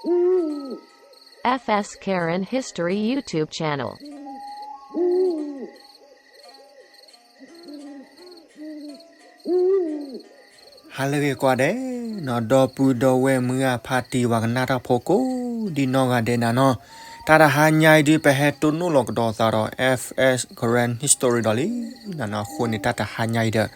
F S Karen History YouTube channel. ဟါလၢအဂ့ၤကိးဂၤဒဲးနီၤ, ဒီပုၢ်ဒီဝဲၢ်မုၢ်ဂၢ်ဖါတံၢ် ပှၤကနၣ်တၢ်ဖိကိးဒံနီၢ်ဂၤဒဲးနၤနီၤ, တၢ်တဟါညါအံၤဒုး ပဟဲတိၢ်နီၣ်လီၤကဒီးသးဒီး F S Karen History ဒီးလံနၤနီၤ. အဃိန့ၣ် တၢ်တဟါညါအံၤဒီး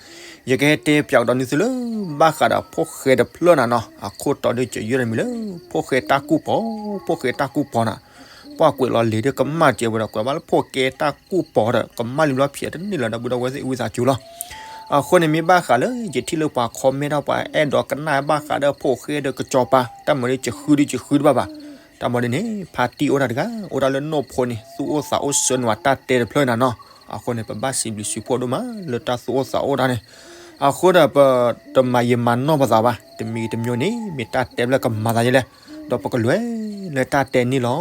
ယကဟဲတဲပၠးကဒီးနုာ်သုလၢ ဘၣ်ဃးဒီးဖိၣ်ဃဲတဖျၢၣ်နၤနီၤ, အခိၣ်တီဒုးကယၢၢ်တမံၤလၢ ဖိၣ်ဃဲတၢ်ကူၣ်ပီၤ, ဖိၣ်ဃဲတၢ်ကူၣ်ပီၤနၤ, ပှၤကွဲးလီၤလံာ်ဒုးကမၣ်စဲးဝဲဒီး ကွဲးဘၣ်လၢဖိၣ်ဃဲတၢ်ကူၣ်ပီၤဒီး ကမၣ်လံဘျီဖျဲးတန့ၢ်လၢၤ ဒီပုၢ်ဒီဝဲၢ်သ့ၣ်ဝံသးစူၤလီၤ. အဃိန့ၣ် မ့ၢ်ဘၣ်ဃးလၢ ယထံၣ်လၢပှၤ comment ဒီးပှၤအဲၣ်ဒိးကနၣ်ဘၣ်ဃးဒီးဖိၣ်ဃဲဒီးကစီၤပၤ တၢ်မၤဒုး ယဃုဒုးယဃုတဘၣ်ဘၣ်. တၢ်မၤဒ်န့ၣ် ဖါတံၢ်အိၣ်တၢ်တဂၤ အိၣ်ဒၣ်လၢနီၢ်ဖိန့ၣ် သူၣ်အိၣ်သးအိၣ်ဆၢန့ၢ်ဝဲတၢ်တဲတဖျၢၣ်နၤနီၤ. အဃိန့ၣ် ပဘၣ်စံးဘျုးစံးဖှိၣ်ဒိၣ်မးလၢတၢ်သူၣ်အိၣ်သးအိၣ်တၢ်န့ၣ်. အဃိဒီးပတမၤယံာ်မၤနီၢ်ပသးဘၣ်, တမံၤတမံၤန့ၣ် မ့ၢ်တၢ်တဲဖျၢၣ်ကမၤသးယဲလဲၣ်, ဒီးပကလဲၤလၢတၢ်တဲန့ၣ်လီၤ.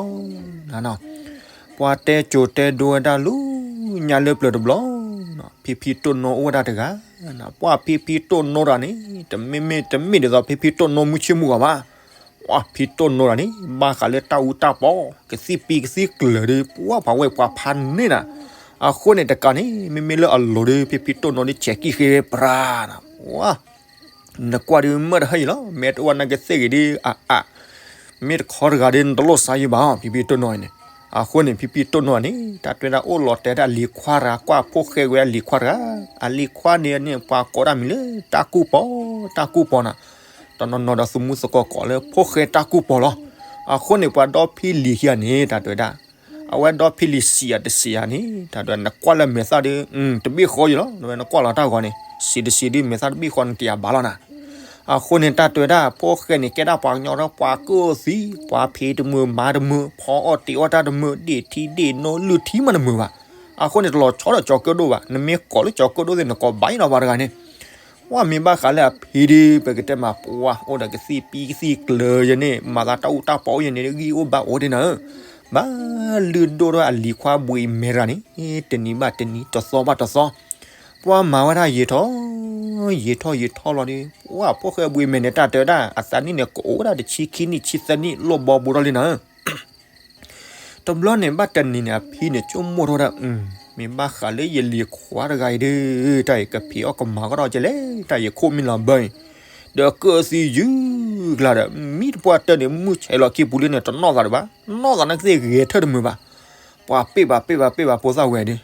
ပှၤတဲကိၤတဲဒိဝဲဒၣ်လၢညါလၢပျၢၤတဘျီ, ဖံဖံတိၢ်နီၢ်အိၣ်ဝဲဒၣ်တဂၤ, ပှၤဖံဖံတိၢ်နီၢ်တၢ်န့ၣ် တမ့ၢ်မ့ၢ်တမ့ၢ်ဒ်သိး ဖံဖံတိၢ်နီၢ်မုၢ်ဆ့ၣ်မုၢ်ဂီၤဘၣ်. ပှၤဖံတိၢ်နီၢ်တၢ်န့ၣ် ဘၣ်ဃးလၢတၢ်အူတၢ်ပီ, ကသံၣ်ပံကသံၣ်ကျၢၤဒီး ပှၤပှၤဝဲၢ်ပှၤဖးန့ၢ်နၤ. အဃိန့ၣ်တကးန့ၣ် မ့မ့ၢ်လၢအလိၤဒီး ဖံဖံတိၢ်နီၢ်ဒီး ဆဲးကံၣ်ဃ့ဝဲပြၤနၤ, နကွၢ်ဒုးမ့ၢ်တဟၢအံၤလီၤ, မ့ၢ်တအိၣ်နကသ့ၣ်ဂ့ၤဒ်အအါ, မ့ၢ်တခီတဂၤဒီး နတလိၣ်စါယံာ်ဘၣ်အီၤ ဖံဖံတိၢ်နီၢ်န့ၣ်. အဃိန့ၣ် ဖံဖံတိၢ်နီၢ်န့ၣ် တၢ်တွဲဒၣ်အိၣ်လီၤတဲာ်ဒၣ်လံၤခွါတဂၤ, ကွၢ်ဖိၣ်ဃဲဝဲအလံၤခွါတဂၤ, အလံၤခွါန့ၣ်န့ၣ် ပှၤကိးတၢ်မံၤလၢ တၢ်ကူၣ်ပီၤ, တၢ်ကူၣ်ပီၤနၤ, တနီၤနီၤဒီးသမူသကိးကိးလၢ ဖိၣ်ဃဲတၢ်ကူၣ်ပီၤလီၤ. အဃိန့ၣ် ပှၤဒီဖံလံၤခံဂၤန့ၣ် တၢ်တွဲဒၣ် အဝဲဒီဖံလံၤစံးအတစံးဧါန့ၣ် တၢ်တွဲဒၣ် နကွၢ်လၢမဲာ်သၣ်ဒီး တဘ့ၣ်ဃီယံၤလီၤ, နကွၢ်လီၤတၢ်ဂီၤန့ၣ် စံးတစံးဒီး မဲာ်သၣ်တဘ့ၣ်ဃီန့ၣ် တယာ်ဘၣ်လီၤနၤ. အဃိန့ၣ် တၢ်တွဲဒၣ် ဖိၣ်ဃဲန့ၣ် ကဲဒၣ်ပှၤကညီဒီး ပှၤကၢၣ်သံ, ပှၤဖံးတမုာ်မၤတမုာ်, ဖီအီၣ်တ့ၤအီၣ်တၢ်တမုာ်, ဒ့ၣ်ထံဒ့ၣ်နိ လုၢ်ထံမးတမုာ်ဘၣ်. အဃိန့ၣ် တလီၤဆီဒီးကၠီၤကၢၣ်ဒိၣ်ဘၣ်, နမ့ၢ်ကိးလၢကၠီၤကၢၣ်ဒိၣ်သ့ၣ် နကိးဘၣ်အံၤလီၤပှၤတဂၤန့ၣ် ပှၤမ့ၢ်ဘၣ်ဃးလၢအဖံဒီး ပကတဲမး ပှၤအိၣ်ဒီးကသံၣ်ပံကသံၣ်ကျၢၤယဲန့ၣ် မၤသးတၢ်အူတၢ်ပီအိၣ်ယဲန့ၣ် ဂံၢ်အိၣ်ဘါအိၣ်ဒ်နၤဧၢ, ဘၣ်လုၢ်ဒိၣ်ထီၣ်အလံၤခွါဘှံးမဲာ်တဂၤန့ၣ် တနံၤဘၣ်တနံၤ တသီဘၣ်တသီ, ပှၤမၤဝဲဒၣ်ယံာ်ထီၣ် ယံာ်ထီၣ်ယံာ်ထီၣ်လီၤဒီး ပှၤဖိၣ်ဃဲဘှံးမဲာ်န့ၣ် တၢ်တဲဝဲဒၣ် အသးနံၣ်န့ၣ် ကအိၣ်ဝဲဒၣ်တဆံခံနံၣ်ဆံသၢနံၣ် လိၣ်ဘီဘူးထီၣ်လံနၤဧၢ. တဘျီန့ၣ် ဘၣ်တနံၤန့ၣ် အဖံန့ၣ် ဆိကမိၣ်ထီၣ်ဝဲဒၣ်, မ့ၢ်ဘၣ်ဃးလၢယလံၤခွါတဂၤအံၤဒီး တၢ်အံၤကဖံးအီၣ်ကမၤကဒီးကလဲၣ်, တၢ်အံၤခိၣ်မံလီၤဘၢအံၤ, ဒီးကၢၣ်သံယုၢ်ကျါဒီး မံတပှၢ်တၢၢ်န့ၣ် မုၢ်ဆဲးလီၤခံပူၤလံန့ၣ် တနီၣ်သးဒံးဘၣ်, နီၣ်သးနကသ့ၣ်ဂဲၤထၢၣ်တမုာ်ဘၣ်. ပှၤပ့ၢ်ဘၣ်ပ့ၢ်ဘၣ်ပ့ၢ်ဘၣ်ဖိသၣ်ဝဲဒီး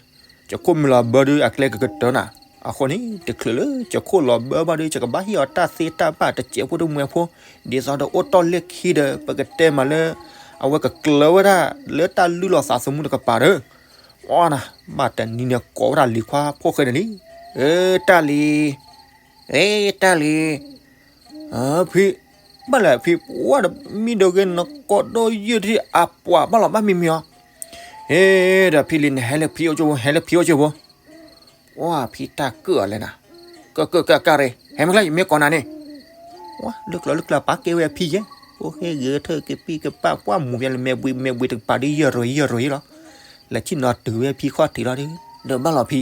ကၠခိၣ်မံလီၤဘၢဒီး အကျဲကကတၢၢ်နၤ. အဃိန့ၣ် တချုးလၢကၠခိၣ်လီၤဘၢဘၣ်ဒီး ယကဘၣ်ဟ့ၣ်အီၤတၢ်သ့တၢ်ဘၣ်တစဲးဖိတမှဲၤဖိ, ဒ်သိးဒီးအိၣ်တီၢ်လၢခံဒီး ပကတဲမးလၢ အဝဲကကျၢၤဝဲဒၣ်လၢတၢ်လုၢ်လီၤသးသမူတကပၤဒီး, အီနၤ, ဘၣ်တနံၤန့ၣ်ကိးဝဲဒၣ်လံၤခွါဖိၣ်ဃဲန့ၣ်လံ, အၢ တၢ်လံၤ, အၢ တၢ်လံၤ, ဖံ, ဘၣ်လဲၣ်ဖံ, ပှၤဒီးမံဒီးဂ့ၤ နကိးဒီးယုၢ်ထံၣ်အပှၤဘၣ်လီၤဘၣ်မံမံအီၤ, ဟ့ဒီးဖံလံၤ နဟဲလၢဖံအိၣ်ကၠိဖိ ဟဲလၢဖံအိၣ်ကၠိဖိ. ဝါ ဖံတၢ်ကၢၣ်အီၤလဲၣ်နၤ, ကၢၣ်ကၢၣ်ကၢ်ကၢ်ရ့ၣ် ဟဲမ့ၢ်ကျါ ယမ့ၢ်ကိးနၤန့ၣ်, ဝါ လုၢ်ကျၢၤလုၢ်ကျၢၤ ပာ်ကဲဝဲအဖံယဲ, ဖိၣ်ဃဲဂဲၤထၢၣ်ကပံၣ်ကပၣ် ပှၤမူၤဝဲလၢမဲာ်ဘှံးမဲာ်ဘှံးတကပၤဒီး ယၢ်ရ့ၣ်ယၢ်ရ့ၣ်လီၤ, လဲၤဆ့ၣ်နီၤတုၤဝဲဖံခီၣ်ထံးလီၤဒီး, ဒီးဘၣ်လီၤဖံ,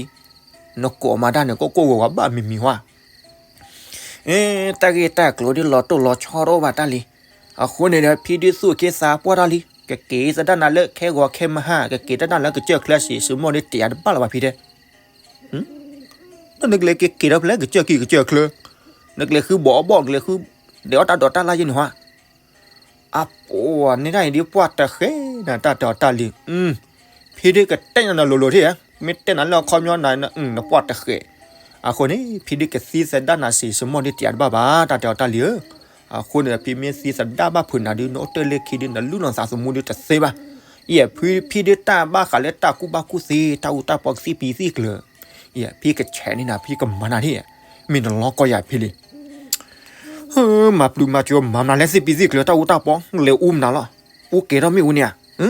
နကိးမၤတၢ်န့ၣ် ကိၢ်ကိၢ်ဂီၤဂီၤဘၣ်မံမံဝါ တၢ်ဂ့ၢ်တၢ်ကျိၤဒ်လီၤတိၢ်လီၤဆီတအိၣ်ဘၣ်တၢ်လံ. အဃိန့ၣ်ဒီး ဖံဒုးသူၣ်က့သးပှၢ်တၢ်လံ, ကက့ၤသဒၣ်နၤလၢခဲဂီၤခဲမုၢ်ဟါ, ကက့ၤတၢ်နၤလၢကစၢၢ်ချၢစံး စမီၢ်ဒ်တယၤတဘၣ်လီၤဘၣ်ဖံတဲ, နကလဲၤက့ၤက့ၤဒီးဖဲလဲၣ် ကစၢၢ်ကံၢ်ကစၢၢ်ချၢ, နကလဲၤဃုဘီအီၣ်ဘီၣ် နကလဲၤဃုဒဲးအီၣ်တၢ်ဒိးတၢ်လၢယဲန့ၣ်ဟါ အပှၤန့ၣ်တၢ်အံၤဒ်ပှၢ်တဃဲးနၤ တၢ်တဲအီၤတၢ်လံ, ဖံဒုးကတဲနၤလိၤလိၤထံၣ်ဧါ, မ့ၢ်တဲနၤလၢအခီပညီနၤ နပှၢ်တဃဲး. အဃိန့ၣ် ဖံဒုးကသံသဒၣ်နၤစံး စမီၢ်ဒ်တယၤတဘၣ်ဘၣ် တၢ်တဲအီၤတၢ်လံဧၢ. အဃိန့ၣ် ဖံမ့ၢ်သံသဒၣ်ဘၣ်ဖုးနၤဒုး နအိၣ်တ့ၢ်လၢခံဒုး နလုၢ်နသးသမူဒုးတသ့ဘၣ်. ယဲၢ်ဖံ ဖံဒုးတၢ်ဘၣ်ဃးလၢတၢ်ကူၣ်ဘၣ်ကူၣ်သ့ တၢ်အူတၢ်ပီကသံၣ်ပံၤသံၣ်ကျၢၤ, ယဲၢ်ဖံကဆဲးန့ၢ်နၤ ဖံကမၤနၤန့ၣ်, မ့ၢ်နလီၤကီယၤဖံလံ မၤပျုၤမၤကၠိမၤမနုၤလဲၣ် သ့ၣ်ပံၤသ့ၣ်ကျၢၤ တၢ်အူတၢ်ပီ လဲၤအူမနုၤလီၤ, အူကဲၤထီၣ်မ့ၣ်အူန့ၣ်ဧ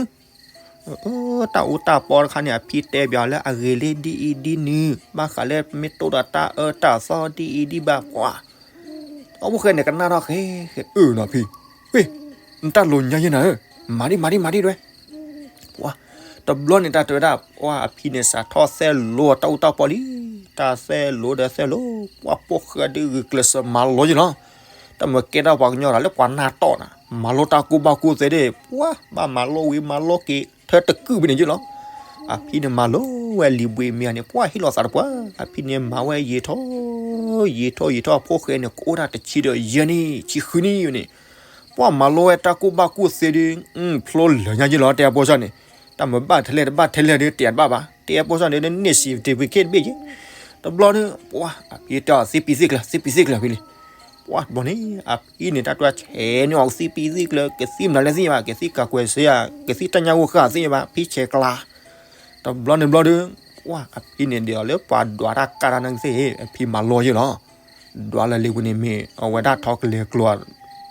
ါ. တၢ်အူတၢ်ပီတခါန့ၣ် အဖံတဲဘၣ်လၢအဂ့ၤလံဒ်အံၤဒ်နုၤ, ဘၣ်ဃးလၢမ့ၢ်တိၢ်ဒီးတၢ်အၢတၢ်သီဒ်အံၤဒ်ဘၣ်ပှၤ, အဖိၣ်ဃဲန့ၣ်ကနၣ်ထီၣ်ဃဲဃဲအၢနီၤဖံ, ဝ့ၢ်, နတၢ်လိၤညါယဲနၤဧၢ, မၤဒံမၤဒံမၤဒံတဝဲ ပှၤ, တဘျီန့ၣ်တၢ်တဲဝဲဒၣ် ပှၤအဖံန့ၣ်စးထီၣ်သဲလိာ်တၢ်အူတၢ်ပီလံ, တၢ်သဲလိာ်ဒီးသဲလိာ်, ပှၤဖိၣ်ဃဲဒုးဂုာ်ကျဲးစၢးမၤလီၤယဲလီၤ. တၢ်မၤကဲထီၣ်ပှၤကညီတၢ်လၢပှၤနၢ်တီၢ်နၤ, မၤလိတၢ်ကူၣ်ဘၣ်ကူၣ်သ့ဒီး ပှၤဘၣ်မၤလိဝံၤမၤလိက့ၤ ထၢတကုၢ်ဖဲန့ၣ်ယုၢ်လီၤ. အဖံန့ၣ်မၤလိဝဲလံာ်ဘှံးမ့ၢ်ဧါန့ၣ် ပှၤဟ့ၣ်လီၤသးတပှၢ် အဖံန့ၣ်မၤဝဲယံာ်ထီၣ် ယံာ်ထီၣ်ယံာ်ထီၣ် အဖိၣ်ဃဲန့ၣ် ကအိၣ်ဒၣ်တဆံဒီးယဲၢ်နံၣ် ဆံဃုနံၣ်န့ၣ် ပှၤမၤလိဝဲတၢ်ကူၣ်ဘၣ်ကူၣ်သ့ဒီး ဖျိလၢာ်ညါယုၢ်လီၤ တဲအဖိစၢ်န့ၣ် တၢ်မၤဘၣ်ထဲလဲၣ်တဘၣ်ထဲလဲၣ်ဒီး တဲတဘၣ်ဘၣ် တဲအဖိစၢ်န့ၣ် န့ၢ်စံးတဘ့ၣ်ခဲတဘ့ၣ်ယဲၢ် တဘျီဒီး ပှၤအဖံတဲအီၤသ့ပံသ့ကျၢၤ သ့ပံသ့ကျၢၤဖဲလံ ပှၤတဘျီန့ၣ် အဖံန့ၣ် တၢ်တွၤဆဲးန့ၢ်အီၤသ့ပံသ့ကျၢၤ ကသံမနုၤလဲၣ်သ့ၣ်ညါဘၣ် ကသံကးကွဲးစ့ဧါ ကသံတၢ်ညၣ်ဂိၢ်ဃၢ်သ့ၣ်ညါဘၣ် ဖံဆဲးကျါ တဘျီန့ၣ်ဘျီဒီး ပှၤအဖံန့ၣ်ဒီးလၢပှၤဒွးတၢ်ကၢ်တၢ်နၢ်ကသ့ၣ် အဖံမၤလိယဲၢ်လီၤ. ဒွးလၢလံာ်ပူၤန့ၣ်မ့ၢ် အဝဲဒၣ်ထီကလဲၤကျိၤ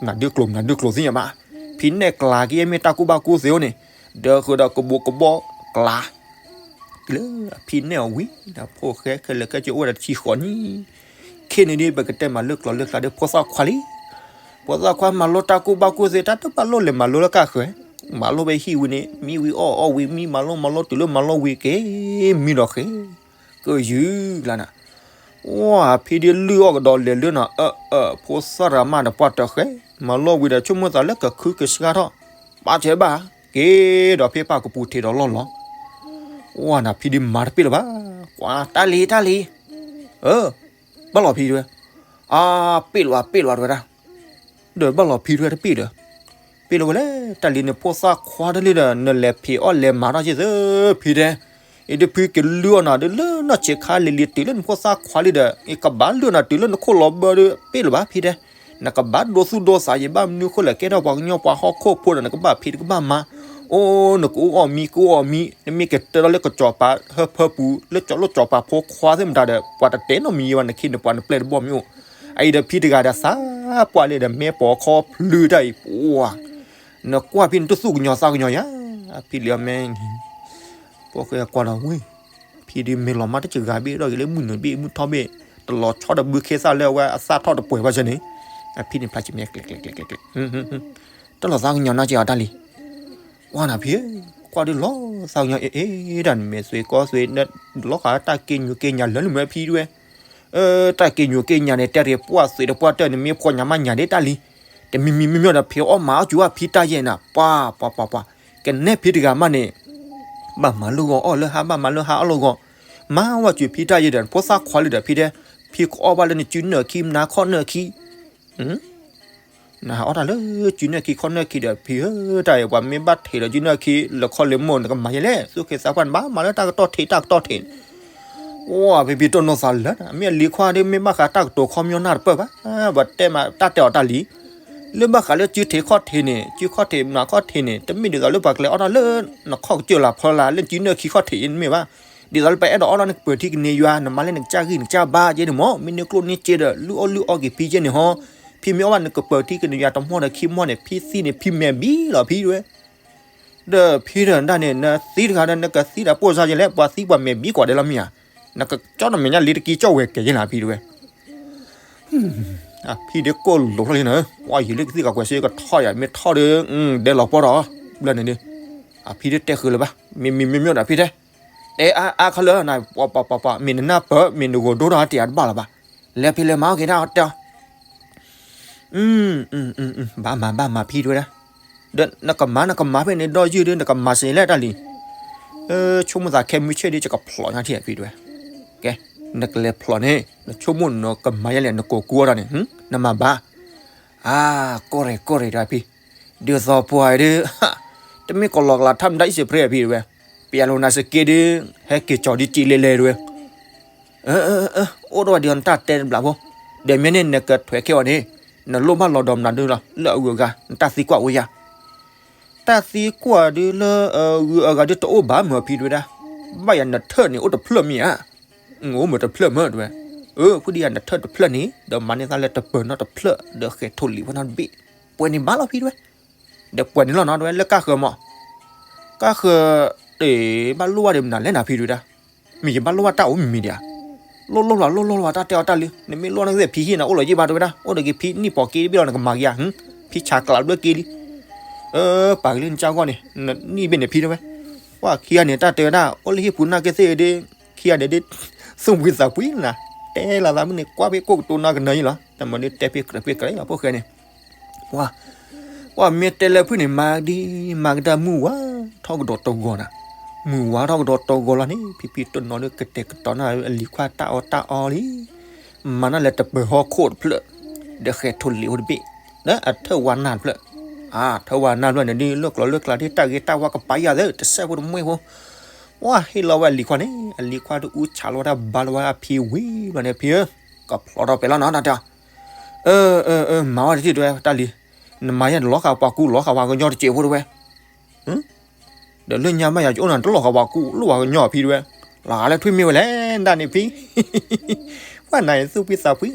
နဒုးကျိၤနဒုးကျိၤသ့ၣ်ညါဘၣ် ဖံနဲၣ်ကျါက့မ့ၢ်တၢ်ကူၣ်ဘၣ်ကူၣ်သ့အိၣ်န့ၣ် ဒၢဃုာ်ဒီးကဘိးကဘီၣ်ကျါ တုၤလၢအဖံနဲၣ်အီၤဝံၤ ဒီးဖိၣ်ဃဲခဲလၢာ်ခဲဆ့အိၣ်ဝဲဒီးတဆံဃိးနံၣ် ခဲန့ၣ်ဒ်ပကတဲမၤလၢကျိၤလၢကျါဒီးဖိသၣ်ခွါလံ ဖိသၣ်ခွါမၤလိတၢ်ကူၣ်ဘၣ်ကူၣ်သ့ တၢ်တဘၣ်လိၣ်လဲၤမၤလိလၢကၢ်ဃၢၤ မၤလိဝဲဟံၣ်ဝံၤန့ၣ် မံဝံၤအီၣ်အီၣ်ဝံၤ မံမၤလိမၤလိတုၤလၢမၤလိဝံၤက့ၤ မံဒီးဃ့ ကယုၢ်ကျါနၤ ဝဲဖံဒ်လုၢ်အီၣ်ကဒီးလဲၤလၢနၤ အၢ အၢ ဖိသၣ်တဂၤမးဒီးပှၤတဃဲ မၤလိဝံၤဒီးဆိကမိၣ်သးလၢကခုကဆှါထီၣ် ဘၣ်ဆဲးဘၣ် က့ၤဒီးဖံပၢ်ကပူၤထံးဒီးလီၢ်လီၤ ဝဲနၤဖံဒ်မၤတပ့ၢ်လၢၤဘၣ် ကွၢ်တၢ်လံၤတၢ်လံၤ အၢ ဘၣ်လီၤဖံတဝဲ အါ ပ့ၢ်လီၤဘၣ်ပ့ၢ်လီၤဘၣ်တဝဲဒၣ် ဒီးဘၣ်လီၤဖံတဝဲတပ့ၢ်ဒီး ပ့ၢ်လီၤဝဲလဲၣ် တၢ်လံၤန့ၣ်ဖိသၣ်ခွါတလံၤဒီး နလဲၤဖံးအီၣ်လဲၤမၤထီၣ်က့ၤသၢဖံတဲ အံၤတဖုကလုၢ်အီၣ်နၤဒီးလၢနီၢ်ဆံးခါလံၤလံၤတုၤလၢနဖိသၣ်ခွါလံဒီး ယကဘၣ်လုၢ်နၤတုၤလၢနခိၣ်လီၤဘၢဒီး ပ့ၢ်လီၤဘၣ်ဖံတဲ နကဘၣ်ဒိသူၣ်ဒိသးယဘၣ်မနုၤဃိလဲၣ် ကဲထီၣ်ပှၤကညီပှၤဟီၣ်ခိၣ်ဖိဒီး နကဘၣ်ဖံးတကဘၣ်မၤ အိၣ် နကအိၣ်အီၣ်မံ ကအိၣ်အီၣ်မံ နမ့ၢ်ကတၢၢ်ထီၣ်လၢကစီၤပၤဟၢဖၢပူၤ လၢကၠီၤလိၣ်ကၠီၤပၤဖိခွါသ့ၣ်မတၤဒီး ပှၤတတဲနီတမံၤဘၣ် နခ့နပှၤနပျဲၢ်တဘီၣ်မ့ၢ်အိၣ် အအံၤဒီးဖံတဂၤဒီးသးပှၢ်လံဒီး မဲာ်ပိာ်ခီဖျိတၢ်အံၤ ပှၤ နကွၢ်ဖံန့ၣ်တသူၣ်ကညီၤသးကညီၤယၤ အဖံလံၤအမဲာ် ဖိၣ်ဃဲကွၢ်ဒီးဝဲ ဖံဒ်မ့ၢ်လီၤမၢ်တစှၤဘ့ၣ်ဒီးဂ့ၤလၢမုၢ်နုာ်ဘ့ၣ်မုၢ်ထီၣ်ဘ့ၣ် တလီၤဆီတဘုခ့သၣ်လၢအဝဲအသၣ်ထီၣ်တပှဲၤဘၣ်ဆၢန့ၣ် အဖံန့ၣ်ဖျါဆံမဲာ်ကျဲးကျဲးကျဲးကျဲးကျဲး တလီၤသးကညီၤနီတစှၤအီၤတၢ်လံၤ ကွၢ်ဒ်လီၤသးကညီၤအ့ၣ်အ့ၣ်တၢ်န့ၣ်မဲာ်သွံးကီၢ်သွံး လီၤဃာ်တၢ်က့ညူးက့ညါလၢနမဲာ်ဖံတဝဲ တၢ်က့ညူးက့ညါန့ၣ် တဲတ့ၢ်ပှၢ်သွံးတပှၢ်တၢၢ်န့ၣ် မ့ၢ်ဖှီၣ်ညါမးညါဒ်တၢ်လံၤ တမံၤမံၤမ့ၢ်မ့ၢ်ဒီးဖံအီၣ်မၤအီၣ်စူၤဘၣ်ဖံတၢ်ယဲၢ်နၤ ပှၤပှၤပှၤပှၤ ကနဲၣ်ဖံတဂၤမးန့ၣ် ဘၣ်မၤလၢဂီၤအီၣ်လၢဟါ ဘၣ်မၤလၢဟါအီၣ်လၢဂီၤ မၤဝဲစူၤဖံတၢ်ယဲၢ်ဒီး ဖိသၣ်ခွါလံဒီးဖံတဲ ဖံကအီၣ်ဘၣ်လၢနစုနၢၣ်ခံ နၤခီၣ်နၢၣ်ခံ နဟးအီၣ်တၢ်လၢစုနၢၣ်ခံခီၣ်နၢၣ်ခံဒီးဖံဧၢ တၢ်အံၤပှၤမ့ၢ်ဘၣ်ထံးဒီးစုနၢၣ်ခံ လၢခီၣ်လၢမိၢ် နကမၤယဲလဲၣ် သူၣ်က့သးပှၢ်န့ၣ် ဘၣ်မၤလၢတၢ်ကတီၢ်ထံး တၢ်ကတီၢ်ထံး အိၣ်ဖံဖံတိၢ်နီၢ်သးလၢ မ့ၢ်အလံၤခွါဒီး မ့ၢ်ဘၣ်ဃးတၢ်ကတိၤခီပညီနၢ်တပၢၢ်ဘၣ် ပှၤတဲမးတၢ်တဲအီၤတၢ်လံၤ လၢဘၣ်ဃးလၢစုထံးခီၣ်ထံးန့ၣ် စုခီၣ်ထံးမၤခီၣ်ထံးန့ၣ် တမ့ၢ်ဒ်သိးလၢပှၤကလဲၤအီၣ်တၢ်လၢ နခီၣ်ကစၢၢ်လၢဖီလာ် လၢစုနၢၣ်ခံခီၣ်ထံးအံၤတမ့ၢ်ဘၣ် ဒ်သိးလၢပှၤအဲၣ်ဒိးအီၣ်တၢ်န့ၣ် ကပၢၤထံကန့ၢ်ယွၤ နမၤလၢနကစၢ်ဂံၢ်နကစၢ်ဘါယဲန့ၣ်မ့ၢ် မ့ၢ်န့ၢ်ကျိၣ်န့ၢ်စ့ဒီး လုၢ်အီၣ်လုၢ်အီက့ၤဖံယဲန့ၣ်ဟီ ဖံမ့ၢ်အီၣ်ဘၣ်နကပၢၤထံကန့ၢ်ယွၤတမီၢ်ဒီးခံမီၢ်န့ၣ် ဖံသံန့ၣ် ဖံမဲာ်ဘံလီၤဖံတဝဲ ဒီးဖံဒီးဒၣ်န့ၣ် နသံတဂၤဒီး နကသံဒီးပိၢ်စါယဲလဲၣ် ပှၤသံပှၤမဲာ်ဘံကွၢ်ဒဲးလီၤမ့ၢ်ဧါ နကကၠီဒီးမဲာ်ညါလံတကံကၠီဝဲၤကဲယဲလၢဖံတဝဲ အဖံဒ်ကိၢ်လိာ်ထီၣ်လံနၤ ပှၤယံာ်လၢကသံၣ်ကကွဲးစ့ကထီၣ်ယၤ မ့ၢ်ထီၣ်ဒီး ဒဲလီၤပီၢ်ဒီး ဘျၢန့ၣ်ဒီး အဖံဒ်တဲဃုာ်လၢၤဘၣ် မ့မ့မ့မ့ဒီးဖံတဲ တဲအါအါခီလၢနၤ ပှၤပှၤပှၤပှၤ မ့ၢ်နနၢ်ပၢၢ် မ့ၢ်နဂီၤဒိၣ်ထီၣ်တယၤတဘၣ်လၢၤဘၣ် လဲၤဖံလဲၤမၤအီၣ်က့ၤတၢ်တဲအီၤ ဘၣ်မၤဘၣ်မၤဖံတဝဲဒၣ် ဒီးနကမၤနကမၤဖဲန့ၣ်ဒီးယုၢ်ဒီး နကမၤစ့ၢ်လဲၣ်တၢ်လံၤ ဆိကမိၣ်သးခဲမုၢ်ဆ့ၣ်ဒီး ယကဖျိးညါထံၣ်ဖံတဝဲ ကဲ နကလဲၤဖျိးန့ၣ် နဆိကမိၣ်နကမၤယဲလဲၣ် နကိးကူအီၣ်တၢ်န့ၣ် နမၤဘၣ် အါ ကီၢ်ရ့ၣ်ကီၢ်ရ့ၣ်တၢ်ဖံ ဒ်သိးပှၤအံၤဒီး တမ့ၢ်ကလီကလးထါမတၤအံၣ်စရ့လးဖံတဝဲ ပယၤလိၤနၤစက့ဒီး ဟဲက့ၤကၠီၤဒ်က့လဲၤလဲၤတဝဲ အိၣ်ဒီးဝဲဒ်အံၤနတၢ်တဲတဘျီဖိ ဒီးမ့ၢ်န့ၢ်နကထွဲးခဲအီၤန့ၣ် နလိၣ်ဘၣ်လီၤဒီးမနုၤဒုလီၤ လၢအဂုၤအဂၤ နတၢ်သံကွၢ်အိၣ်ယၤ တၢ်သံကွၢ်ဒုလၢအဂုၤအဂၤဒုတအိၣ်ဘၣ်မၢ်ဖံတဝဲဒၣ် ဘၣ်ယၤနထၢၣ်န့ၣ်အိၣ်တဖျၢၣ်မ့ၢ်ဧါ အိၣ်မၢ်တဖျၢၣ်မၢ်တဝဲ အၢ ဖုဒ်ယၤနထၢၣ်တဖျၢၣ်န့ၣ် ဒီးမၤန့ၢ်သးလၢတပၢၤနီတဖျၢၣ် ဒီးဃဲၤထိၣ်လံၤဝဲနီတဘ့ၣ် ပှဲၤန့ၣ်ဘၣ်လီၤဖံတဝဲ ဒီးပှဲၤန့ၣ်လီၤနီတဝဲ လၢကၢ်ဃၢၤမး ကၢ်ဃၢၤ တ့ၢ် ဘၣ်လိၣ်ဘၣ်ဒီးမနုၤလဲၣ်နၤဖံတဝဲဒၣ် မ့ၢ်ယဘၣ်လိၣ်ဘၣ်တၢ်အိၣ်မံၤမံၤဒံးဧါ လိၣ်လိၣ်လီၤ လိၣ်လိၣ်လီၤ တၢ်တဲအီၤတၢ်လံ နမ့ၢ်လိၣ်န့ၣ်ကသ့ၣ်ဖံဟံၣ်န့ၣ် အိၣ်လီၤယံၣ်ဘၣ်တဝဲဒၣ် အိၣ်ဒီးက့ၤဖံနံၣ်ပီၤက့တဘ့ၣ်လီၤ နကမၤက့ၤဧါ ဖံဆးကျးဘျၢက့ၤလံ အၢ ပာ်က့ၤလၢနကၢ်ဂီၢ်န့ၣ် နနံၣ်ဘ့ၣ်န့ၣ်ဖံတဝဲ ပှၤခံဂၤန့ၣ် တၢ်တဲဝဲဒၣ် အိၣ်လၢဟံၣ်ပူၤနာ်က့သ့ၣ်ဒီး ခံဂၤန့ၣ်ဒ် သူၣ်ဘှံးသးဘှံးနၤ တဲလီၤသးမုၢ်န့ၣ် ကွၢ်ဖဲကိၣ်ကတိၤနီၢ်ကနၢအံၤလီၤ တမ့ၢ်ဒ်တဲဖဲကြၢးဖဲကြၢးလီၤ ဖိၣ်ဃဲန့ၣ် ပှၤ ပှၤမ့ၢ်တဲလၢဖုၣ်န့ၣ် မၤဒ်မၤကဒါမုၢ်ဝါထီၣ်ကဒီးတဂီၤနၤ, မုၢ်ဝါထီၣ်ကဒီးတဂီၤလီၤန့ၣ် ဖံဖံတနီၤလၢကတဲာ်ကတီၤနၤအလံၤခွါတၢ်အီၣ်တၢ်အီလံ, မၤနၤလဲၤတပၢၤဟီၣ်ခိၣ်တဖျၢၣ်, ဒီးဃဲၤထိၣ်လံၤအိၣ်တဘ့ၣ်, ဒီးအထၢၣ်ဝါနၢ်တဖျၢၣ်, အထၢၣ်ဝါနၢ်တဖျၢၣ်န့ၣ် ဒ်လၢကျီလၢကျါဒ်တၢ်ဂ့ၤတၢ်ဝါကပၤယၤသ့ တစဲးဖိတမှဲဖိ, ပှၤဟ့ၣ်လီၤဝဲအလံၤခွါန့ၣ် အလံၤခွါတအူဆးလီၤဝဲတၢ်ဘါလီၤဝဲအဖံဝံၤဘျီန့ၣ် ဖံဧၢ, ကဖျီထီၣ်ပဲာ်လီၤနီၤတၢ်တဲ, အၢ အၢ အၢ မၤဝဲတထံၣ်တဝဲတၢ်လံၤ, နမၤယဲၢ်တလီၤဃာ်ပှၤကူလီၤဃာ်ပှၤကညီတစဲးဖိတဝဲ, ဒီးလၢညါမးယၤကအိၣ်နၤတလီၤဃာ်ပှၤကူလိၣ်ပှၤကညီဖံတဝဲ, လီၤဂာ်လၢထွံၣ်မ့ၢ်ဝဲလဲၣ်ဒၣ်န့ၣ်ဖံ, ပှၤနၤအံၤသူၣ်ဖှံသးဖှံ,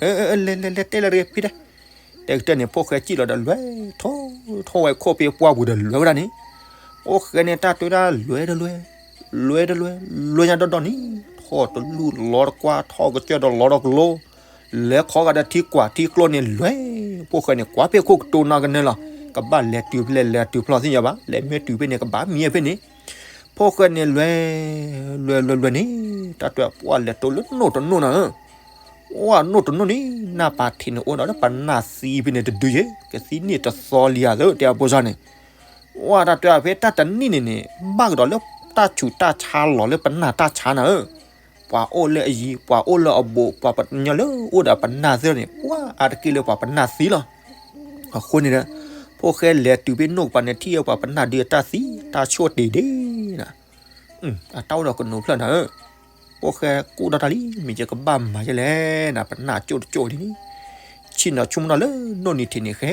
အၢ အၢ လဲၤလဲၤလဲၤတဲလၢတဂ့ၤဖံတဲ, တဲကတၢၢ်န့ၣ် ဖိၣ်ဃဲစံၣ်လီၤဒီးလွဲၢ်ထီၣ်ထီၣ်ဝဲခိၣ်ဖံပှၢ်ပူၤဒီးလွဲၢ်ဝဲဒၣ်န့ၣ်, ဖိၣ်ဃဲန့ၣ်တၢ်တွဲဒၣ်လွဲၢ်တလွဲၢ်, လွဲၢ်တလွဲၢ်, လွဲၢ်ညါဒီဒီန့ၣ်, ထီၣ်တလူၢ်လီၤတကွၢ်ထီၣ်ကစၢၢ်ဒီးလီၤဒီးကလိ, လဲၤခီဂာ်ဒီးထံကွၢ်ထံကျိန့ၣ်လွဲၢ်, ဖိၣ်ဃဲန့ၣ် ကွၢ်ဖဲခိၣ်ကတိၤနီၢ်ကနဲလီၤ, ကဘၣ်လဲၤတုၤဖဲလဲၣ်လဲၤတုၤဖျီသ့ၣ်ညါဘၣ်, လဲၤမ့ၢ်တုၤဖဲန့ၣ် ကဘၣ်မံဖဲန့ၣ်, ဖိၣ်ဃဲန့ၣ်လွဲၢ်, လွဲၢ်လွဲၢ်လွဲၢ်န့ၣ်, တၢ်တွဲပှၢ်လဲၤတိၤလၢနိၣ်တနိၣ်နၤဧၢ, ပှၢ်နိၣ်တနိၣ်န့ၣ် နၢ်ပၤထံးန့ၣ်အိၣ်ဒီးလၢပနၢ်သံဖဲန့ၣ်တဒုယဲၢ်, ကသံန့ၣ်တသီလံဧါသ့တဲအဖိစၢ်န့ၣ်, ပှၢ်တၢ်တွဲဖဲတၢ်တနံၣ်န့ၣ်န့ၣ် ဘၣ်ကဒီးလၢတၢ်ဆူးတၢ်ဆါလီၤလၢပနၢ်တၢ်ဆါနၤဧၢ, ပှၤအိၣ်လၢအယံၤ ပှၤအိၣ်လၢအဘူး ပှၤပှၤကညီလၢအိၣ်ဒီးပနၢ်သ့ၣ်န့ၣ် ပှၤအါတက့ၢ်လၢပှၤပနၢ်သံလီၤ. အဃိန့ၣ်ဒီး ဖိၣ်ဃဲလဲၤတုၤဖဲနိၣ်ကပၤန့ၣ် ထံၣ်အပှၤပနၢ်ဒုးအတၢ်သံ တၢ်ဆိၣ်တ့ၢ်ဒ့ၣ်နၤ, အတၢ်အိၣ်ဒီးကနိးဖျၢၣ်နၤဧၢ, ဖိၣ်ဃဲကူၣ်ထီၣ်တၢ်လံ မ့ၢ်ယကဘၣ်မၤယဲလဲၣ်နၤ ပနၢ်ကၠိၣ်တကၠိၣ်ဒ်န့ၣ်, ဆ့ၣ်နီၤဆိကမိၣ်ထီၣ်လၢနိၣ်နံၤထံးန့ၣ် ဃဲ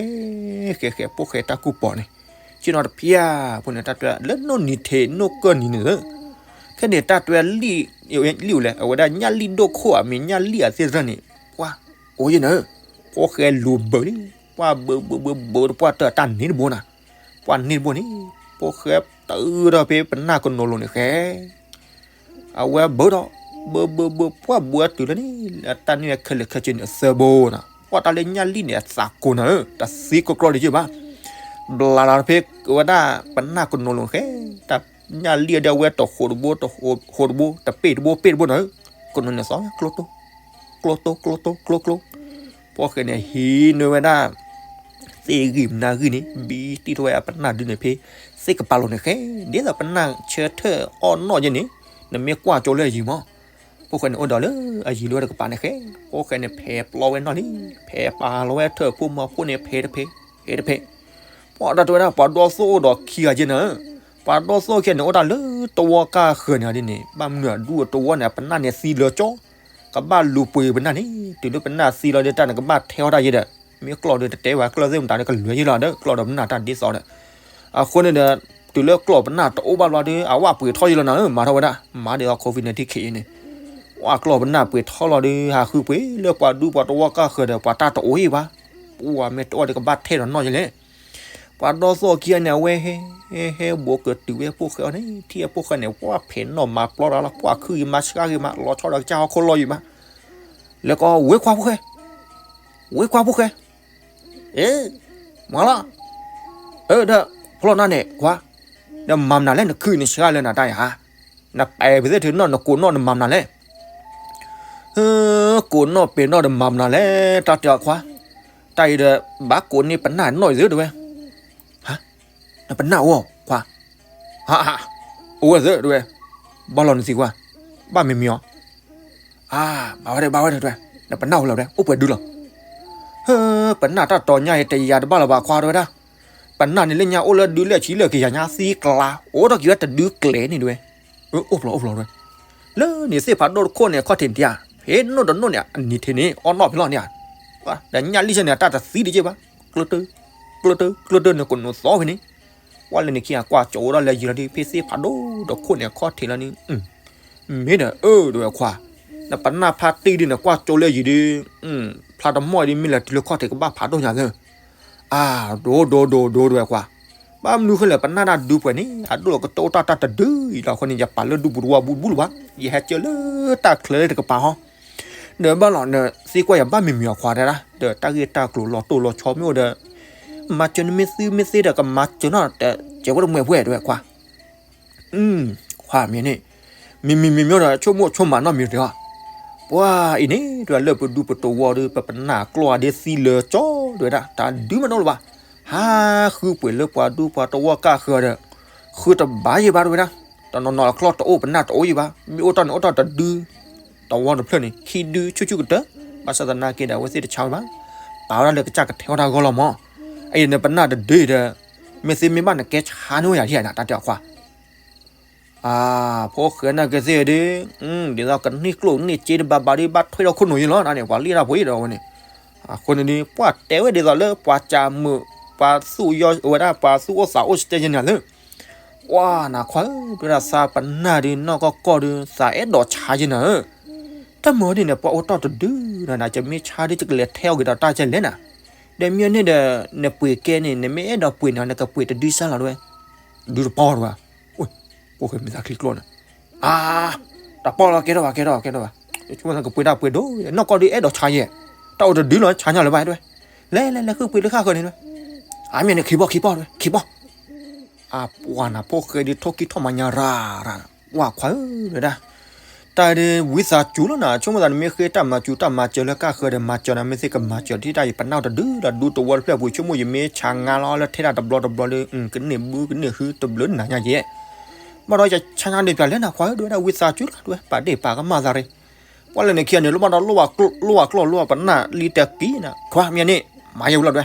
ဃဲ ဃဲ ဖိၣ်ဃဲတၢ်ကူၣ်ပီၤန့ၣ်, ဆ့ၣ်နီၤတဖျါ ဖိန့ၣ်တၢ်တွဲလၢနိၣ်နံၤထံး နိၣ်ကၢၢ်နံၤန့ၣ်လၢ ခဲန့ၣ်တၢ်တွဲလံာ် လံာ်အိၣ်လဲၣ် အဝဲဒၣ်ညၣ်လံာ်ဒိၣ်ခိၣ်ဧါ မ့ၢ်ညၣ်လံာ်အသ့ၣ်တဖၣ်န့ၣ် ပှၤအိၣ်ယဲၢ်နၤဧၢ, ဖိၣ်ဃဲလူၤဘၢလံ, ပှၤဘၢဘၢဘၢဘၢတပှၢ်တၢၢ်တၢ်န့ၣ်တဘိနၤ, ပှၢ်န့ၣ်တဘိန့ၣ်, ဖိၣ်ဃဲတုၤဒီးဖဲပနၢ်ကနိးလိၤန့ၣ်ဃဲ အဝဲဘၢဒီး ဘၢဘၢဘၢပှၢ်ဘၢတုၤလၢန့ၣ် တၢ်န့ၣ်ခဲလၢာ်ခဲဆ့န့ၣ်အသၢဘိနၤ, ပှၢ်တၢ်လၢညၣ်လံာ်န့ၣ်အသးကိၤနၤဧၢ, တသံကကျီဒံးက့ဘၣ်, ဘျးလီၤဖဲဝဲဒၣ်ပနၢ်ကနိးလိၤဃဲ, တၢ်ညၣ်လံာ်ဒၣ်ဝဲတဟိးတဘိ တဟိးတဘိ တပ့ၢ်တဘိ ပ့ၢ်တဘိနၤဧၢ, ကနိးန့ၣ်သီ ကျိတိ ကျိတိ ကျိတိ ကျိကျိ ဖိၣ်ဃဲန့ၣ်ဟံးနွဲဝဲဒၣ် သ့ၣ်ဂံၢ်မနၤဂံၢ်န့ၣ် ဘံတံၢ်ထီၣ်ဝဲအပနၢ်ဒုန့ၣ်ဖဲ သ့ၣ်ကပၤလိၤန့ၣ်ဃဲ, ဒ်သိးပနၢ်ဆၢထၢၣ်အီၣ်နီၣ်ယဲၢ်န့ၣ်, နမ့ၢ်ကွၢ်ကၠိလၢအယံၤမး, ဖိၣ်ဃဲန့ၣ်အိၣ်ဒီးလၢအယံၤလၢဝဲတကပၤန့ၣ်ဃဲ, ဖိၣ်ဃဲန့ၣ်ဖဲးပျီဝဲနီၣ်လံ, ဖဲးပာ်လီၤဝဲထၢၣ်ဖိမီၤဖိန့ၣ်ဖဲးတဖဲး, ဖဲးတဖဲး, ပှၤတၢ်တဲဝဲဒၣ် ပှၤဒီသိၣ်အိၣ်ဒီးခံဂၤယဲၢ်နၤဧၢ, ပှၤဒီသိၣ်ခံဂၤန့ၣ်အိၣ်တၢ်လၢတဝီကၢ်ဃၢၤန့ၣ်ဒ်န့ၣ်, ဘၣ်မနုၤအဒူအတဝီန့ၣ် အပနၢ်န့ၣ်သံလၢကၠီ ကဘၣ်လူၤပှ့ၤပနၢ်န့ၣ်, တုၤလၢပနၢ်သံလီၤဒီးတၢ်န့ၣ် ကဘၣ်ထဲအီၣ်တၢ်ယဲဒီး, မ့ၢ်ကျီၢ်ဒီးတတဲဝဲကျၢၢ်သ့ၣ်မတၤဒီးကလဲၤယဲလီၤဒီး ကျီၢ်ဒီးပနၢ်တၢ်ဒ်သိးဒီး, အဃိန့ၣ်ဒီး, တုၤလၢကျီၢ်ပနၢ်တအိၣ်ဘၣ်ဘျီဒီး အဝဲပှ့ၤထီၣ်ယဲလီၤနၤဧၢ, မၤထီၣ်ဝဲဒၣ်, မၤဒီး COVID nineteen ခံအံၤန့ၣ်, ဝဲကျီၢ်ပနၢ်ပှ့ၤထီၣ်လီၤဒီး ဟးဃုပှ့ၤလၢပှၤဒူပှၤတဝီကၢ်ဃၢၤဒီး ပှၤတၢ်တအိၣ်အံၤဘၣ်, ပှၤမ့ၢ်တအိၣ်ဒီးကဘၣ်ထဲဒီးနီၣ်ယဲလဲၣ် ပှၤဒီသိၣ်ခံဂၤန့ၣ် အဝဲဟဲ, ဟဲဟဲဘိးကတုၤဝဲဖိၣ်ဃဲအီၤန့ၣ် ထံၣ်အဖိၣ်ဃဲန့ၣ် ပှၤဖဲးနီၣ်မၤပျီတၢ်လီၤ ပှၤခုၣ်ဂံၢ်မၤဆှါဂံၢ်မၤ လီၤဆီဒီးကစၢ်ဟီၣ်ခိၣ်လီၢ်ယံၤမး, လဲၤကိးဝ့ခွါဖိၣ်ဃဲ, ဝ့ခွါဖိၣ်ဃဲ, အ့, မၤလီၤ, အၢ ဒီး ဖျီၣ်နၢ်န့ၣ် ခွါ, ဒီးမၤမနုၤလဲၣ် နခုၣ်နဆှါလၢနတၢ်ယၤ, နပဲာ်ပသ့ၣ်ထုးနီၣ် နကိးနီၣ်နမၤမနုၤလဲၣ် ကိးနီၣ်ပဲာ်နီၣ်ဒီးမၤမနုၤလဲၣ် တၢ်တဲအီၤခွါ, တၢ်အံၤဒီး ဘၣ်ကိးန့ၢ်ပနၢ်နီၣ်အံၤသ့တဲဝဲ, ဟါ, နပနၢ်အိၣ်ခွါ, ဟါ, အိၣ်ဝဲသ့တဲဝဲ, ဘၣ်လီၤနသံကွၢ်, ဘၣ်မံၤမံၤအီၤ, အါ, ဘၣ်ဝဲဒၣ် ဘၣ်ဝဲဒၣ်တဲဝဲ, နပနၢ်အိၣ်လီၤတဲ အိၣ်ပှဲၤဒုလီၤ, ဟၢ, ပနၢ်တၢ်တီၤညါအံၤ တယၤတဘၣ်လၢၤဘၣ်ခွါတဲဝဲဒၣ်, ပနၢ်န့ၣ်လၢညါအိၣ်လၢဒုလၢဆံးလၢကယၤညါသံကျါ အိၣ်ထီၣ်က့ၤဝဲတဒုကျဲၤန့ၣ်တဲဝဲ, အိၣ်ဖျိးအိၣ်ဖျိးတဲဝဲ လၢန့ၣ်သ့ၣ်ဖးဒိၣ်တခိၣ်န့ၣ် အခီၣ်ထံးန့ၣ်ဧါ, ဖဲနိၣ်တနိၣ်န့ၣ် အနံၤထံးန့ၣ် အီၣ်နီၣ်ဖဲလီၤန့ၣ်ဧါ, ဒီးညၣ်လံၢ်ဆၢန့ၣ် အတၢ်တသံတက့ၢ်ဘၣ်, ကျၢတၢ, ကျၢတၢ, ကျၢတၢန့ၣ် ကနိးသီဖဲန့ၣ်, ပှၢ်လၢန့ၣ်ခံဂၤကွၢ်ကၠီၤဝဲဒၣ်လၢယံၤလီၤဒုး ဖဲသ့ၣ်ဖးဒိၣ်တခိၣ်န့ၣ် အခီၣ်ထံးလီၤန့ၣ်, မ့ၢ်ဒီးအၢတဲဝဲခွါ, နပနၢ်ဖါတံၢ်ဒုးန့ၣ် ကွၢ်ကၠီၤလၢယံၤဒုး, ဖျါတမီၢ်ဒုး မ့ၢ်လဲၤတုၤလၢခီၣ်ထံးကဘၣ်ဖးဒိၣ်ညါသၢ အါ, ဒိဒိဒိဒိတဲဝဲကွၢ်, ဘၣ်မနုၤဃိလဲၣ် ပနၢ်တၢ်ဒုးပှဲၤန့ၣ် အဒိၣ်လီၤကတိၤတၢ်တၢ်တဒုအံၤလီၤအဃိန့ၣ် ယပာ်လၢဒူပူၤတဝီပူၤတဘူၣ်လၢၤဘၣ်, ယဟဲကၢလၢတၢ်ချၢတကပၤဟီ, ဒီးဘၣ်လီၤနသံကွၢ်ယၤဘၣ်မံၤမံၤအီၤခွါတဲဒၣ် ဒီးတၢ်ဂ့ၢ်တၢ်ကျိၤလီၤတိၢ်လီၤဆီမ့ၢ်အိၣ်ဒီး, မၤစၢၤနမ့ၢ်သ့မ့ၢ်သ့ဒီးကမၤစၢၤနီၣ်တစဲးဝဲတမှဲၤပှဲၤတဲဝဲခွါ ခွါမ့ၢ်န့ၣ်, မံၤမံၤမံၤမ့ၢ်ဒီး ဆိကမိၣ်ဆိကမးနီတမံၤတဂ့ၤ, ပှၤအံၤန့ၣ် တဲဝဲလၢပဒူပတဝီဒီး ပပနၢ်ကျီၢ်ဒ်သံလၢကၠီတဲဝဲဒၣ် တၢ်ဒုးမးနီတအိၣ်လၢၤဘၣ်, ဟးဃုပှ့ၤလၢပှၤဒူပှၤတဝီကၢ်ဃၢၤဒီး ဃုတဘၣ်ယံၤဘၣ်တဝဲဒၣ်, တနီၤနီၤအကျီၢ်တအိၣ်ပနၢ်တအိၣ်ယံၤဘၣ်, မ့ၢ်အိၣ်တၢ်န့ၣ်အိၣ်တၢ်တဒု, တဝီတဖျၢၣ်န့ၣ် ခံဒုဆူၣ်ဆူၣ်ကတၢၢ်, ဘၣ်ဆၣ်သနာ်က့ဒီး အဝဲသ့ၣ်တဆါဝဲဘၣ်, ပာ်ဝဲဒၣ်လၢကစၢ်ကထဲထီၣ်တၢ်ဂီၢ်လီၤမး, အအံၤန့ၣ်ပနၢ်တဒုအံၤဒီး, မ့ၢ်သ့မ့ၢ်ဘၣ်နကဲဆါန့ၢ်ဝဲယၤဒ်နတၢ်တဲအီၤခွါ အဖိၣ်ဃဲနာ်က့သ့ၣ်ဒီး, ဒ်သိးကန့ၢ်ကျိၣ်န့ၢ်စ့တဘၣ်ဘၣ်ဒီး ဘၣ်ထွဲဒီးခိၣ်နူာ်ယံၤလီၤ, န့ၣ် ပှၤလံၣ်တၢ်ဖိအံၤဒီးဝဲန့ၣ်, အဃိန့ၣ်ဒီး ပှၤတဲဝဲဒ်သိးလၢ ပှၤကးမုာ်, ပှၤသူၣ်ယီဝဲဒၣ် ပှၤသူၣ်အိၣ်သးအိၣ်စတဲယဲန့ၣ်လၢ, ပှၤနခွါဧၢ, တဲဝဲဒၣ်သးပနၢ်ဒီးနီၢ်ကီၢ်ကီၢ်ဒီး သးအဲၣ်ဒိးဆါယဲနၤဧၢ, တၢ်မၤဒ်န့ၣ် ပှၤအိၣ်တၢ်တဒုဒီးနၤ, ယမ့ၢ်ဆါဒီး ယကလဲၤထဲအီၤက့ၤဒီးတၢ်ကလဲၣ်နၤ, ဒီးမ့ၢ်န့ၣ်ဒီး နပှ့ၤကဲန့ၣ် နမ့ၢ်အဲၣ်ဒိးပှ့ၤန့ၣ် နကပှ့ၤတဒုစၢ်လီၤတဝဲ, ဒုတပီၢ်တဝဲ ပှ့ၤမ့ၢ်သးချံကျိန့ၣ်, အါ, တပီၢ်လီၤ ကဲထီၣ်ဘၣ် ကဲထီၣ် ကဲထီၣ်ဘၣ်, ဆိကမိၣ်သးကပှ့ၤတၢ်ပှ့ၤဒိၣ်, နီၢ်ကီၢ်ဒီးအဲၣ်ဒိးဆါယဲ, တၢ်အိၣ်တဒုလီၤ ဆါညါလၢၤဘၣ်တဝဲ, လဲၤလဲၤလဲၤဃုပှ့ၤလၢဃၣ်ဃၢၤန့ၣ်တဝဲ, အါမ့ၢ်န့ၣ် ခံပီၢ် ခံပီၢ်တဝဲ ခံပီၢ် အပှၤနၤ ဖိၣ်ဃဲဒီးထိၣ်ကံၢ်ထီၣ်မၤညါရၤရၤ, ပှၤခွါဧၢဒၣ်, တၢ်ဒီးဝံသးစူၤလီၤနၤ, ဆိကမိၣ်သးနမ့ၢ်ဃ့တၢ်မၤစူၤတၢ်မၤစၢၤလၢကၢ်ဃၢၤဒီး မၤစၢၤနၤ မ့ၢ်သ့ၣ်ကမၤစၢၤဒ်တၢ်အံၤ ပနၢ်တဒုဒီး ဒူတဝီတဖျၢၣ်ပူၤ ဆိကမိၣ်ယမ့ၢ်ဆါငါလီၤလၢထဲဒၣ်တဘျီတဘျီဒီး ကန့ၢ်ဘုကန့ၢ်ဟုတဘျုးနၤညါယဲ, ဘၣ်ဒီးယဆါညါဒံးပျၢ်လဲၣ်နၤ ခွါဧၢဒၣ်, ဝံသးစူၤလီၤတဝဲ ပာ်ဒ့ၣ်ပာ်ကမၣ်သးရ့, ပှၤလၢန့ၣ်ခံဂၤန့ၣ် လိၣ်ဘၣ်ဒီးလိၣ်ဘၣ်ကျီၢ်လိၣ်ဘၣ်ပနၢ်လံတက့ၢ်နၤ, ခွါမ့ၢ်န့ၣ် မၤယဲဝံၤလီၤတဝဲ,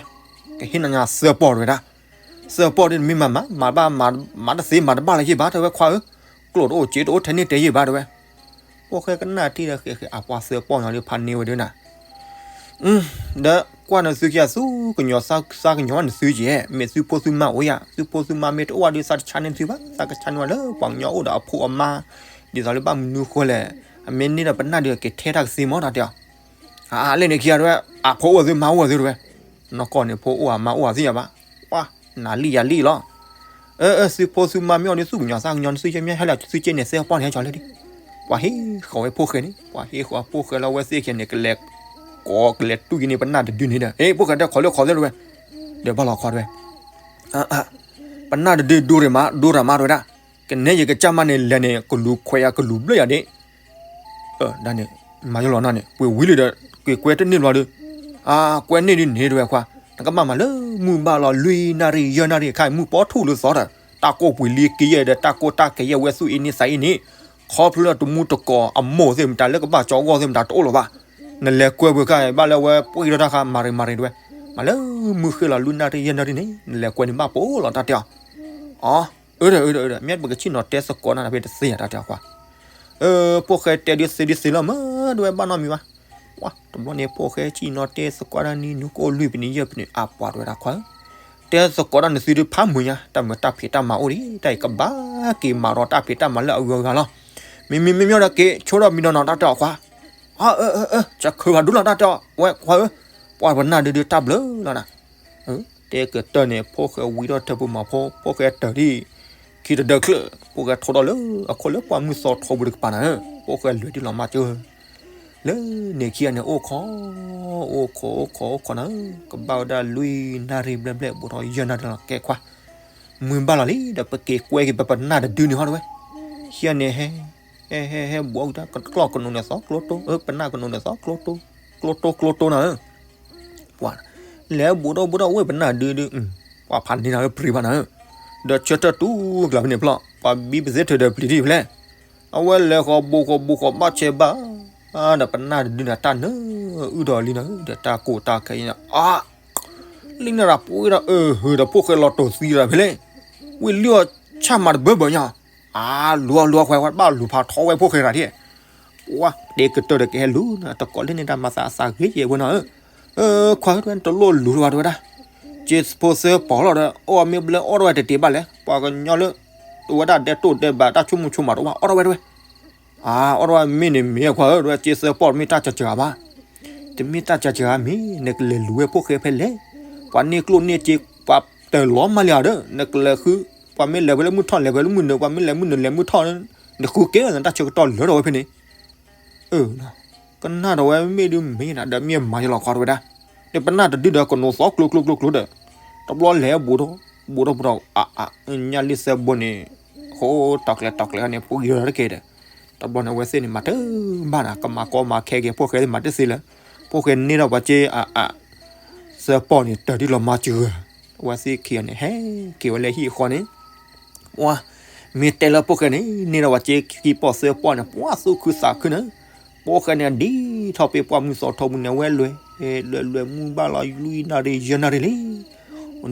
ကဟ့ၣ်နၤညါသၢပီၢ်တဝဲဒၣ် သၢပီၢ်ဒ်နမ့ၢ်မၤမၤ မၤဘၣ်မၤ မၤတသ့မၤတဘၣ်လၢၤယဲၢ်ဘၣ် တဲဝဲခွါဧၢ, ကျိၣ်တအိၣ်စ့တအိၣ်ထဲန့ၣ်တဲယဲၢ်ဘၣ်တဲဝဲ, ဖိၣ်ဃဲကနၣ်ထံၣ်ဒီးဃဲးဃဲး အပှၤသၢပီၢ်ညီဒီးဖးန့ၢ်ဝဲဒၣ်နၤ, ဒီးကွၢ်နသုခံဂၤ သုကညီၤသးကညီၤနသုကဲ, မ့ၢ်သုဖိသုမါအိၣ်ယၤ သုဖိသုမါမ့ၢ်တအိၣ်ဝဲဒီး သးတဆါန့ၢ်သုဘၣ်, သးကဆါန့ၢ်ဝဲလၢပှၤကညီအိၣ်ဒီးအဖိအမါ, ဒ်သိးလၢဘၣ်မနုၤဃိလဲၣ်, အမ့ၢ်န့ၢ်ဒီးပနၢ်ဒီးက့ၤထဲတၢ်ကသ့မး တၢ်တဲအီၤ အါ လၢန့ၣ်ခံဂၤတဝဲ, အဖိအိၣ်သုမါအိၣ်သုတဝဲ, နီၢ်ကီၢ်န့ၣ် ဖိအိၣ်အမါအိၣ်အသုယၤဘၣ်, ပှၤ နၤလံယၤလံလီၤ, အၢ အၢ သုဖိသုမါမ့ၢ်အိၣ်ဒီး သုကညီၤသးကညီၤ သုကဲမ့ၢ်ဟဲလၢသုကဲန့ၣ် သဲပီၢ်န့ၣ်ဟဲကၠီၤလၢဒံး, ပှၤဟ့ၣ်ဃီၤဝဲဖိၣ်ဃဲန့ၣ် ပှၤဟ့ၣ်ဃီၤဖိၣ်ဃဲလၢအဝဲသ့ၣ်ခဲန့ၣ် ကလဲၤကိးကလဲၤတူၢ်က့ၤန့ၣ် ပနၢ်တဒုန့ၣ်ဒီး ဟ့ၣ် ဖိၣ်ဃဲတဲခီလၢခီသ့တဝဲ, ဒီးဘၣ်လီၤခီတဝဲ ပနၢ်တဒုဒိရ့မး ဒိရမးတဝဲဒၣ်, ကနဲယကစၢ်မါန့ၣ်လဲၤန့ၣ် ကလူၤခွဲးယၤကလူၤဘျၢယၤဒ့ၣ်, ဒ်န့ၣ် မၤယလီၤနၢ်န့ၣ် ပှ့ၤဝံၤလံဒီး က့ၤကွဲတန့ၢ်ဘျီဒီး, အါ ကွဲန့ၢ်ဒ်န့ၣ်တဝဲခွါ, နကဘၣ်မၤလၢမုၢ်ဘၣ်လီၤ လွံၢ်နၣ်ရံၣ်ယဲၢ်နၣ်ရံၣ်အခါ မုၢ်ပီထူၣ်လၢသီဒီး တၢ်ကိၢ်ပှ့ၤလံက့ၤယဲၢ်ဒီး တၢ်ကိၢ်တၢ်ကဲယဲၢ်ဝဲသူၣ်အ့န့သးအ့န့ၣ်, ခီဖျိလၢတမူတကိးအမိၢ်သ့ၣ်မတၤ လၢကဘၣ်ကၠီဂီၢ်သ့ၣ်မတၤတအိၣ်လၢၤဘၣ်, နလဲၤကွဲပှ့ၤခါ ဘၣ်လၢဝဲပှ့ၤထီၣ်တၢ်ခါ မၤရ့မၤရ့တဝဲ, မၤလၢမုၢ်ဃ့လီၤ လွံၢ်နၣ်ရံၣ်ယဲၢ်နၣ်ရံၣ်န့ၣ် နလဲၤကွဲန့ၣ်ဘၣ်ပိာ်လီၤ တၢ်တဲအီၤ, အီ အၢ ဒီး အၢ ဒီး မ့ၢ်ပကဆ့ၣ်နီၤတဲသကိးနၤ ဖဲတသ့ယၤ တၢ်တဲအီၤခွါ, အၢ ဖိၣ်ဃဲတဲဒ်သ့ဒ်သ့လီၤမး တဝဲဘၣ်နီတမံၤဘၣ်, ပှၤ တဘျီန့ၣ် ဖိၣ်ဃဲဆ့ၣ်နီၤတဲသကိးတၢ်နံၤနုၤကအိၣ်လွံၢ်ပနံးယဲၢ်ပနံး အပှၤတဝဲဒၣ်ခွါဧၢ, တဲသကိးတၢ်နသုဒုးဖးမုာ်ညါ တၢ်မုာ်တၢ်ဖံးတၢ်မၤအိၣ်ဒံး တၢ်အံၤကဘၣ်က့ၤမၤဒီးတၢ်ဖံးတၢ်မၤလၢအဂုၤအဂၤလီၤ, မ့မ့ၢ်မ့မ့ၢ်ဒီးက့ၤဆိဒီးမံနီၤနီၤ တၢ်တဲအီၤခွါ, အၢ အၢ အၢ အၢ ကခုးဘၣ်ဒူလီၤ တၢ်တဲအီၤဝဲခွါဧၢ, ပှၤပနၢ်ဒုဒုးတၢ်ဘျုးလီၤနၤ တဲကတၢၢ်န့ၣ် ဖိၣ်ဃဲဝံထီၣ်ထၢပူၤမးဖိ ဖိၣ်ဃဲတၢၢ်ဒံး ခံတဒၢချၢၣ် ဖိၣ်ဃဲထိဒီးလၢအခိၣ်လၢပှၢ်မုၢ်သီထီပူၤတကပၤနၤဧၢ, ဖိၣ်ဃဲလွဲၢ်ဒံးလီၤမၤစၢၤဧၢ, လၢန့ၣ်ခံဂၤန့ၣ် အိၣ်ခိး အိၣ်ခိး အိၣ်ခိး အိၣ်ခိးနၤဧၢ, ကဘၣ်ဝဲဒၣ်လွံၢ်နၣ်ရံၣ်ဘျဲၣ်ဘျဲၣ် ဘူးထီၣ်ယဲၢ်နၣ်ရံၣ်လီၤ ကဲခွါ, မုၢ်ဘၣ်လီၤလံ ဒီးပက့ၤကွဲက့ၤပပနၢ်တဒုန့ၣ်ဟီတဝဲ, ခံဂၤန့ၣ်ဟဲ ဟဲ ဟဲ ဟဲဘူးအီၣ်တၢ်ကျီၢ်ကနိးန့ၣ် သီကျိတိ ပနၢ်ကနိးန့ၣ်သီကျိတိ ကျိတိကျိတိနၤဧၢ, ပှၤ လဲၤဘူးဒီးဘူးဒီးဝဲပနၢ်ဒုဒု, ပှၤဖးန့ၢ်နၤဧၢ ပျံၤဘၣ်နၤဧၢ, ဒီးဆၢထၢၣ်တူၢ်ကျါဖဲန့ၣ်ဖျီၣ် ပှၤဘံပသ့ထၢၣ်ဒီးပျံၤထံၣ်ဖဲလဲၣ်, အဝဲလဲၤဃီၤဘူးဃီၤဘူးဃီၤဘၣ်ဆဲးဘၣ်, ဒီးပနၢ်တဒုန့ၣ် တၢ်နၢအုၣ်ဒီးလံနၤဧၢ, ဒီးတၢ်ကိၢ်တၢ်ခဲအံၤန့ၣ် အါ လံနၤရၤပှ့ၤဒီး အၢ ဟုးဒီးဖိၣ်ဃဲလီၤတိာ်သံရၤဖဲလဲၣ်, ဝံၤလံအီၤဆၣ်မၤတဘၢဘၢညါ, အါ လူၤအီၤလူၤအီၤခွဲးခွဲး ဘၣ်လူၤဖးထီဝဲဖိၣ်ဃဲရၤဒ်, ပှၤ တဲကတၢၢ်ဒီးကဟဲလူၤနၤ တကိးလၢန့ၣ်တၢ်မၤသးအသးဂ့ၤယဲၢ်ဝဲနၤဧၢ, ခွါဧၢ တလိၣ်လူၤတဝဲဒၣ်, က့ဖိသၢပီၢ်လီၤဒီး အီၣ်မ့ၢ်ဘျဲအီၣ်တဝဲတတ့ၢ်ဘၣ်လဲၣ်, ပှၤကညီလၢ တဝဲဒၣ်ဒဲးတိၢ်ဒဲးဘးတၢ်ဆိကမိၣ်ဆိကမးတအိၣ်ဘၣ် အီၣ်တဝဲတဝဲ အါ အီၣ်တဝဲမ့ၢ်န့ၣ်မ့ၢ်ခွါဧၢ တဝဲက့သၢပီၢ်တမ့ၢ်တၢ်စှၤစှၤဘၣ်, တမ့ၢ်တၢ်စှၤစှၤမ့ၢ် နကလဲၤလူၤဝဲဖိၣ်ဃဲဖဲလဲၣ်, ပှၤန့ၢ်ကျိၣ်န့ၢ်စ့ ပှၤတၢၢ်လီၤမးလံဧါဒီး နကလဲၤဃု ပှၤမ့ၢ်လဲၤဝဲလၢမုၢ်ထီၣ် လဲၤဝဲလၢမုၢ်နုာ် ပှၤမ့ၢ်လဲၤမုၢ်နုာ် လဲၤမုၢ်ထီၣ် နဃုကဲလီၤနတၢ်ဆၢကတီၢ်လၢာ်ထီၣ်ဝဲဖဲန့ၣ် အၢ ကနၣ်ဒီးဝဲမ့ၢ်ဒုးမ့ၢ်နၤဒီးမ့ၢ်မၤယလီၤခီတဝဲဒၣ်, ဒီးပနၢ်တဒုဒီးကနိးသီကျိကျိကျိကျိဒီး, တဘျီလဲၤဘူးဒီး ဘူးဒီးဘူးဒီး အါအါ ညၣ်လံၣ်သၢဘိန့ၣ်, ဃိတၢ်ကျဲၤတၢ်ကျဲၤန့ၣ် ပှၤဂံၤဒီးတက့ၢ်ဒီး, တဘျီန့ၣ်အဝဲသ့ၣ်န့ၣ် မၤတဘၣ်နၤ ကမၤကီမၤခဲက့ၤ ဖိၣ်ဃဲသ့ၣ်မၤတသ့လၢၤ, ဖိၣ်ဃဲန့ၢ်ဒီးပှၤက့ အါအါ သၢပီၢ်န့ၣ် တၢၢ်ဒ်လီၤမၤစၢၤ အဝဲသ့ၣ်ခံဂၤန့ၣ် ဟဲက့ၤဝဲလၢဟံၣ်အဃီန့ၣ်, ပှၤ မ့ၢ်တဲလၢဖိၣ်ဃဲန့ၣ် န့ၢ်ဒီးပှၤစ့ခံပီၢ်သၢပီၢ်န့ၣ် ပှၤသူၣ်ခုသးခုန့ၣ်, ဖိၣ်ဃဲန့ၣ် ဒ်ထီၣ်ပ့ၤပှၢ်မုၢ်သီထီပူၤန့ၣ် အဝဲလဲၤ လဲၤလဲၤမုၢ်ဘၣ်လီၤ လွံၢ်နၣ်ရံၣ်ယဲၢ်နၣ်ရံၣ်လံ,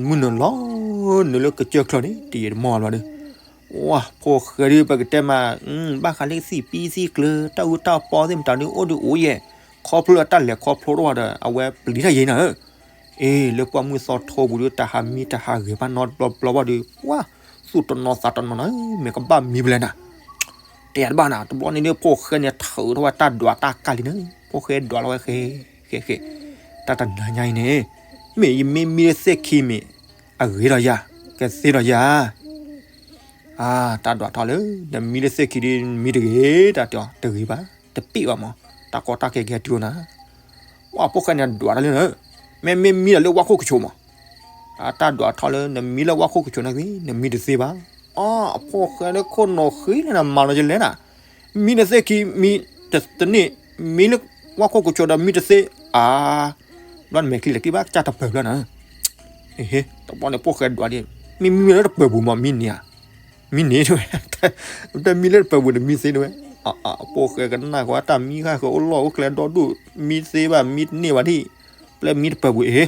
မုၢ်နုာ်လီၤ နုာ်လၢကစၢၢ်ချၢန့ၣ် တယံာ်တမီၢ်ဘၣ်ဒီး ပှၤဖိၣ်ဃဲဒုး ပကတဲမး ဘၣ်ဃးလၢသံၣ်ပံသံၣ်ကျၢၤ တၢ်အူတၢ်ပီသ့ၣ်မတၤဒုး အိၣ်ဒုးအိၣ်ယဲၢ်, ခီဖျိလၢတၢ်လဲၤခီဖျိတအိၣ်ဒီး အဝဲပျံၤတၢ်ယဲၢ်နၤဧၢ, အ့ လၢပှၢ်မုၢ်သီထီပူၤဒုး တၢ်ဟးမံတၢ်ဟးဂဲၤဘၣ်နီတဘျီဘျီဘၣ်ဒီး ပှၤ သူၣ်တနီၤသးတနီၤနၤဧၢ, မ့ၢ်ကဘၣ်မံဖဲလဲၣ်နၤ တဲတဘၣ်နၤ တဘျီန့ၣ်ဒုး ဖိၣ်ဃဲန့ၣ် ထုးထီၣ်ဝဲတၢ်ဒွးတၢ်ကၢ်လံန့ၣ်, ဖိၣ်ဃဲဒွးလီၤဝဲဃဲ ဃဲဃဲ, တၢ်တနၤညါအံၤန့ၣ် မ့ၢ်ယမ့ၢ်မံလၢသ့ၣ်ခံမ့ၢ် အဂ့ၤဒီးယၤ ကသ့ဒီးယၤ အါ တၢ်ဒွးထီၣ်လၢ နမံလၢသ့ၣ်ခံဒုး မံတဂ့ၤ တၢ်တဲအီၤ တဂ့ၤဘၣ် တပ့ၢ်ဘၣ်မး တၢ်ကီတၢ်ခဲကဲတုၤအိၣ်နၤ, ပှၤဖိၣ်ဃဲန့ၣ် ဒွးတၢ်လၢန မ့မ့ၢ်မံဒီးလၢဝၣ်ခိၣ်ကဆိးမး, အတၢ်ဒွးထီၣ်လၢ နမံလၢဝၣ်ခိၣ်ကဆိးန့ၣ်ဂ့ၤ နမံတသ့ဘၣ်, အါ အဖိၣ်ဃဲလၢခိၣ်နီၢ်ဃ့လၢနမၤလီၤယလဲၣ်နၤ, မံလၢသ့ၣ်ခံ မံတန့ၢ်, မံလၢဝၣ်ခိၣ်ကဆိးဒီးမံတသ့, အါ ဘျီနမဲာ်ချံလဲၤကံဘၣ်ကစၢ်တပၢၤဘျီနၤ, ဟ့ တဘျီန့ၣ် ဖိၣ်ဃဲဒွးဒ် မ့ၢ်မံလၢတပၢၤပူၤမး မံန့ၢ်ဧါ, မံန့ၢ်တဝဲ, တမံလၢတပၢၤပူၤန့ၣ် မံသ့တဝဲ, အဖိၣ်ဃဲကနၣ်ဃီတၢ်မံဃၣ်ဃၢၤအိၣ်လီၢ်အိၣ်ကျဲဒီဒူၣ် မံသ့ဘၣ် မံတန့ၢ်ဘၣ်ဒ်, ပျဲမံတပၢၤပူၤအ့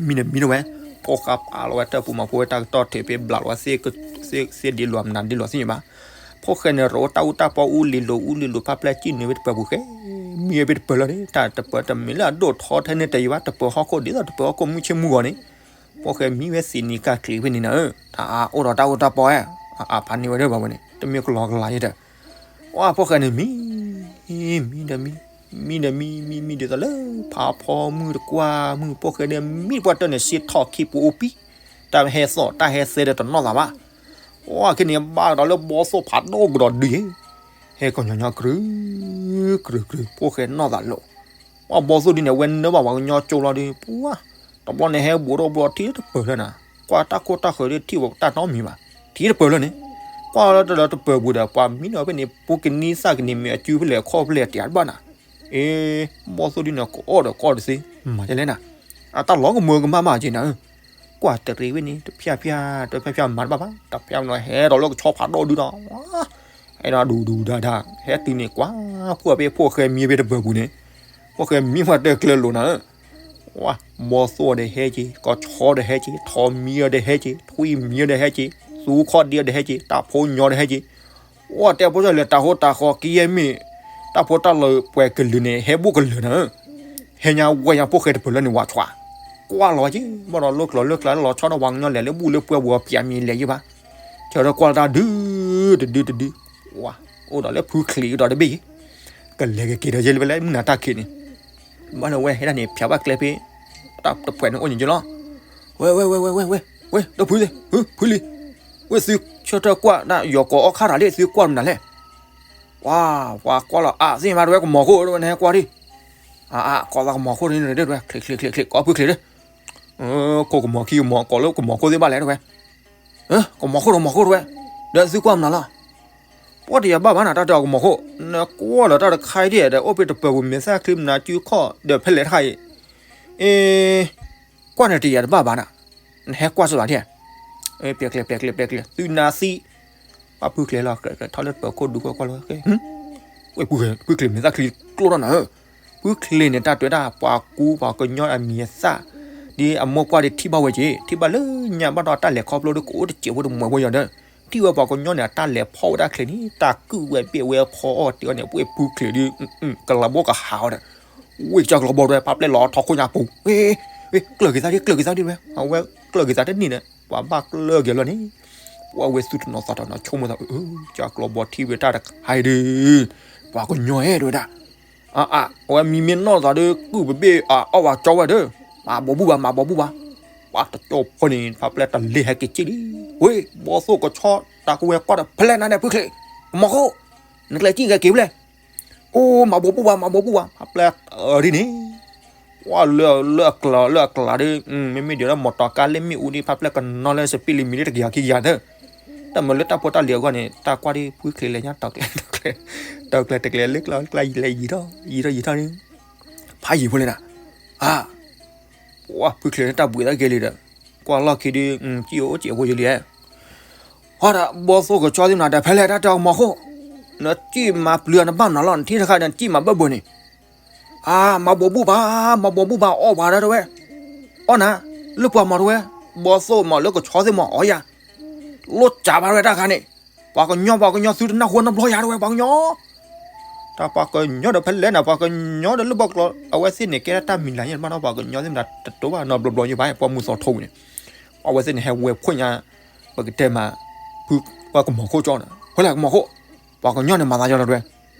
မံန့ၣ်မံတဝဲ, ဖိၣ်ဃဲပာ်လီၤဝဲတၢ်ပူၤမး ဖိဝဲတၢ်ကတီၢ်ထဲးဖဲဘျးလီၤဝဲ သ့ဒ့လိာ်မနၤဒ့လိာ်သ့ၣ်ညါဘၣ်, ဖိၣ်ဃဲန့ၣ် ရိးတၢ်အူတၢ်ပီအူလံၤလိၤ အူလံၤလိၤ ဖးပျဲကံၣ်နုာ်ဝဲတပၢၤပူၤဃဲ, မံဝဲဖဲတပၢၤလီၤန့ၣ် တၢ်တပၢၤတမ့ၢ်လၢအဒိၣ်ထီထဲန့ၣ်တယံာ်ဘၣ် တပၢၤဟီၣ်ခိၣ်ဒ်သိးတပၢၤဟီၣ်ခိၣ်မုၢ်ဆ့ၣ်မုၢ်ဂီၤန့ၣ်, ဖိၣ်ဃဲမံဝဲသ့ၣ်နံၤကၢ်ချံဖဲန့ၣ်နၤဧၢ, တၢ်အါအိၣ်ဒီးတၢ်အူတၢ်ပီဧါ, အဖးန့ၢ်ဝဲဒၣ်ဘၣ်ဝဲန့ၣ် တမ့ၢ်ကလီကလီယဲၢ်ဒီး ဝဲဖိၣ်ဃဲန့ၣ်မံ မံဒီးမံ မံဒီးမံ မံမံဒ်သိးလၢ ဖးဖီမုၢ်တကွၢ်မုၢ် ဖိၣ်ဃဲဒီးမံတပှၢ်တၢၢ်န့ၣ် စ့ထီၣ်ခံပူၤအိၣ်ပံ, တၢ်ဟဲသီၣ်တၢ်ဟဲသဲဒီးတနီၣ်သးဘၣ်, ဝဲခဲန့ၣ်ဘၣ်ဒီးလၢဘီသိၣ်ဖးဒိၣ်ကဒီးဒုးယဲၢ်, ဟဲကညီညီ ကြုး ကြုး ကြုး ဖိၣ်ဃဲနီၣ်သးလိၤ, ဝဲဘီသိၣ်ဒုးန့ၣ် အဝဲနၢဘၣ်ပှၤကညီကၠိလီၤဒီး ပှၤ တဘျီန့ၣ် ဟဲဘူးထီၣ်ဘျီထံၣ်တပၢၤလၢနၤ, ကွၢ်တၢ်ခိၣ်တၢ်ဃၢၤဒုးထံၣ်ဝဲတၢ်နီတမံၤဘၣ်, ထံၣ်တပၢၤလၢန့ၣ်, ကွၢ်လၢတလၢတပၢၤဘူးဒီး ပှၤမံဒီးဖဲန့ၣ် ပူကနံၣ်သၣ်ကနံၣ်မ့ၢ်အစုဖဲလဲၣ်ခီၣ်ဖဲလဲၣ်တၢ်တဘၣ်နၤ, အ့ ဘီသိၣ်ဒုးန့ၣ် ကအီၣ်ဒီးကအီၣ်တသ့ မၤဒ်လဲၣ်နၤ, အတၢ်လီၤကမၢကမၣ်မးက့နၤဧၢ, ကွၢ်တရံးဝဲန့ၣ် တဖျၢၣ်ဖျၢၣ် တဖျၢၣ်ဖျၢၣ်မၤတဘၣ်ဘၣ် တဖျၢၣ်မၤဟဲဒီးလၢကဆီဖးဒိၣ်ဒုးဒီး ဟဲဒီးဒူဒူဒါဒါ ဟဲတုၤန့ၣ် ကွၢ်ကွၢ်ဖဲဖိၣ်ဃဲမံဖဲတပၢၤပူၤန့ၣ်, ဖိၣ်ဃဲမံဝဲတၢ်ကျၢၤလိာ်နၤဧၢ, ဝဲ ဘီသိၣ်ဒီးဟဲက့ၤ ကဆီဒီးဟဲက့ၤ ထိးမံဒီးဟဲက့ၤ ထွံၣ်မံဒီးဟဲက့ၤ သူခီၣ်ဒံဒီးဟဲက့ၤ တၢ်ဖိညီဒီးဟဲက့ၤ, ဝဲတဲဖိၣ်ဃဲလၢတၢ်ဟိတၢ်ဃီကယဲၢ်မ့ၢ် တၢ်ဖိတၢ်လံၤပှဲၤကလုာ်န့ၣ် ဟဲဘူးကလုာ်နၤဧၢ, ဟဲညါဝဲညါဖိၣ်ဃဲတပၢၤလၢန့ၣ်ဝဲဆွး, ကွၢ်လီၤဝဲက့ၤ ဘၣ်ဒီးလၢကျိၤလၢကျဲလီၤဆီဒီးပှၤကညီလဲၤလၢဘူၣ်လၢပှဲၤဝဲပၠးမံၤလဲၤယံၤဘၣ်, ဆၢထၢၣ်ကွၢ်လၢတၢ်ဒု တဒုတဒု, ဝဲ အိၣ်ဒီးလၢဖုချ့ကဒီးတဘ့ၣ်ယံၤ, ကလဲၤကက့ၤဒီးယဲၢ်လၢဖဲလဲၣ်မုၢ်နၤတၢ်ခံးန့ၣ်, ဘၣ်ဒီးဝဲဟဲဒၣ်န့ၣ် ဖၠးဘၣ်ကျဲဖဲ တၢ်တပှဲၤန့ၣ်အိၣ်ညါယလီၤ, ဝဲ ဝဲ ဝဲ ဝဲ ဝဲ ဝဲ ဒီးဖုသ့ၣ် ဖုလံၤ, ဝဲသုဆၢထၢၣ်ကွၢ်ဒၣ် ယီၤကိးအီၣ်ခါတၢ်လံ သုကွၢ်မနုၤလဲၣ်, ပှၤ ပှၤကွၢ်လီၤအါသ့ၣ်မးတဝဲကမီၤခိၣ်တဝဲနဟဲကွၢ်ဒံး, အါ အါ ကိးသးကမီၤခိၣ်တဝဲ ချ့ချ့ချ့ချ့ ကိးဖုချ့ဒီး, ခိၣ်ကမီၤခံကမီၤ ကိးလၢကမီၤခိၣ်သ့ၣ်ဘၣ်လဲၣ်တဝဲ, ကမီၤခိၣ်ဒီးကမီၤခိၣ်တဝဲ, ဒီးသုကွၢ်မနုၤလီၤ ပှၤတယၤဘၣ်ဘၣ်နၤ တၢ်တဲအီၤကမီၤခိၣ် နကွၢ်လၢတၢ်တခါအံၤဒ်ဒီး အိၣ်ဖဲတပၢၤပူၤမ့ၢ်သၣ်ချံမနၤစုခီၣ်ဒီးဖဲလဲၣ်တခါအံၤ, အ့ ကွၢ်န့ၣ်တယၤတဘၣ်ဘၣ်နၤ, နဟဲကွၢ်စ့ၢ်ဘၣ်ဒ်, ပျဲကျဲ ပျဲကျဲ ပျဲကျဲ သုနၤသံ, ပှၤဖုချ့လီၤ ထီၣ်လၢတပၢၤခိၣ်ဒူခိၣ်ကွၢ်လီၤ, ဝဲဖုချ့မ့ၢ်သၣ်ချံကျိၣ်ထီၣ်နၤဧၢ, ဖုချ့န့ၣ် တၢ်တဲဝဲဒၣ် ပှၤကူပှၤကညီအမံၤအသၣ်, ဒ်အမိၢ်ပှၢ်ဒ်ထံၣ်ဘၣ်ဝဲက့ၤ ထံၣ်ဘၣ်လၢညါဘၣ်ဒီးတၢ်လဲၤခီဖျိဒီးကအိၣ်တစဲးဖိတမှဲးဖိယီၤဒီး, ထံၣ်ဝဲပှၤကညီန့ၣ် အတၢ်လဲၤဖီၣ်ဝဲဒၣ်ချ့န့ၣ် တၢ်ကုၢ်ဝဲဘ့ၣ်ဝဲဖီအီၣ်တ့ၢ်အီၤန့ၣ် ပှဲၤဖုချ့ဒီး ကလၤဘိကဟးအီၤဒီး, ဝဲကစၢ်ကလီၤဘီတဝဲ ဖးပျဲၢ်လီၤထီခိၣ်ညါပူၤ, ဝဲ ကျၢၢ်က့ၤသးဒ် ကျၢၢ်က့ၤသးဒ်ဝဲ အဝဲကျၢၢ်က့ၤသးတန့ၢ်ဒီး ပှၤဘၣ်ကျၢၢ်က့ၤလီၤန့ၣ်, ပှၤဝဲသူၣ်တနီၤသးတနီၤဆိကမိၣ်သး ကစၢ်ကလီၤဘီထံၣ်ဝဲတၢ်တခါအံၤဒီး, ပှၤကညီအဲၣ်တဝဲဒၣ် အါအါ အဝဲမံမ့ၢ်နီၢ်သးဒီး ကုၢ်ပဘ့ၣ်အအီၣ်ဝဲကၠီဝဲဒီး, မၤဘီဘူၣ်ဘၣ် မၤဘီဘူၣ်ဘၣ်, ပှၤတကၠီဖီန့ၣ် ဖးပျဲၢ်တလ့ဟဲက့ၤက့ၢ်လံ, ဝဲ ဘီသိၣ်ကဆီ တၢ်ကဝဲၤကွၢ်ဒီး ဖဲလဲၣ်နၤန့ၣ် ဖုချ့, ကမီၤခိၣ်, နကျဲကံၣ်ကဲက့ၤဖဲလဲၣ်, အိ မၤဘီဘူၣ်ဘၣ် မၤဘီဘူၣ်ဘၣ် ဖးပျဲၢ်အဒ်န့ၣ် ဝဲလၢလၢအကျါလၢအကျါဒီး မ့မ့ၢ်ဒ်လၢမီတီကါလၢမ့ၣ်အူဒ် ဖးပျဲၢ်ကနီၤလၢစပံးလံမံၤဒ်တကယၤခံကယၤသၢ, တၢ်မၤလၢတၢ်ဖိတၢ်လံၤအဂီၢ်န့ၣ် တၢ်ကွၢ်ဒ်ဖုချ့လဲၤညါတီၤကျဲ တီၤကျဲတကျဲလၢကျါကျါလဲၤယံၤထီၣ် ယံၤထီၣ်ယံၤထီၣ်န့ၣ်, ဖးယံၤဖိလဲၣ်နၤ, အါ ပှၤဖုချ့န့ၣ်တၢ်ဘှံးသၣ်ဂ့ၤလံဒီး, ကွၢ် ပှၤလီၢ်ခံဒုး ကံၣ်အိၣ်စဲးဖိယလံဧါ. ဟီဒီး ဘီသိၣ်ကဆီသ့ၣ်မနၤဒီး ဖဲလဲၣ်တၢ်တဲအီၤကမီၤခိၣ်, နစံၣ်မၤပျုၤအီၤနဘၣ်မနုၤလီၤ, နထံၣ်တခါဒီး နစံၣ်မၤဘၢၣ်ဘၢၣ်န့ၣ်, အါ မၤဘီဘူၣ်ဘၣ်, မၤဘီဘူၣ်ဘၣ် အီၣ်ပှၤဒီးတဝဲ, အီၣ်နၤ, လၢပှၤမၤတဝဲ, ဘီသိၣ်မၤလၢကဆီသ့ၣ်မၤအီၣ်ယၤ, လိၣ်စးဘၣ်တဝဲတၢ်ခါန့ၣ်, ပှၤကညီ ပှၤကညီသုတနၢ်ဟူနီတဘျီယၤတဝဲ ပှၤကညီ တၢ်ပှၤကညီဒီးဖဲလဲၣ်နၤ ပှၤကညီဒီးလၢဘီကျိာ် အဝဲသ့ၣ်န့ၣ် ကဲတၢ်မံၤလၤညါတဘၣ်နီၤ ပှၤကညီသ့ၣ်မတၤတတိၤဘၣ်နီတဘျီဘျီယဘၣ် ပှၤမုၢ်သီထိၣ်ဝံၤန့ၣ်, အဝဲသ့ၣ်န့ၣ်ဟဲဝဲဖှိၣ်ညါ, ပကတဲမး, ဖုပှၤကမီၤခိၣ်ကၠီနီၤ ဖဲလဲၣ်ကမီၤခိၣ်, ပှၤကညီန့ၣ်မၤသးယီၤလီၤတွဲ,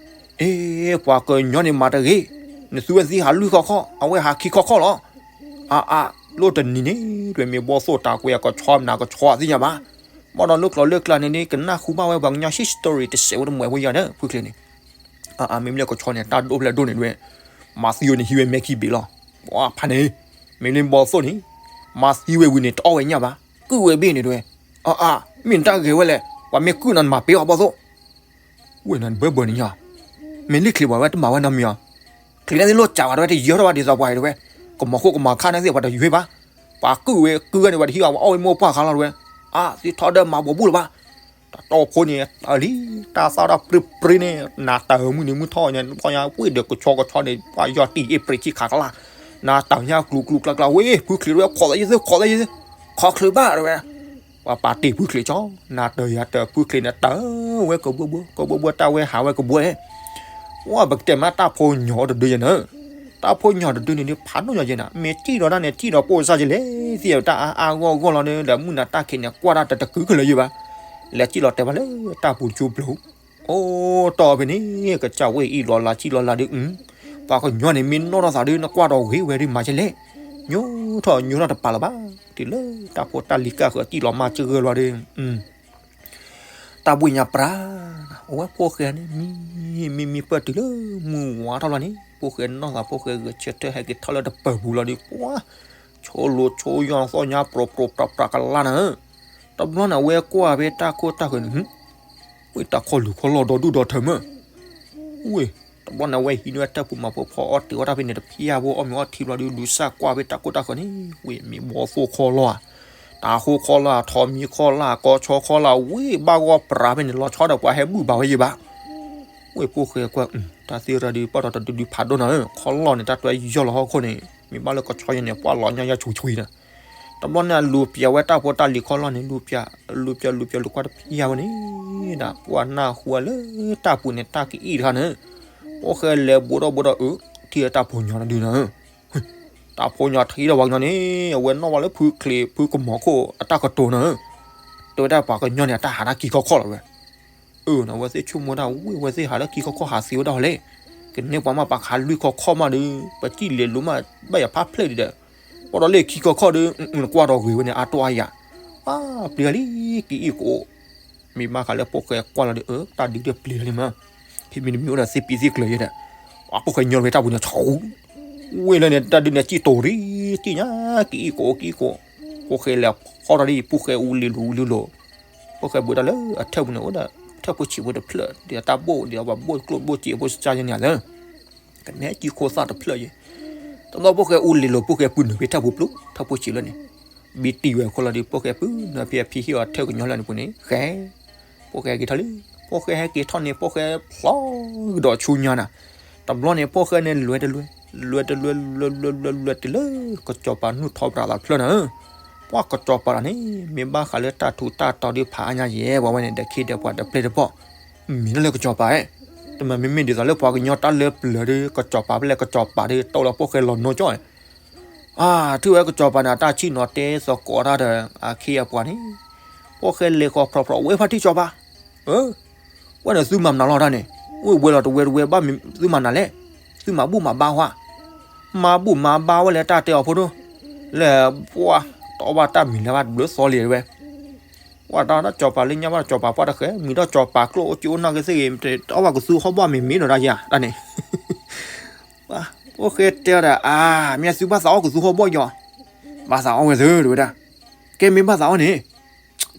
အ့ ပှၤကညီန့ၣ်မၤတဂ့ၤ, နသုဝဲသံဟးလွံၢ်ခီခီၣ် အဝဲဟးခံခီခီၣ်လီၤ, အါအါ, လၢတနံၤန့ၣ် တွဲမ့ၢ်ဘီသိၣ်တၢ်ကွဲးအကဆီမနၤကဆီသ့ၣ်ညါဘၣ် ဘၣ်ဒီးလၢကျိာ်လၢကျါန့ၣ်န့ၣ် ကနၢ်ဟူဘၣ်ဝဲပှၤကညီ history တစဲးဝဲတမှဲးဖိယၤဒီး ဖုချ့န့ၣ်, အါအါ မ့မ့ၢ်လၢကဆီန့ၣ် တၢ်ဒိၣ်ဖျဲၣ်ဒိၣ်န့ၣ်တွဲ, မၤသံဝဲန့ၣ် ဟံးဝဲမဲခံဘ့ၣ်လီၤ, ပှၤဖးန့ၣ်, မ့မ့ၢ်ဘီသိၣ်န့ၣ်, မၤသံဝဲဝံၤန့ၣ် တအီၣ်ဝဲညၣ်ဘၣ်, ကုၢ်ဝဲဘ့ၣ်န့ၣ်တွဲ, အါအါ, မ့ၢ်နတၢ်ဂဲၤဝဲလဲၣ်, ပှၤမ့ၢ်ကုၢ်နၤနမၤပ့ၤအီၤဘီသိၣ် ဝဲန့ၣ်ဘၢဘၢန့ၣ်ညါ, မ့ၢ်လံချ့ပှၤဝဲတမၤဝဲနီတမံၤအီၤ, ချ့န့ၣ်သ့ၣ်လိၣ်စးဝဲတဝဲတယၢၤထီၣ်ဘၣ်ဒ်သိးပှၤအံၤတဝဲ, ကမီၤခိၣ်ကမၤခါန့ၣ်သ့ၣ်ပှၤတယွ့ဘၣ်, ပှၤကုၢ်ဝဲကုၢ်ဝဲန့ၣ် ပှၤတဟံးအီၤ ပှၤအီၣ်ဝဲမိၢ်ပှၢ်ခါလီၤတဝဲ, အါ သ့ၣ်ထီၣ်ဒီးမၤဘီဘူၣ်လၢၤဘၣ်, တၢ်တီဖိန့ၣ် တၢ်လံ, တၢ်သၣ်တၢ်ပြံပြံန့ၣ် နၤတၢ်မုၢ်နံၤမုၢ်ထီၣ်ညါ ပှၤညါဝ့ၢ်ဒီးကဆီကဆီန့ၣ် ပှၤယီၢ်တံၢ်အ့ၣ်ပြံဆံခးကလၢ်, နၤတၢ်ညါကျူကျူကျါကျါဝဲ ဖုချ့ဝဲ ခိးသးယသ့ ခိးသးယသ့, ခီချုးဘၣ်တဝဲ ပှၤပာ်တ့ၢ်ဖုချ့ကၠီ, နၤတၢ်ယၤတၢ်ဖုချ့န့ၣ် တၢ်ဝဲကဘှီဘှီ ကဘှီဘှီတၢ်ဝဲဟးဝဲကဘှီ, ဝဲပကတဲမးတၢ်ဖိညီတဒုယဲၢ်န့ၣ်, တၢ်ဖိညီတဒုန့ၣ်န့ၣ် ဖးဒိၣ်ညီယဲၢ်န့ၣ်, မ့ၢ်စံၣ်လီၤတၢ်န့ၣ် စံၣ်လီၤပိၢ်စၢ်ယလဲၣ်, သ့ၣ်တၢ်အါအါဂီၢ်ဂီၢ်လီၤဒီး မုၢ်နၤတၢ်ခံးန့ၣ် ကွၢ်တၢ်တတကုကလၢၤယဲၢ်ဘၣ်, လဲၤစံၣ်လီၤတဲာ်ဘၣ်လၢတၢ်ပူၤကၠိပျိၤ, အိၣ်တီၢ်ဖဲန့ၣ် ကစၢ်ဝဲအံၤလီၤလၢ်စံၣ်လီၤလၢ်ဒီး, ပှၤကညီန့ၣ် မ့ၢ်နီၣ်ထီၣ်သးဒီး နကွၢ်ဒီးဂ့ၤဝဲဒုးမၤယဲၢ်လဲၣ်, ညိထီၣ်ညိထီၣ်တပာ်လၢၤဘၣ်, တုၤလၢတၢ်ဖိတၢ်လံၤကၢ်ဃၢၤစံၣ်လီၤမၤစၢၤဂၢၢ်လီၤဒီး တၢ်ဘှံးညါပြး, အဝဲဖိၣ်ဃဲန့ၣ် မံမံမံပၢၢ်တုၤလၢမုၢ်ဝါထီၣ်လီၤန့ၣ် ဖိၣ်ဃဲနီၢ်သးဖိၣ်ဃဲဂဲၤဆၢထၢၣ်ဟဲက့ၤထီၣ်လၢတပၢၤပူၤလီၤဒီး ပှၤ, ဆိလိာ်ဆိယီၢ်သီၣ်ညါပြိးပြိးပြးပြးကလါနၤဧၢ, တဘျီန့ၣ် အဝဲကွၢ်ဖဲတၢ်ခိၣ်တၢ်ဃၢၤန့ၣ် ဝဲတၢ်ခီၣ်လူၤခီၣ်လီၢ်ဒီဒူၣ်ဒီထၢမၢ်, ဝဲ, တဘျီန့ၣ် အဝဲဟံးန့ၢ်ဝဲတၢ်ပူၤမၤဖိဖီအီၣ်တ့ၤအီၣ်တၢ်ဖဲန့ၣ်တဖျၢၣ်ဖိ အီၣ်မ့ၤအီထံဘျီဒီး လူၤစၢ်ကွၢ်ဖဲတၢ်ခိၣ်တၢ်ဃၢၤန့ၣ် ဝဲမ့ၢ်ဘီသိၣ်ခီလီၢ်ဧါ, တၢ်ဃိခီလီၢ် ထိးမံခီလီၢ် ကီဆီခီလီၢ် ဝဲဘၣ်ဂီၢ်ပြးဖဲန့ၣ် လီၤဆီဒီးပှၤဟဲဘူၣ်ဘၣ်ဝဲယဲၢ်ဘၣ်, ဝဲဖိၣ်ဃဲကွၢ် တၢ်သ့ၣ်တၢ်ဒီး ပှၤဒီးတဒုဒုဖးဒိၣ်နၤဧၢ ခီလီၢ်န့ၣ် တၢ်တွဲယီၢ်လီၤဟီၣ်ခိၣ်န့ၣ် မ့ၢ်ဘၣ်လၢကဆီယဲၢ်န့ၣ် ပှၤလီၤညါယါဆူးဆူးဒီး တဘျီန့ၣ် အလူၤပျးဝဲတၢ်ဖိတၢ်လံၤခီလီၢ်န့ၣ် လူၤပျး လူၤပျး လူၤပျး လူၤကွၢ်တဖျၢၣ်ဝဲန့ၣ် ဒီးပှၤနၢ်ဟူဝဲလၢတၢ်ပူၤန့ၣ် တၢ်ကအံၣ်တခါန့ၣ် ဖိၣ်ဃဲလဲၤဘိးထီၣ်ဘိးဒီးအၢ ထံၣ်ဝဲတၢ်ဖိညီတဒုနၤဧၢ, တၢ်ဖိညီထံၣ်ဒီးပှၤကညီန့ၣ် အဝဲနီၣ်ဘၣ်လၢဖုချ့ ဖုကမီၤခိၣ်အတၢ်ကတိၤနၤဧၢ, တဲဝဲဒၣ်ပှၤကညီန့ၣ် အတၢ်ဟးတၢ်ခံခီခီၣ်လီၤဝဲ အၢ အဝဲသ့ၣ်ဆိကမိၣ်ဒၣ်ဝဲ အဝဲသ့ၣ်ဟးလၢခံခီခီၣ်ဟးသ့ဝဲဒၣ်လဲၣ်, ကန့ၢ်ပှၤမ့ၢ်ပှၤခးလွံၢ်ခီခီၣ်မးဒီး ပစံၣ်လဲၤလိၤမး ဘၣ်ယၤဖးဖျၢၣ်ဒံးဒီး ဘၣ်ဒီးလၢခံခီခီၣ်ဒီး နကွၢ်ဒီးဂ့ၤဝဲန့ၣ် အါတီၢ်အါယၤ, အါ ပျံၤလံ ကအံၣ်ကအိၣ်, မ့ၢ်ဘၣ်ဃးလၢဖိၣ်ဃဲကွၢ်လီၤဒီး အၢ တၢ်ဒုးတပျံၤလၢန့ၣ်မး, ဟံးမံၤတမံၤအိၣ်ဒီးသ့ၣ်ပံၤသ့ၣ်ကျၢၤယဲဒီး အဖိၣ်ဃဲညီလီၤဝဲတၢ်ပူၤန့ၣ် ဆိ ဝ့ၢ်လၢန့ၣ် တၢ်ဒုးန့ၣ် စံၣ်တိၤရံ စံၣ်ညါ ကအံၣ်ကအိၣ် ကအံၣ်ကအိၣ်, ဖိၣ်ဃဲလဲၤခီထီၣ်ဒ် ဖိၣ်ဃဲအူလံၤလိၤအူလံၤလိၤ, ဖိၣ်ဃဲဘှံးတၢ်လၢအထၢၣ်ပူၤန့ၣ် အိၣ်ဒီးထၢၣ်ဖိဆံးဖိတဖျၢၣ် ဒ်အတၢ်ဘိၣ် ဒ်အဝဲဘိၣ်ကျိၣ်ဘိၣ်စ့ဖိစၢ်ယဲန့ၣ်လၢ ကနဲကံခိၣ်သၣ်တဖျၢၣ်ယဲ, တဘျီဖိၣ်ဃဲအူလံၤလိၤ ဖိၣ်ဃဲပုၢ်နုာ်ဖဲထၢၣ်ပူၤပျိ ထၢၣ်ဖိဆံးလၢန့ၣ်, ဘံတံၢ်ဝဲအခိၣ်လီၤဒီး ဖိၣ်ဃဲပုၢ်နုာ်ဖဲအဖံဟ့ၣ်အီၤထၢၣ်ကညီလၢန့ၣ်ပူၤန့ၣ် ဃဲ ဖိၣ်ဃဲက့ၤထီၣ်လံ, ဖိၣ်ဃဲဟဲက့ၤထီၣ်န့ၣ် ဖိၣ်ဃဲဖျီကဒီးဆူညါနၤ, တဘျီန့ၣ် ဖိၣ်ဃဲန့ၣ်လဲၤတလဲၤ, လဲၤတလဲၤ လဲၤလဲၤလဲၤလဲၤတုၤလၢ ကစီၤပၤနုာ်ထီၣ်ပြးသးဖျၢၣ်နၤဧၢ, ပှၤကစီၤပၤန့ၣ် မ့ၢ်ဘၣ်ဃးလၢတၢ်ထူးတၢ်တီၤဒုးဖးအါညါယဲ ပှၤဝဲန့ၣ် ဒီးခ့ဒီးပှၤဒီးပျဲၢ်တပီၢ်, မံၤလၢကစီၤပၤဧၢ, တမ့မ့ၢ်ဒ်သိးလၢပှၤကညီတၢ်လၢပျၢၤဒီး ကစီၤပၤဖဲလဲၣ် ကစီၤပၤဒီး တီလီၤဖိၣ်ဃဲလီၤနိကၠီ အါ ထံၣ်ဝဲကစီၤပၤန့ၣ် အတၢ်ဆံၣ်နီၤတဲသကိးတၢ်ဒီး အခ့အပှၤန့ၣ်, ဖိၣ်ဃဲလဲၤဃီၤဖြီဖြီ ဝဲဖါတံၢ်စီၤပၤ, အၢ, ဝဲန့ၣ်သုမၤမနုၤလီၤတၢ်န့ၣ်, ဝဲဝဲလီၤတဝဲတဝဲဘၣ်မ့ၢ်သုမၤနၤလဲၣ်, သုမၤဘူၣ်မၤဘါဝဲ, မၤဘူၣ်မၤဘါဝဲလၢတၢ်တဲအီၤဖိဒိၣ်, လဲၤပှၤ တအီၣ်ဘၣ်တၢ်မံၤလၢၤဘၣ်တဘျုးသီလံဝဲ, ဝဲတၢ်စီၤပၤလၢညါဘၣ်စီၤပၤပှၢ်တဃဲ မံၤဒီးစီၤပၤကျိၣ်အိၣ်က့အိၣ်နီၢ်က့သ့ၣ်ဂ့ၤ တအီၣ်ဘၣ်ကသူဟီၣ်ဘီၣ်မ့ၢ်မ့ၢ်နီၤတၢ်ယၤတၢ်န့ၣ် ဖိၣ်ဃဲတဲဒီး အါ မ့ၢ်သုဘၣ်သးအီၣ်ကသူဟီၣ်ဘီၣ်ယီၤ, ဘၣ်သးအီၣ်ဝဲသု တဲဝဲဒၣ်, ကဲမ့ၢ်ဘၣ်သးအီၣ်န့ၣ်,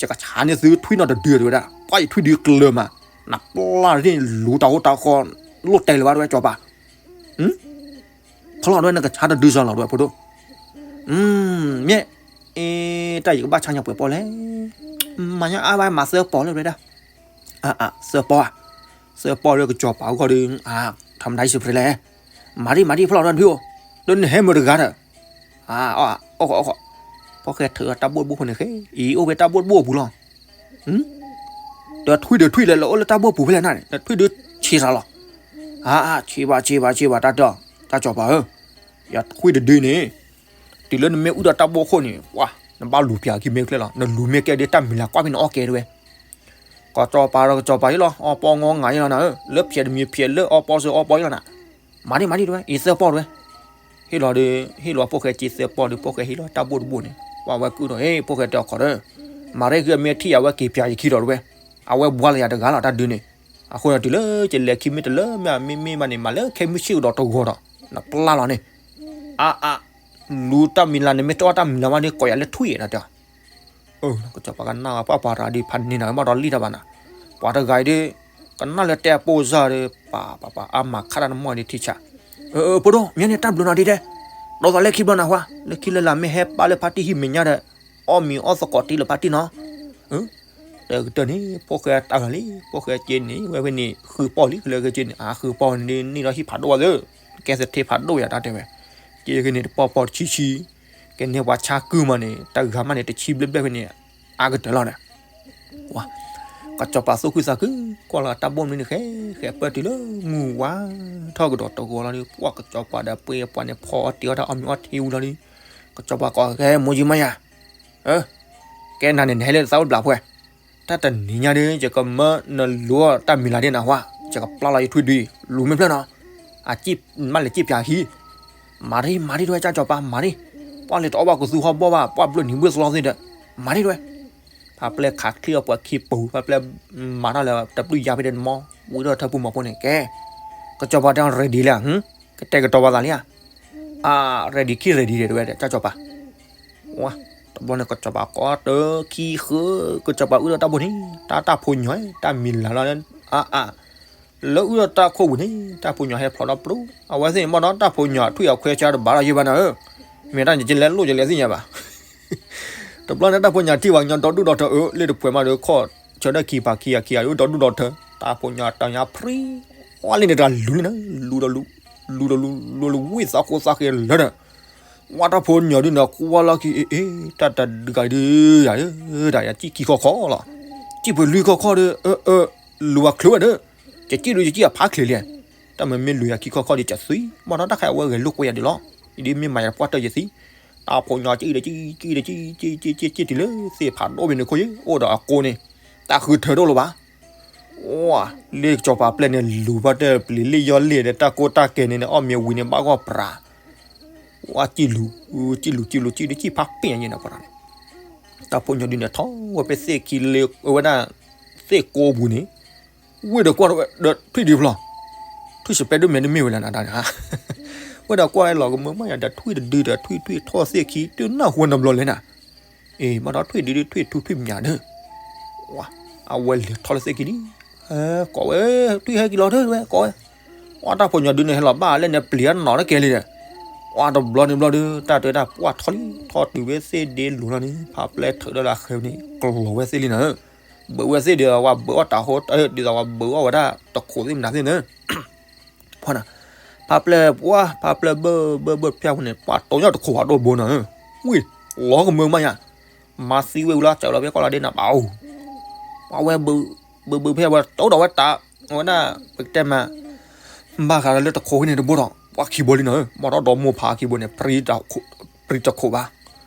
ယကဆါန့ၢ်သုထွံၣ်နီတဒု တဲဝဲဒၣ်, ပှၤယထွံၣ်ဒုကျၢၤမး, နပျၢ်တထံၣ်န့ၣ် လူၤတၢ်ဟိတၢ်ဃီ လိၣ်တဲလၢၤဘၣ် တဲဝဲစီၤပၤ, ခီလီၤတဲဝဲ နကဆါတဒုစၢ်လီၤ တဲဝဲဖိဒိၣ်, မ့ၢ် အ့ တၢ်ယကဘၣ်ဆါညီပှဲၤပီၣ်လဲၣ်. မၤညီအါဘၣ်မၤသၢပီၣ်လၢဝဲဒၣ်. အၢ သၢပီၣ်ဧါ. သၢပီၣ်လၢကစီၤပၤအဂီၢ်ဒီး ထီမဒါယစဖရ့လဲၣ်. မၤဒံမၤဒံဖျီၣ်ဒီးထွံၣ်အိၣ်, ဒီးနဟဲမုာ်တဂၤဒီး အီၣ်ဃီအီၣ်ဃီ, ဖီၣ်ဃဲထုးဒီးတၢ်ဘိၣ်တဘိၣ်ဖိန့ၣ်ဃဲ, အံၤအိၣ်ဖဲတၢ်ဘိၣ်တဘိၣ်အပူၤလီၤ. ဒီးထွံၣ်ဒီးထွံၣ်လဲၣ် လၢအိၣ်လၢတၢ်ဘိၣ်ပူၤဖဲလဲၣ်နၤန့ၣ် ဒီးထွံၣ်ဒုးဆံးစးလီၤ. အါ ဆံးဘၣ်ဆံးဘၣ်ဆံးဘၣ် တၢ်တီ တၢ်ကစီၤပၤဧၢ, ယထွံၣ်တဒုန့ၣ် တုၤလၢနမ့ၢ်အုၣ်ဒီးတၢ်ဘိၣ်ခိၣ်န့ၣ် ပှၤ နဘၣ်လူၤပၠးခံမ့ၢ်ကျဲလီၤ, နလူၤမ့ၢ်ကဲဒ်တၢ်မံၤလၤကွၢ်ဖဲနအီၣ်ကဲတဝဲ. ကစီၤပၤဒီးကစီၤပၤအံၤလီၤ, အီပီငီငၤအံၤလီၤနၤဧၢ, လၢဖျဲးတမံၤဖျဲးလၢအီပီစၢၤအီပီအံၤလီၤနၤ. မၤဒံမၤဒံတဝဲ အံၤသၢပီၣ်တဝဲ. ဟ့ၣ်လီၤဒီး ဟ့ၣ်လီၤဖီၣ်ဃဲက့သၢပီၣ်ဒီး ဖီၣ်ဃဲဟ့ၣ်လီၤတၢ်ဘိၣ်တဘိၣ်န့ၣ် ပှၤဝဲကုၢ်ဒီး ဟ့ၣ်ဖီၣ်ဃဲတဲအီၤခီဒီး မၤရ့ၣ်ဂ့ၤမ့ၢ်ထံၣ်ယၤဝဲက့ၤပၠးယခံဒီးတဝဲ, အဝဲဘှါလၢယၤတဂၤလီၤတၢ်ဒုးန့ၣ်. အဃိန့ၣ်တုၤလၢကလဲၤခံမ့ၢ်တလၢမ့ၢ်မ့ၢ်မးန့ၣ် မၤလၢခဲမုၢ်ဆ့ၣ်ကဒီးတဂီၤဒီး နပျၢ်လီၤန့ၣ်. အါအါ လူၤတၢ်မံၤလၤန့ၣ် မ့ၢ်တအီၣ်တၢ်မံၤလၤမးန့ၣ် ကိးယၤလၢထွံၣ်နတဲ. အၢ ကစီၤပၤကနၣ်ဝဲပှၤပှၤတဂၤဒ်ဖးန့ၢ်နၤ မ့ၢ်ဒီးလံၣ်တၢ်ဘၣ်နၤ, ပှၤတဂၤအံၤဒီး ကနၣ်လၢတဲအပိၢ်စၢ်ဒီး ပၢ်ပၢ်ပၢ် အါမးခါတၢ်နမီၢ်ဒ်ထံဆး. အၢ ပဒိၣ် မ့ၢ်န့ၣ်တၢ်ဘျုးနၤဒ်တဲ, ဒီးသးလၢခံဘျီနၤဟါ, လၢခံလၢလာ်မ့ၢ်ဟဲပၢ်လၢဖါတံၢ်ဟံၣ်မဲာ်ညါဒီး အီၣ်မ့ၤအီၣ်သကိးတံၢ်လၢဖါတံၢ်နီၤ. တကတၢၢ်န့ၣ် ဖီၣ်ဃဲတၢ်ဂၤလံ, ဖီၣ်ဃဲက့န့ၣ် ဝဲဖဲန့ၣ် ဃုပီၣ်လံ လၢက့န့ၣ် အဃုပီၣ်န့ၣ် န့ၢ်ဒီးဟံၣ်ဖးဒိၣ်ဝဲသ့ၣ်, ကဲသထ့ဖးဒိၣ်ယၤတၢ်တဲဝဲ, က့က့န့ၣ် တပီၢ်ပီၢ်တဆံဆံ, ကဲန့ၢ်ပှၤဆါကုၢ်မးန့ၣ် တဂၤမးန့ၣ် တဆံဘျဲၣ်ဘျဲၣ်ဖဲန့ၣ် အါကတၢၢ်လီၤဒီး ကစီၤပၤသူၣ်ခုသးခု, ကွၢ်လီၤတၢ်ဘိၣ်မနုၤန့ၣ်ဃဲ, ဃဲပၢၢ်တုၤလၢမုၢ်ဝါ ထီၣ်ကဒီးတဂီၤလီၤဒီး ပှၤကစီၤပၤဒီးပှ့ၤပှၤန့ၣ် ဖီအီၣ်တ့ၤအီၣ်တၢ်အီၣ်မ့ၤအီၣ်ထံဝံၤလီၤဒီး ကစီၤပၤကိးဃဲ မိၢ်ယံမါယၤ, ကဲနၤန့ၣ် နဟဲလၢသးအိၣ်တဘျီဖဲ, တၢ်တနံၤညါဒီး ယကမၢနလူၤအီၣ်တၢ်မံၤလၤဒ်နၤဟါ, ယကပျၢ်လီၤယထွံၣ်ဒုး, လူၤမ့ၢ်ဖျၢၣ်နီၤ, အကံၢ်မးလဲၤကံၢ်ပၠးဟံၣ်, မၤရ့ မၤရ့တဝဲ ကစီၤပၤ မၤရ့, ပှၤလဲၤတအီၣ်ဘၣ်ကသူဟီၣ်ဘီၣ်ဘၣ် ပှၤဘျၢနံၤဘျၢသီသ့ၣ်ဒီး, မၤရ့တဝဲ. ဖါပျဲၢ်ခးချံအီၤပှၤခံပူၤ, ဖါပျဲၢ်မၤထီၣ်လၢတဘျုးယါဖဲဒီးနမီၢ်, ဝံထီၣ်ထၢပူၤမီၤဖိန့ၣ်ကဲ, ကစီၤပၤတဲအီၤ ready လံဧါ, ကတဲာ်ကတီၤပှၤသးလံဧါ, အ ready ခံ ready ဒီးတဝဲဒီး ကစီၤပၤ ဝါ, တဘျီန့ၣ် ကစီၤပၤကိးတၢ်ခံဃၢ, ကစီၤပၤအုၣ်ဒီးတၢ်ဘိၣ်န့ၣ် တၢ်တၢ်ဖိညီ, တၢ်မံၤလၤလီၤ, အါအါ, လၢအုၣ်ဒီးတၢ်ခိၣ်ပူၤန့ၣ် တၢ်ဖိညီဟဲဖျိးဒီးပျိ, အဝဲသ့ၣ်န့ၣ် ဘၣ်ဒီးတၢ်ဖိညီထွံၣ်အခွဲးဆါတဘၣ်ဒီးယဲဘၣ်နၤဧၢ, မ့ၢ်တၢ်န့ၣ် ယလဲၤလိၣ်ယလဲၤသ့ၣ်ညါဘၣ်. တဘျီန့ၣ် တၢ်ဖိညီထံၣ်ပှၤကညီဒီဒူၣ်ဒီထၢ အၢ လ့ၣ်တဖှဲးမးဒီးခီၣ်ဆၢဒီးခံပၤခံဂၤခံဂၤ ဒီဒူၣ်ဒီထၢ, တၢ်ဖိညီတၢ်ညါဖရံ, ဝါလ့ၣ်န့ၣ်တၢ်လူၤန့ၣ်, လူၤဒီးလူၤ, လူၤဒီးလူၤ, လူၤလူၤဝံၣ်သးဃိသးဃဲလၢာ်ဒီး ဝါတၢ်ဖိညီဒုးန့ၣ် ကွၢ်လီၢ်ခံ အ့ အ့ တၢ်တဒုးကဒုးယၤ, တၢ်ယၤစံၣ်ခံခီခီလီၤ, စံၣ်ပှ့ၤလွံၢ်ခီခီဒီး အၢ အၢ လူၤဝဲချုးဝဲဒီး, ယစံၣ်ဒုးယစံၣ်အဖးချ့လံ, တၢ်မ့မ့ၢ်လွံၢ်ယၤခံခီခီဒီးယသွံ, ဘၣ်ဒီးတၢ်ခါအဝဲဂဲၤလိာ်ကွဲယၤဒုးလီၤ, ယဒ်မ့ၢ်မၤယၤပှၢ်တၢၢ်ယသံ, တၢ်ဖိညီစံၣ်ဒီး စံၣ်စံၣ်စံၣ်စံၣ်တုၤလၢသ့ၣ်ဖးဒိၣ်ဘ့ၣ်န့ၣ်ခိၣ်ယဲ အိၣ်ဒီးအကိန့ၣ်, တၢ်ဃုထၢဒိၣ်လီၤဘၣ် ဝါ, လ့ၣ်ကစီၤပၤပျဲၢ်န့ၣ် လူၤဘၣ်တၢ်ပျံၤလ့ၣ်ယီၢ်လ့ၣ်ဒီး တၢ်ကိၢ်တၢ်ကဲန့ၣ်န့ၣ် အီၣ်မ့ၤဝံၤန့ၣ် ဘၣ်ဂီၢ်ပြး, ဝါ စံၣ်လူၤ, စံၣ်လူၤ စံၣ်လူၤ စံၣ်ဒုး စံၣ်ဖးပ့ၣ်ညါယဲန့ၣ်ပှၤန့ၣ်, တၢ်ဖိညီဒုးန့ၣ် ထီၣ်ဝဲဖဲသ့ၣ်ခံလ့ၣ် အဝဲဒၣ် သ့ၣ်ကိးပူၤန့ၣ်, ဝ့ၢ်ဒီးကွၢ်ဒီးထွံၣ်ဒုးဖျီ, ထွံၣ်စပဲဒိၣ်မဲာ်တမ့ၢ်ဝဲလၢနၤတၢ်န့ၣ်ဧါ, ဝ့ၢ်ဒီးကွၢ်လီၤကမၢမးယၤဒီးထွံၣ်တဒုဒီးထွံၣ်ထွံၣ်ထီၣ်သ့ၣ်ခံ တုၤနၢ်ဟူနဘျီလဲၣ်နၤ အ့ ဘၣ်ဒီးထွံၣ်ဒုဒုထွံၣ်ထူထွံၣ်ပညၣ်ဒီး, ဝါ, အဝဲလဲၤထီၣ်လၢသ့ၣ်ခံဒံး, ဟဲကိးဝဲ, ထွံၣ်ဟဲက့ၤလီၤထၢဝဲကိးဝဲ, ဝါတၢ်ဖိညီဒုန့ၣ် ဟဲလီၤဘၣ်လၢန့ၣ် ပျံၤအနီၢ်တကဲလံဒီး, ဝါတဘျီန့ၣ်ဘျီဒု တၢ်တဲတၢ်ပှၢ်ထီၣ်လံ ထီၣ်တုၤဝဲသ့ၣ်ဒ့လိၤလီၤန့ၣ် ဖါပျဲၢ်ထုးဒီးလၢဃဲန့ၣ် ကလီၤဝဲသ့ၣ်လံနၤဧၢ, ဘုးဝဲသ့ၣ်ဒီး ဝါဘုးအီၣ်တၢ်ဟိ ဒ်သိးဝါဘုးအီၣ်ဝဲဒၣ်တခိးသ့ၣ်မနုၤသ့ၣ်န့ၣ် ဖီနၤ, ဖါပျဲၢ်ပှၢ် ဖါပျဲၢ်ဘၢဘၢဘၢဖၠၣ်ပူၤန့ၣ် ပှၤတိၢ်ညီတခိးဘၣ်ဒိၣ်ဘိနၤဧၢ, ဝံၣ်, လီၤကမၢမးယၤ, မၤသံဝဲဝံၤလီၤ စၢၤလီၤဖဲကီၢ်လီၤဒ့နၤဘၣ်အိၣ်, ပှၤဝဲဘုး, ဘုးဘုးဖဲဝဲတိၢ်ဒီးဝဲတၢ်, ဝဲဒၣ်, ပကတဲမး, ဘၣ်ဃးဒီးလၢတခိးဖဲန့ၣ်တဘိဒီး ပှၤခံဘိလံနၤဧၢ, မ့ၢ်ဒီးဒီမိၢ်ဖးခံဘိန့ၣ် ပြံတခိးဘၣ်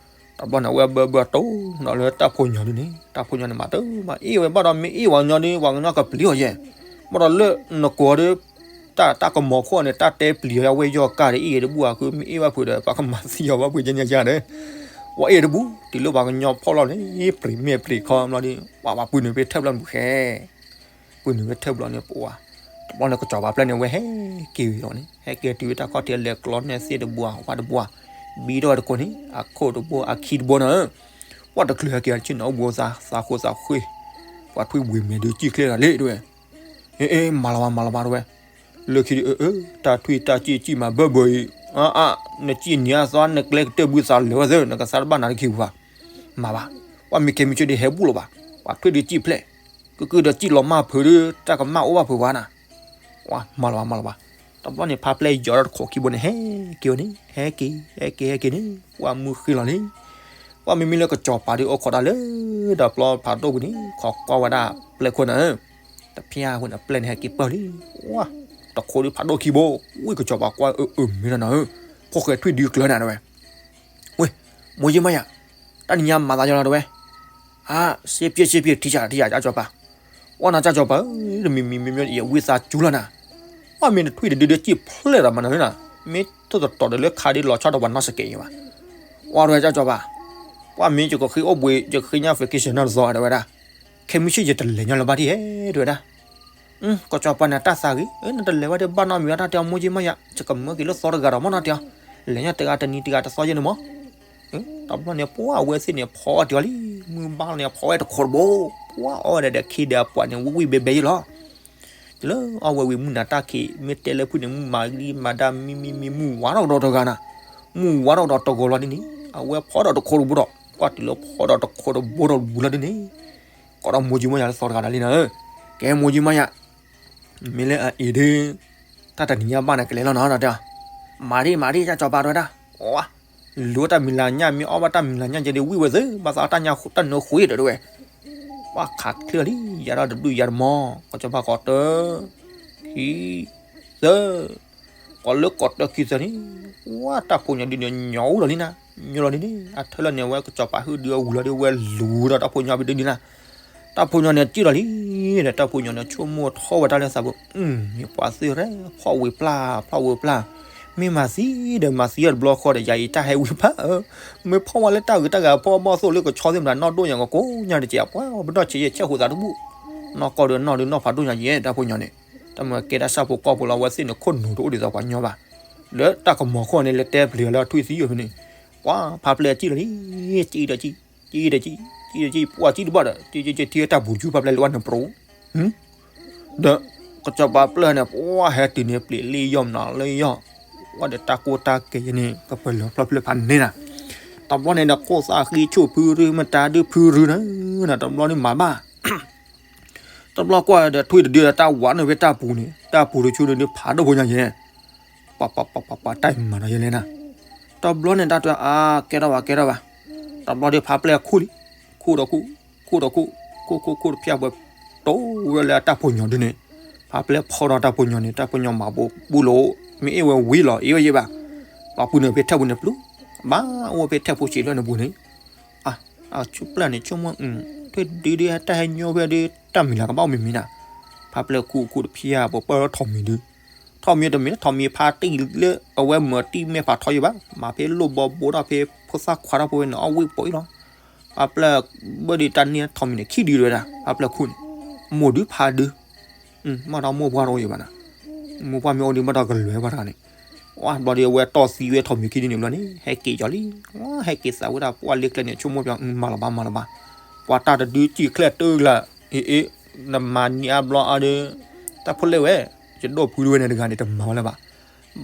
တဘျီန့ၣ် အဝဲဘၢဘၢတိၢ်ဒီးလၢတၢ်ဖိညီဒုန့ၣ် တၢ်ဖိညီန့ၣ် မၤတၢ်မၤအ့ၣ်ဝဲဘၣ်ဒီး မ့ၢ်အ့ၣ်ဝဲညီဒု ပှၤကညီကပျံၤအီၤယဲၢ်, ဘၣ်ဒီးလၢနကိးဒီး တၢ် တၢ်ကမီၤခိၣ်န့ၣ် တၢ်တဲပျံၤအီၤယဝဲၢ်ယီၢ်ကါဒီး အ့ၣ်တဘူၣ်အဃိ မ့ၢ်အ့ၣ်ဘၣ်ဖုးဒီး ပှၤကမၤသံအီၤဘၣ်ဖုးကဲညါကါဒီး ပှၤအ့ၣ်တဘူၣ် တုၤလၢပှၤကညီဖီၣ်လီၤန့ၣ် ပြံၤမဲာ်ပြံၤခီဘျီဒီး ပှၤပှၤပုၢ်နုာ်ဖဲထၢၣ်ဘျီန့ၣ်ပူၤဃဲ ပုၢ်နုာ်ဖဲထၢၣ်ဘျီန့ၣ်ပူၤဝဲ, တဘျီန့ၣ် ကစီၤပၤပျဲၢ်န့ၣ် ဝဲဟဲက့ၤဝံၤလီၤန့ၣ် ဟဲက့ၤတုၤဝဲတၢ်ခီၣ်ထံးလဲၤကျီန့ၢ်သ့ၣ်တဘိ ဝၣ်တဘိ ဘံထီၣ်ဝဲတကိးန့ၣ် အခိၣ်တဘိ အခံတဘိန့ၣ်, ပှၤတချုးဟဲက့ၤဆ့ၣ်နီၤအိၣ်ဘှံးသး သးဃိသးဃ့, ပှၤထွံၣ်ဘှံးမဲာ်ဒုးစံၣ်ချ့လီၤလံတဝဲ, အ့ အ့ မၤလီၤဘၣ် မၤလီၤဘၣ်တဝဲ, လၢခံဒီး အၢ အၢ တၢ်ထွံၣ်တၢ်စံၣ်စံၣ်မးဘၢဘၢအံၤ, အါ အါ နစံၣ်နံၤအသီ နကျဲကတၢၢ်ဘုသးလၢာ်ဝဲသၢ နကသါတဘၣ်နၤတက့ၤဘၣ် မၤဘၣ်, ပှၤမ့ၢ်ခဲမုၢ်ဆ့ၣ်ဒီးဟဲဘူၣ်လီၤဘၣ်, ပှၤထွံၣ်ဒုးစံၣ်ဖျဲၣ်, ကုၢ်ကုၢ်ဒီးစံၣ်လီၤမၢ်ဖုးဒီး တၢ်ကမၣ်အိၣ်ဘၣ်ဖုးဝဲနၤ, ဝါ မၤလီၤဘၣ် မၤလီၤဘၣ်, တဘျီန့ၣ် ဖါပျဲၢ်ယီၤဒီးတခိးခံဘိန့ၣ် ဟဲက့ၤဝဲန့ၣ် ဟဲက့ၤ ဟဲက့ၤ ဟဲက့ၤန့ၣ် ပှၤမုၢ်ဃ့လီၤလံ, ပှၤမ့မ့ၢ်လၢကစီၤပၤဒီးအိၣ်ခိးတၢ်လၢ ဒီးပျီဖးဒိၣ်ပူၤန့ၣ် ခိးကွၢ်ဝဲဒၣ်ပျဲၢ်ခိၣ်နၤဧၢ, တဖျၢၣ်ဃိန့ၣ် ပျဲၢ်န့ၣ်ဟဲက့ၤပၢၢ်လံ, ဝါ တခိးဒုးဖးဒိၣ်ခံဘိ, ဝံၣ်ကစီၤပၤကွၢ်အၢအၢမ့ၢ်နီၤနၤဧၢ, ဖိၣ်ဃဲထွံၣ်ဒုးကျၢၤနၤတဲဝဲ ဝ့ၢ် မိၢ်ယံမါယၤ, တၢ်နံၤညါမၤသးယီၤလီၤတဲဝဲ, အါ စ့ပျဲၢ်စ့ပျဲၢ် ထံၣ်ယၤထံၣ်ယၤ ကၠၢ်ကၠီၤပၤ, ဝဲနၤကၠၢ်ကၠီၤပၤဧၢ, တမံၤမံၤမံၤမံၤ ယဝံသးစူၤလီၤနၤ, ပှၤမ့ၢ်နထွံၣ်တဒုဒုစံၣ်ဖျဲၣ်ဒီးမၤနၤဧၢနၤ, မ့ၢ်ထိၣ်သတြီၤဒီးလၢခါဒ်လီၤဆီဒီးပှၤနီၢ်စကဲးအံၤဘၣ်, ဝဲတဲဝဲကၠၢ်ကၠီၤပၤ, ပှၤမ့ၢ်ယကဃ့အိၣ်ဘှံး ယကဃ့ညါ vacation နီတသီတဲဝဲဒၣ်, ခဲမုၢ်ဆ့ၣ်ယတလဲၤညီလၢၤဘၣ်ဒ်ဟဲ တဲဝဲဒၣ် ကစီၤပၤန့ၣ်တၢ်သးဂ့ၤ, နတလဲၤဝဲဒၣ်ဘၣ်နီတမံၤဘၣ် တၢ်တဲအီၤ မိၢ်ယံမါယၤ, ယကမၢက့ၤလၢသီတဂၤဒီးမ့ၢ်နီၢ်တဲအီၤ, လဲၤညါတဂၤတနံၤတဂၤတသီယဲန့ၣ်မး, တဘျီန့ၣ် ပှၤအဝဲသ့ၣ်န့ၣ် ဖီအီၣ်တ့ၢ်အီၤလံ, မုၢ်ဘါလီၤန့ၣ် ဖီဝဲတခိးတဘိ, ပှၤအီၣ်ဝဲဒီးဒီးခ့ဒီးအပှၤန့ၣ် ဝံၣ်ဝံၣ်ဘဲဘဲယဲလီၤ, လၢအီၣ်ဝဲဝံၤမုၢ်နၤတၢ်ခံး မ့ၢ်တဲလၢဖုၣ်န့ၣ် မုၢ်မၤဂံၢ်မၤဒၣ်မံမံမံ မုၢ်ဝါထီၣ်ကဒီးတဂၤနၤ, မုၢ်ဝါထီၣ်ကဒီးတဂီၤလီၤဒ်န့ၣ်, အဝဲဖီဒီးတခိးတဘိဒီး ကွၢ်တုၤလၢဖီဒီးတခိးတဘိဒီးဝံၤလီၤဒ်န့ၣ် ကိးဒီးမိၢ်ယံမါယၤလၢသီတဂၤဒၣ်လံနၤဧၢ, ကဲမိၢ်ယံမါယၤ, မ့ၢ်လၢအအံၤဒုး တၢ်တနံၤညါဘၣ်နၤကလဲၤလီၤနီၤ တဲ, မၤဒံမၤဒံ ကၢ်ကၠီၤပၤတဲဝဲဒၣ်, ဝါ, လူၤတၢ်မံၤလၤညၣ် မ့ၢ်အီၣ်ဘၣ်တၢ်မံၤလၤညၣ်ကဲဒုး ဝံၣ်ဝဲသ့ ဘၣ်သးတၢ်ညါတၢ်နၢဃုာ်တဲဝဲ, ပှၤခးချ့လံ ယၤဒီးတဒုယၤတမီၤ ကၠီၤပၤကိးတၢ ခံ သၢ ကိးလၢကိးတၢခံသၢန့ၣ်, ဝါ တၢ်ဖိညီဒုန့ၣ် ညီအိၣ်လီၤလံနၤ, ညီလီၤလံန့ၣ် အထၢၣ်လၢန့ၣ် အဝဲကၠီၤပၤဟုၣ်ဒုးအဝံၤလီၤဒုး ဝဲလူၤဒီးတၢ်ဖိညီဘၣ်ဒုးန့ၣ်နၤ, တၢ်ဖိညီန့ၣ်စံၣ်လီၤလံ, ဒီးတၢ်ဖိညီန့ၣ် ဆိကမိၣ်ထီၣ်ဝဲတၢ်လၢသးပူၤ, မ့ၢ်ပှၤသ့ၣ်ရဲၣ် ဖီၣ်ဝံၤပျၢ် ဖီၣ်ဝံၤပျၢ်, မ့ၢ်မၤသံဒီးမၤသံအီၤတဘျီဃီဒီး ယၤအံၤတၢ်ဟဲဝံၤဖးဧၢ, မ့ၢ်ဖီၣ်ဝဲလၢတၢ်ဂ့ၤတၢ်ဂၤဖီၣ်ဘီၣ်သိၣ်လၢကဆီသ့ၣ်မတၤ နီၢ်ဒိၣ်ညါကကိးညါတက့ၢ် ပှၤပနီၢ်ဆဲးယဲၢ်ဆဲးဃိသးတဘူၣ်, နီၢ်ကီၢ်ဒီးနီၢ်ဒုးနီၢ်ဖးဒိၣ်ညါယဲၢ် တၢ်ဖိညီန့ၣ်, တၢ်မ့ၢ်ကဲတၢ်ဆၣ်ဖိကီၢ်ဖိလီၤ အဝဲသ့ၣ်န့ၣ် ခိၣ်နူာ်တအိၣ်ဒ်သိးပှၤညီဘၣ်, လၢတၢ်ကမီၤခိၣ်န့ၣ် လဲၤတဲပျံၤလၢထွံၣ်သံအီၤဖဲန့ၣ်, ပှၤဖးပျဲၢ်စံၣ်လီၤလံ, စံၣ်ဒီးစံၣ်, စံၣ်ဒီးစံၣ်, စံၣ်ဒီးစံၣ် ပှၤစံၣ်တဘၣ်ဒီး စံၣ်စံၣ်စံၣ်ထံတၢ်ပူၤတဆူဖးပျဲၢ်လၢဝဲန့ၣ်ပရိ ဒီးကစီၤပၤပျဲၢ်န့ၣ် ပှၤဟဲတုၤန့ၣ် ပျံၤလံယီၢ်မနုၤလၢယီၢ်, ဝဲဒီးတၢ်ကိၢ်တၢ်ကဲယဲန့ၣ် ကပၢၤလၢဖျီၣ်ဖျၢၣ်ဖးန့ၣ်နၤ, တဘျီန့ၣ်ဒီး ခိၣ်သၣ်ဃံဆူၣ်ဖုရုမတၤဒုးဖုရုနၤ, တဘျီန့ၣ်မၤဘၣ် တဘျီကွၢ်ဒီးထွံၣ်တဒုဒီးတၢ်ဝးန့ၣ်ဖဲတၢ်ပူၤန့ၣ် တၢ်ပူၤတဆူန့ၣ်ဒုးဖးဒိၣ်ဖိညါယဲၢ်, ပှၤပှၤပှၤပှၤပှၤတၢ်အံၤမၤနၤယဲၢ်လဲၣ်နၤ, တဘျီန့ၣ်တၢ်တဲအါ ကဲထီၣ်ဘၣ်ကဲထီၣ်ဘၣ်, တဘျီဒီးဖးပျဲၢ်ခိၣ်လံ, ခိၣ်ဒီးခိၣ်, ခိၣ်ဒီးခိၣ်, ခိၣ်ခိၣ်ခိၣ်တဖျၢၣ်ပှဲၤ တိၢ်ဝဲလၢတၢ်ဖိညီဒုန့ၣ်, ဖးပျဲၢ်ဖီဒီးတၢ်ဖိညီန့ၣ် တၢ်ဖိညီမၤဘူးဘူးလိာ်, မ့ၢ်အ့ၣ်ဝဲဝံၤလီၤ အ့ၣ်ဝဲယဲၢ်ဘၣ်, ပှၤပုၢ်န့ၣ်ဖဲထဲပူၤန့ၣ်ပျူၤ, ဘၣ်အိၣ်ဖဲထဲဖိဆံးလၢန့ၣ်ပူၤန့ၣ်, အ အဆူၣ်ပျၢ်န့ၣ် ဆိကမိၣ် ထွံၣ်ဒုဒုတၢ်ဟဲညိဖဲဒု တၢ်မံၤလၤကဘၣ်အိၣ်မံၤမံၤနၤ, ဖးပျဲၢ်ခိၣ်ခိၣ်တဖျၢၣ်ပှဲၤပၢၢ်ထီၣ်မံၤဒု, ထီၣ်မံၤတမံၤ ထီၣ်မံၤဖးတံၢ်လၢအဝဲမၤတံၢ်မဲာ်ဖးထီယဲၢ်ဘၣ်, မၤဖဲလိၣ်ဘီဘိထီၣ်ဖဲဖိသၣ်ခွါထီၣ်ဖိဝဲန့ၣ် အီၣ်ဝံၣ်ပိာ်အံၤလီၤ, ဖးပျဲၢ်ဘၢၣ်ဒုတၢ်န့ၢ်ထီၣ်မံၤန့ၣ် ခံဒုဝဲဒၣ် ဖးပျဲၢ်ခိၣ်န့ၣ်, မိၢ်ဒုဖးဒု မ့ၢ်ဒီးမိၢ်ပှၢ်တအိၣ်ယံၤဘၣ်နၤ, မိၢ်ပှၢ်မ့ၢ်အိၣ်ဒုးမ့ၢ်ဒီးကလွဲၤပှၤတဂၤန့ၣ်, ဝါဘျီဒီးအဝဲတီၢ်သံဝဲထီၣ်မံၤခံဒုန့ၣ်ဘျီန့ၣ် ဟဲက့ၤကီၤလံ, ဝါဟဲက့ၤသးဝဲဒၣ်ပှၢ်လ့ကျဲန့ၣ် ဆိကမိၣ်ပျီ မၤလီၤဘၣ်မၤလီၤဘၣ်, ပှၤတၢ်တဒုစံၣ်ချဲၣ်တၢ်လၢ, အ့ၣ်အ့ၣ်, နမၤန့ၢ်အါဘျီအါဒီး, တၢ်ဖိလဲၣ်ဝဲ, ယဒိၣ်ဖုဒုဝဲန့ၣ်တဂၤန့ၣ် တမၤဝဲလၢၤဘၣ်,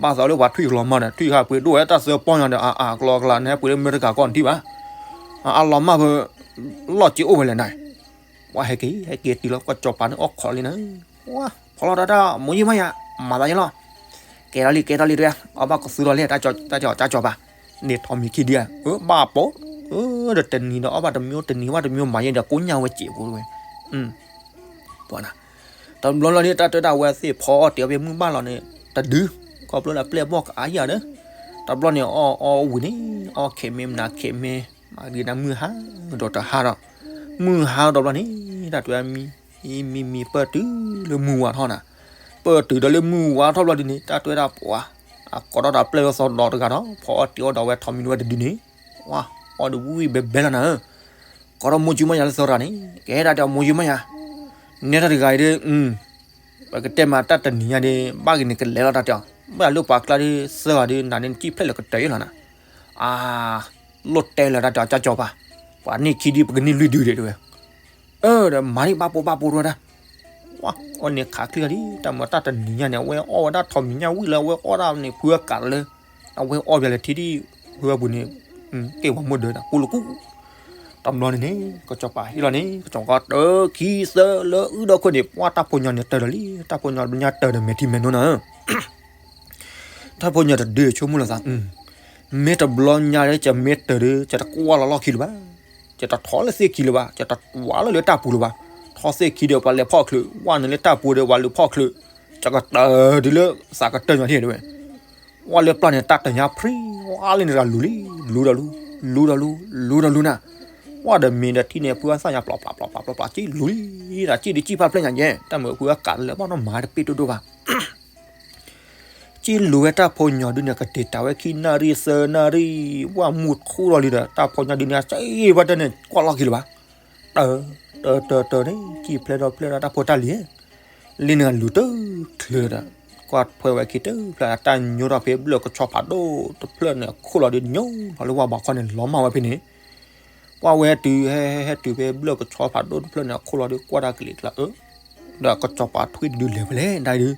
ဘၣ်သးလၢပှၤထွံၣ်ကလီၤမၢ်ဒီး ထွံၣ်ဃာ်ပှ့ၤဒိၣ်ဝဲတၢ်သၢပီညါဒီး အအါကလီကလီ နဟဲပှ့ၤလၢမ့ၢ်တဂၤကီၢ်နထံၣ်ဘၣ် အလီၤမၢ်ဖဲ လီၢ်က့အိၣ်ဝဲလဲၣ်နၤ, ပှၤဟဲက့ၤ ဟဲက့ၤတုၤလီၤကီၢ်ကၠီၤပၤန့ၣ်အီၣ်ခိးလံနၤ, ဝါ ဖီလီၤတၢ်တၢ် မိၢ်ယံမါယၤ မၤသးယဲလီၤ, ကဲထီၣ်လံ ကဲထီၣ်လံတဝဲ အီၣ်ဘၣ်ကသူထီၣ်လံ တၢ်ကၠီၤကၠီၤပၤ, န့ၢ်ထီၣ်မံၤခံဒုဧါ, အၢ ဘၣ်ပိာ်, အၢ ဒီးတနံၤဒီးအီၣ်ဘၣ်တမံၤ တနံၤဘၣ်တမံၤ မၤယဲဒီးကိညၢ်ဝဲစဲးဖိဝဲ ပှၤနၤ, တဘျီလီၤန့ၣ် တၢ်တဲဒၣ်ဝဲသ့ၣ်ဖီအီၣ်တ့ၢ်အီၣ်ဖဲမုၢ်ဘၣ်လီၤန့ၣ် တဒု, ခီဖျိလၢပျဲၢ်ဘီၣ်ကအါယၤဒီး, တဘျီန့ၣ်အီၣ်အီၣ်ဝံၤန့ၣ် အီၣ်ခဲးမ့ၢ်မနုၤခဲးမ့ၢ်, မၤဂ့ၤနၤမုၢ်ဟါဒီးတဟါဒီး, မုၢ်ဟါတဘျီန့ၣ် တၢ်တဲမံၤ, မံၤမံၤပၢၢ်တုၤလၢမုၢ်ဝါထီၣ်နၤ, ပၢၢ်တုၤဒီးလၢမုၢ်ဝါထီၣ်ဘျီဒုန့ၣ် တၢ်တဲဒၣ်ပှၤ, အကိးထီၣ်ဒီးပျဲၢ်လၢသီဒီးတဂၤဒီး ဖီအီၣ်တ့ၢ်အီၣ်ဒီးဝဲထီၣ်မံၤဝဲတဒုန့ၣ်, ဝါ, အီၣ်ဒီးဝံၣ်ဝံၣ်ဘဲဘဲလီၤနၤဧၢ, ကိးထီၣ်မိၢ်ကၠူမါယၤလၢသီရၤန့ၣ် ကဲဒၣ်တဲအီၤမိၢ်ကၠူမါယၤ, နဲထီၣ်တဂၤအံၤဒီး, ပကတဲမးတၢ်တနံၤညါဒီး ဘၣ်ဂ့ၤန့ၣ်ကလဲၤလီၤတၢ်တဲအီၤ, ဘၣ်လၢပှၤကျါဒီးသၢဂၤဒီး နၤန့ၣ်နစံၣ်ဖျဲၣ်လၢကတၢၢ်အံၤလီၤနၤ, အါ, လိၣ်တဲလၢတၢ်တဲအီၤကၢ်ကၠီၤပၤ, ပှၤန့ၢ်ခံဒုပကန့ၢ်လွံၢ်ဒုဒဲးတဲဝဲ, အၢ ဒီးမၤန့ၢ်ဘၣ်ပိာ်ဘၣ်ပိာ်တဲဝဲဒၣ်, ဝါ, အီၣ်န့ၣ်ခးချ့လံ တၢ်မၤတၢ်တနံၤညါန့ၣ် အဝဲအီၣ်ဝဲဒၣ်ထီၣ်မံၤညၣ်ဝံၣ်လၢအဝဲအီၣ်ဒၣ်န့ၣ် ဖုအကးလၢ, အဝဲအီၣ်ဘၣ်လၢထံဒံၣ်, ဖုအပူၤန့ၣ်, ကဲဝဲမိၢ်ဒၢးနၤ ကူလကူ, တ တဘျီန့ၣ်န့ၣ် ကစီၤပၤဟ့ၣ်လီၤန့ၣ် ကစီၤပၤတၢ်ခံသၢလၢအုၣ်ဒီခိၣ်န့ၣ် ပှၢ်တၢ်ဖိညီန့ၣ်တၢၤဒီးလံ, တၢ်ဖိညီဘျီညါတၢၤဒီးမဲာ်ထံမဲာ်နိနၤဧၢ, တၢ်ဖိညီတဒုဆိကမိၣ်လီၤသး, မ့ၢ်တဘျီညါဒီး ကမ့ၢ်တၢၤဒီး ကတကွၢ်လီၤလီၢ်ခံလၢၤဘၣ်, ကတထီၣ်လၢသ့ၣ်ခံလၢၤဘၣ်, ကတဝးလၢလၢတၢ်ပူၤလၢၤဘၣ်, ထီၣ်သ့ၣ်ခံဒီးပှၤလဲၤဖီၣ်ချုး, ဝဲနုာ်လၢတၢ်ပူၤဒီးပှၤလူၤဖီၣ်ချုး, ကကတၢၤတုၤလၢသးကတၢၢ်ညီထံၣ်ဒဝဲ ဝဲလၢပျၢ်န့ၣ် တၢ်တညါဖရံ, ဝဲလၢန့ၣ်တဂၤလူၤလံ, လူၤဒီးလူၤ, လူၤဒီးလူၤ, လူၤဒီးလူၤနၤ, ဝဲဒီးမ့ၤဒီးထံန့ၣ် ဖုအသၣ်ညါပျီပျီပျီပျီပျီပျီ က့လူၤလံ, ဒီးက့ဒုးကံၣ်ဖးဖျဲၣ်ညါယဲ, တၢ်မုာ်ဖုအကးလၢဘၣ်နီၢ်မၤတပ့ၢ်ဒိၣ်ဒိၣ်ဘၣ်, က့လူၤဝဲတၢ်ဖိညီဒုန့ၣ် ကတ့ၤတၢ်ဝဲခံနၣ်ရံၣ်သၢနၣ်ရံၣ်, ဝဲမူထူဒီးလံဒီး တၢ်ဖိညီဒုန့ၣ် စ့ဘၣ်တၢ်န့ၣ် ကွၢ်လီၢ်ခံလၢၤဘၣ်, တၢၤ, တၢၤတၢၤတၢၤန့ၣ် ကံၣ်ဖျဲၣ်ဒီးဖျဲၣ်ဒီးတၢ်ဖိတၢ်လံၤ လံန့ၣ်လူၤတချုးဒီး ကွၢ်ထွဲဝဲခံတဖျၢၣ် တၢ်ညိထီၣ်ဖဲဘျၢၣ်ကဆီဖးဒိၣ်တဖျၢၣ်န့ၣ် အခိၣ်လီၤဒီးညိထီၣ်လၢဝဲဘၣ်ခီန့ၣ် လီၤမၢ်ဝဲဖဲန့ၣ်, ကွၢ်ဝဲတုၤဟဲဟဲတုၤဖဲဘျၢၣ်ကဆီဖးဒိၣ်တဖျၢၣ်န့ၣ် အခိၣ်လီၤဒီးကွၢ်တၢ်ကလံၤကျါအၢ, ဒီးကစီၤပၤထွံၣ်တဒုလဲၤဖဲလဲၣ်ဒၣ်ဒုး,